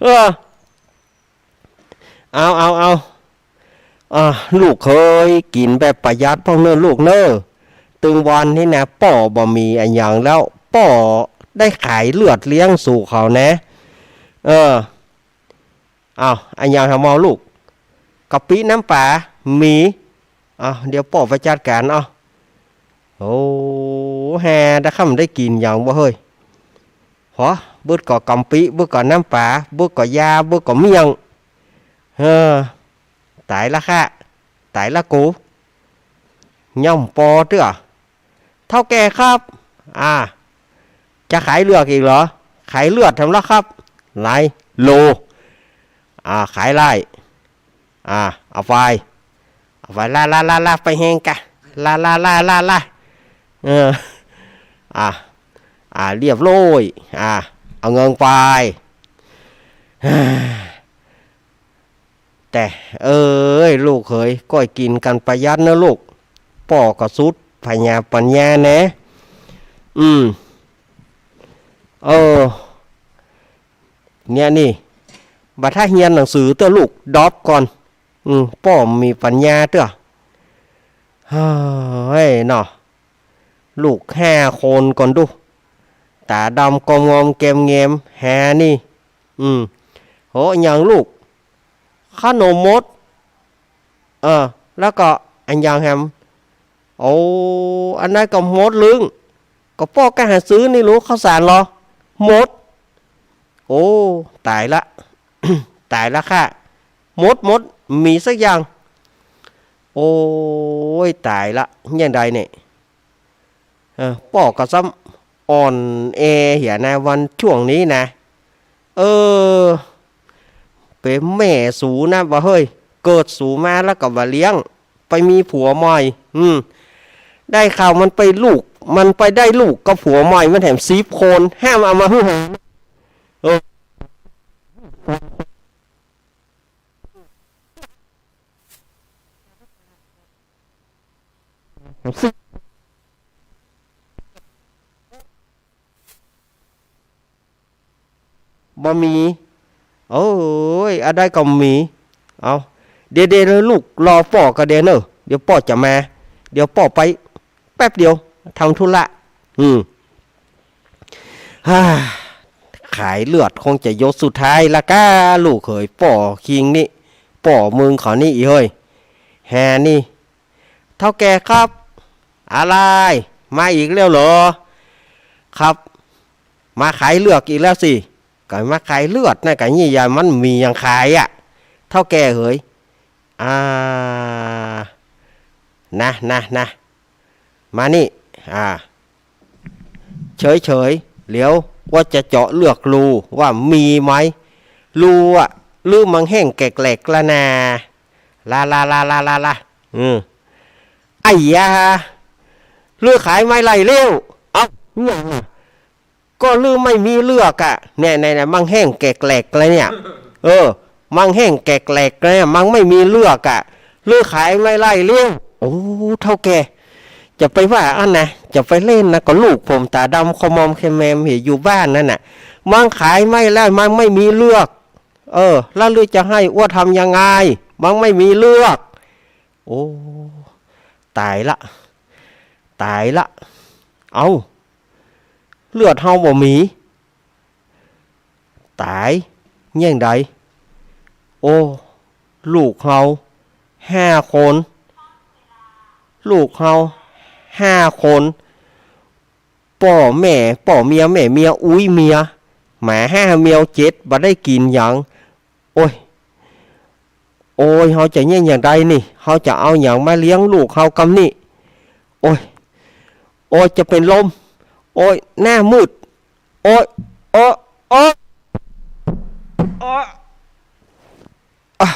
เออ เอา เอา เอา อ่า ลูกเขยกิ๋นแบบประหยัดพ่องเน่อลูกเน่อ ตึงวันนี้นะ ป้อบ่มีอะหยังแล้ว ป้อได้ขายเลือดเลี้ยงสูเขานะ เออ เอา อะหยังหาเมาลูก กะปิน้ำป๋า มี เอา เดี๋ยวป้อไปจัดก๋าน เอา โอ้ แฮ ดะค่ำได้กิ๋นหยังบ่เฮ้ย หอ บึดก่อกำปิ บึดก่อน้ำป๋า บึดก่อยา บึดก่อเมี่ยง เออ ต๋ายละข้า ต๋ายละกู ย่อมปอเตื้อ เฒ่าแก่ครับ อ่า จะขายเลือดอีกเหรอ ขายเลือดแถมละครับ หลายโล อ่า ขายไล่ อ่า เอาไป เอาไป ละ ละ ละ ละ ไปแฮงกะ ละ ละ ละ ละ ละ เออ อ่า อ่า เรียบร้อย อ่า เอาเงินไป แต่ เอ้ย ลูกเขย ก้อยกิ๋นกั๋นประหยัดเน่อลูก ป้อก็สุดผญาปัญญาแหนะ อืม เออ เนี่ยนี่ บ่ถ้าเฮียนหนังสือเตื้อลูก ดร็อปก่อน อืม ป้อมีปัญญาเตื้อ เฮ้ย เนาะ ลูกห้าคนก่อนดู ต๋าดำกอมงอมแกมแงม แฮนี่ อืม โห อะหยังลูก ขนมหมด เออ แล้วก็อะหยังแหม โอ้ อันนั้นก็หมดลึง ก็ป้อก้าหาซื้อนี่ลูก ข้าวสารเหรอ หมด โอ้ ต๋ายละ ต๋ายละข้า หมด หมด มีสักอย่าง โอ้ย ต๋ายละ ยังใดเนี่ย เออ ป้อก็ซ้ำอ่อนแอเหียนะ วันช่วงนี้นะ เออ เป๋นแม่สูนะบ่าเฮ้ย เกิดสูมาแล้วก็บ่าเลี้ยง ไปมีผัวใหม่ อืม ได้ข่าวมันไปลูก มันไปได้ลูกกับผัวใหม่ มันแถมสิบคน ห้ามเอามาหื้อหา เออ บ่มี โอ้ย อะได้ก็มี เอา เดี๋ยว เดี๋ยวลูก รอป้อก็เดี๋ยวเนอะ เดี๋ยวป้อจะมา เดี๋ยวป้อไปแป๊บเดียว ทำธุระ อืม ฮ่า ขายเลือดคงจะหยดสุดท้ายละก้า ลูกเขยป้อคิงนี่ ป้อมึงเขานี่อีเฮ้ย แฮนี่ เฒ่าแก่ครับ อะไร มาอีกแล้วเหรอ ครับ มาขายเลือดอีกแล้วสิ ก็มาขายเลือดนะ ก็นี่ยามันมีอย่างขายอะ เฒ่าแก่เหย อ่า นะ นะ นะ มานี่ อ่า เฉยๆ เหลียวว่าจะเจาะเลือกรูว่ามีไหม รูอะ หรือมังแห้งแกลกๆ ละนา ละ ละ ละ ละ ละ ละ อืม ไอ้ยา หรือขายไม่ไล่เลี้ยว เอ้า เนี่ย ก็หรือไม่มีเลือกอะ เนี่ย เนี่ย เนี่ย มังแห้งแกลกๆ เลยเนี่ย เออ มังแห้งแกลกๆ เลย มังไม่มีเลือกอะ หรือขายไม่ไล่เลี้ยว โอ้ เฒ่าแก่ จะไปว่าอั้นนะ จะไปเล่นนะ ก็ลูกผมต๋าดำขมอมแคมแมมเหียอยู่บ้านนั่นน่ะ มังขายไม่ไล่ มังไม่มีเลือก เออ แล้วหรือจะให้อ้วทำยังไง มังไม่มีเลือก โอ้ ต๋ายละ ต๋ายละ เอ้า เลือดเฮาบ่มี ต๋าย เยียงใด โอ้ ลูกเฮาห้าคน ลูกเฮาห้าคน ป้อแม่ ป้อเมีย แม่เมีย อุ๊ยเมีย หมาห้า แมวเจ็ด บ่ได้กิ๋นหยัง โอ๊ย โอ๊ย เฮาจะเยียะหยังได้นี่ เฮาจะเอาหยังมาเลี้ยงลูกเฮากำนี้ โอ๊ย โอ๊ย จะเป๋นลม โอ๊ย หน้ามืด โอ๊ย โอ๊ะ โอ๊ะ โอ๊ะ อ่ะ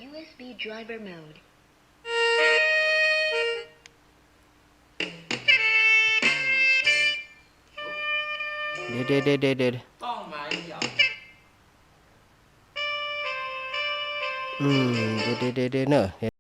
ยู เอส บี driver mode เดี๋ยว เดี๋ยว เดี๋ยว เดี๋ยว เดี๋ยว อืม เดี๋ยว เดี๋ยว เดี๋ยว เดี๋ยว เนอะ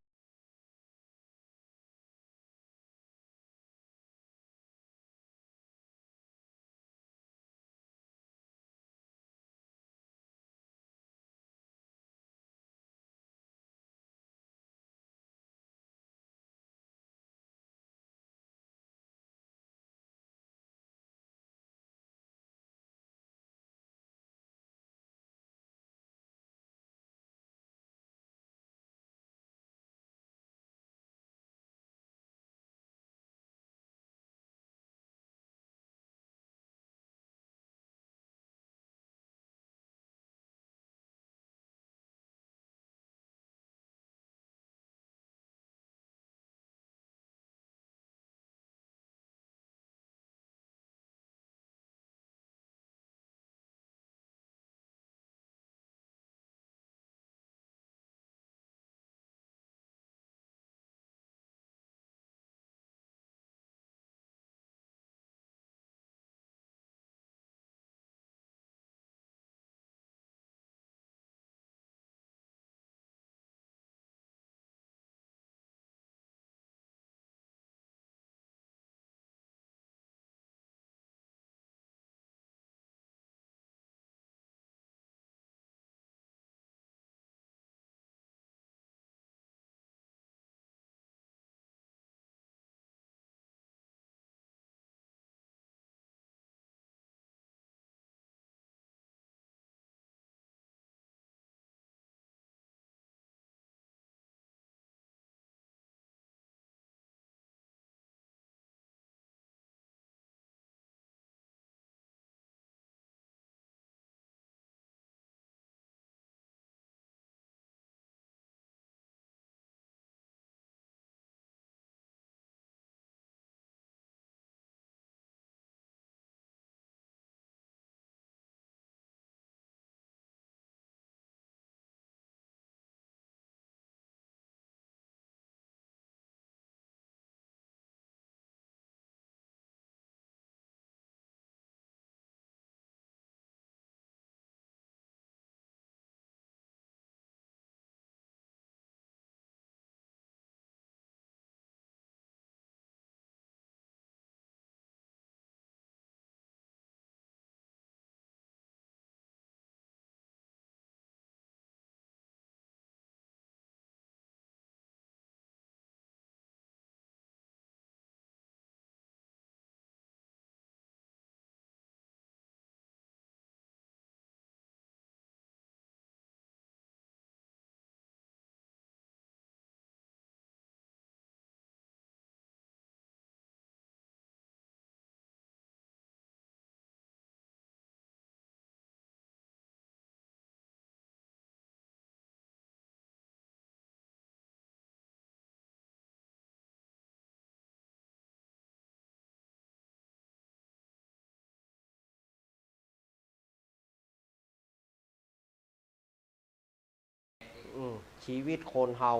อืม ชีวิตคนเฮา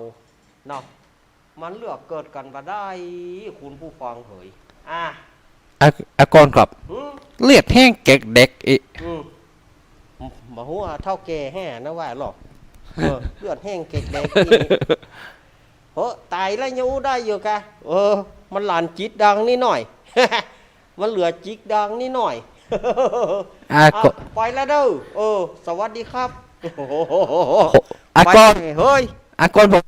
เนาะ มันเลือกเกิดกั๋นบ่ได้ คุณผู้ฟังเหย อ่ะ อ่ะ อ่ะ ก่อนครับ หืม เลือดแห้งแก่เด็กอีก อืม บ่ฮู้ว่าเฒ่าแก่แฮ่นะว่าหรอก เออ เลือดแห้งแก่เด็กอีก เฮ้อ ต๋ายแล้วยังอู้ได้อยู่กะ เออ มันหลั่นจิตดังนิดหน่อย มันเหลือจิตดังนิดหน่อย อ่ะ อ่ะ ก็ ไปแล้วเด้อ เออ สวัสดีครับ อ่ะ ไป ก่อน เฮ้ย อ่ะ ก่อนผม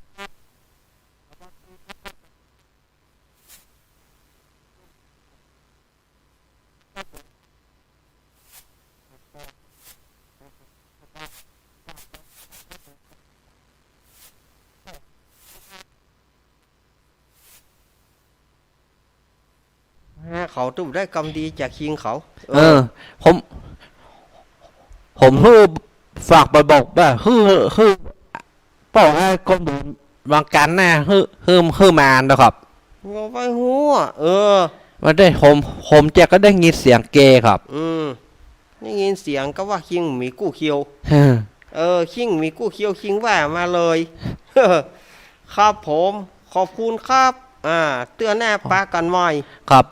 ครับผม ครับก็ เขาต้องได้กำดีจากคิงเขา เออ เออ ผม ผมหื้อฝากไปบอกว่าหื้อ หื้อ บอกให้คนบางการหน้าหื้อ หื้อ หื้อมานะครับ ก็ไปหัว เออ ว่าได้ ผม ผมจะก็ได้ยินเสียงแกครับ อืม ได้ยินเสียงก็ว่าคิงมีกู้เคียว เออ เออ คิงมีกู้เคียว คิงว่ามาเลย ครับผม ขอบคุณครับ อ่า เตื้อหน้าปะกั๋นใหม่ ครับ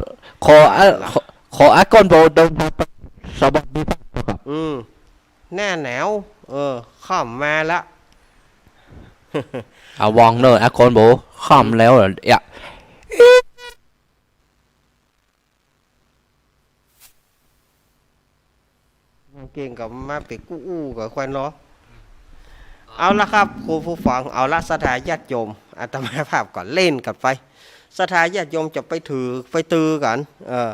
ขอ อ่ะ ขอ ขออากรโบดม สวัสดีครับ อืม แน่แนว เออ ค่ำมาละ เอาวางเนอะ อากรโบ ค่ำแล้วเหรอ เอ๊ะ เก่งกับมาเป๋นกู้อู้กับควันเนาะ เอาละครับ คุณผู้ฟัง เอาละ ศรัทธาญาติโยม อาตมาภาพก็เล่นกั๋นไป ศรัทธาญาติโยมจะไปถือ ไปตือกั๋น เออ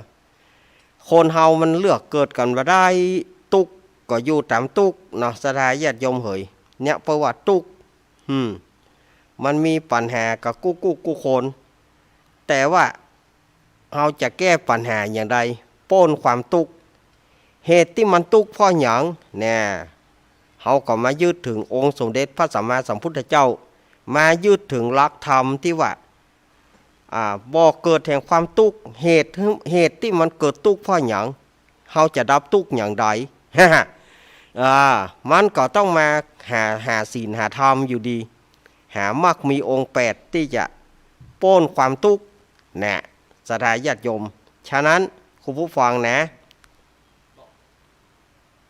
คนเฮามันเลือกเกิดกั๋นบ่ได้ ตุ๊กก็อยู่ต๋ามตุ๊กเนาะ ศรัทธาญาติโยมเหย เนี่ย เพราะว่าตุ๊ก อืม มันมีปัญหากับกู้กู้กู้คน แต่ว่า เฮาจะแก้ปัญหาอย่างใด ป๊นความตุ๊กข์ เหตุตี้มันตุ๊กข์เพราะหยัง เนี่ย เฮาก็มายึดเถิงองค์สมเด็จพระสัมมาสัมพุทธเจ้า มายึดเถิงหลักธรรมตี้ว่า อ่า บ่อเกิดแห่งความตุ๊กข์ เหตุ เหตุตี้มันเกิดตุ๊กข์เพราะหยัง เฮาจะดับตุ๊กข์อย่างใด อ่า มันก็ต้องมาหา หาศีลหาธรรมอยู่ดี หามรรคมีองค์แปดตี้จะป๊นความตุ๊กข์ นะ ศรัทธาญาติโยม ฉะนั้น คุณผู้ฟังนะ บอก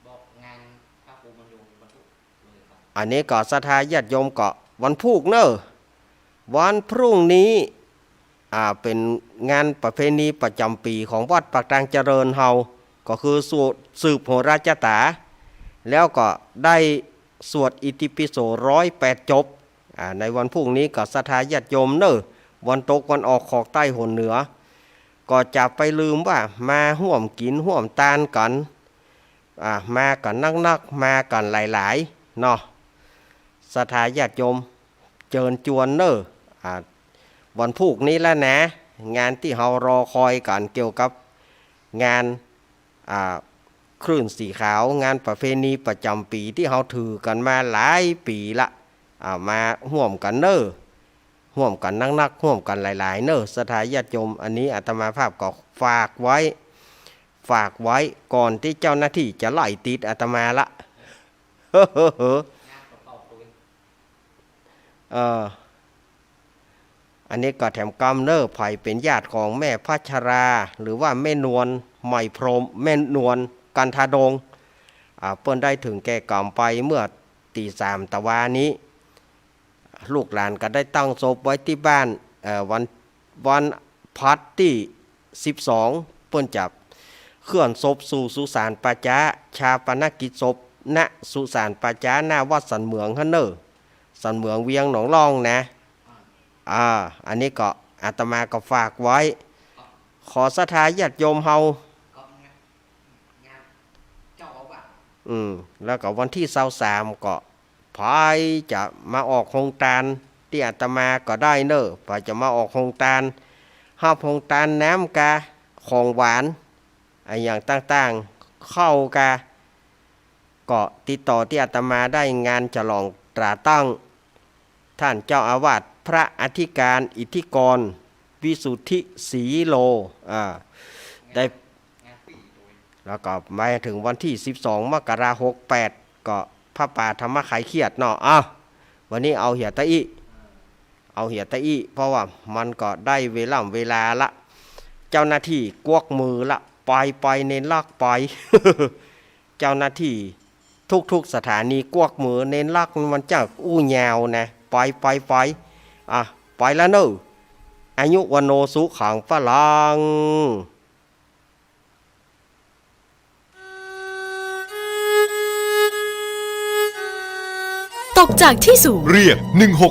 บอกงานพระครูบรรยงวันพุธเลยครับ อันนี้ก็ศรัทธาญาติโยมก็วันพุธเนอะ วันพรุ่งนี้ อ่า เป๋นงานประเพณีประจำปี๋ของวัดปากตางเจริญเฮา ก็คือสวดสืบโหราชะต๋า แล้วก็ได้สวดอิติปิโสร้อยแปดจบ อ่า ในวันพรุ่งนี้ก็ศรัทธาญาติโยมเนอะ วันตกวันออกขอกใต้หนเหนือ ก็จะไปลืมว่ามาฮ่วมกิ๋นฮ่วมตานกั๋น อ่า มากั๋นนักๆ มากั๋นหลายๆ เนาะ ศรัทธาญาติโยม เจิญจวนเนอะ อ่า วันพุธนี้แล้วนะ งานตี้เฮารอคอยกั๋นเกี่ยวกับงาน อ่า คลื่นสีขาว งานประเพณีประจำปี๋ตี้เฮาถือกั๋นมาหลายปี๋ละ อ่า มาฮ่วมกั๋นเนอะ ฮ่วมกั๋นนักๆ ฮ่วมกั๋นหลายๆ เนอะ ศรัทธาญาติโยม อันนี้อาตมาภาพก็ฝากไว้ ฝากไว้ก่อนตี้เจ้าหน้าตี้จะไล่ติดอาตมาละ เออ อันนี้ก็แถมกำเนอะ ใผเป๋นญาติของแม่พัชรา หรือว่าแม่นวล ไหมพรหม แม่นวล กันทาดง อ่า เปิ้นได้เถิงแก่กรรมไปเมื่อตี้สามตะวานี้ ลูกหลานก็ได้ตั้งศพไว้ตี้บ้าน เอ่อ วัน วันพฤหัสตี้สิบสอง เปิ้นจะเคลื่อนศพสู่สุสานป่าจ๊า ฌาปนกิจศพ ณ สุสานป่าจ๊า หน้าวัดสันเหมืองหั้นเน่อ สันเหมืองเวียงหนองล่องนะ อ่า อันนี้ก็อาตมาก็ฝากไว้ ขอศรัทธาญาติโยมเฮา อืม แล้วก็วันตี้ซาวสามก็ ใผจะมาออกโฮงตานตี้อาตมาก็ได้เน่อ ใผจะมาออกโฮงตาน ฮับโฮงตานน้ำกา ของหวาน อะหยังต่างๆ ข้าวกา ก็ติดต่อตี้อาตมาได้ งานฉลองตราตั้ง ท่านเจ้าอาวาสพระอธิการอิทธิกร วิสุทธิสีโล อ่า ได้ แล้วก็มาเถิงวันตี้สิบสอง มกรา หกแปด ก็ผ้าป่าธรรมไขยเคียดเนาะ อ้าว วันนี้เอาเหียตะอี้ เอาเหียตะอี้ เพราะว่ามันก็ได้เวล่ำเวลาละ เจ้าหน้าตี้กวักมือละ ไปไปเณรลักษณ์ไป เจ้าหน้าตี้ทุกๆ สถานีกวักมือ เณรลักษณ์มันจะอู้ยาวนะ ไปไปไป อ่ะ ไปละเน่อ อายุวัณโณสุขังพลัง ตกจากที่สูง เรียก หนึ่งหก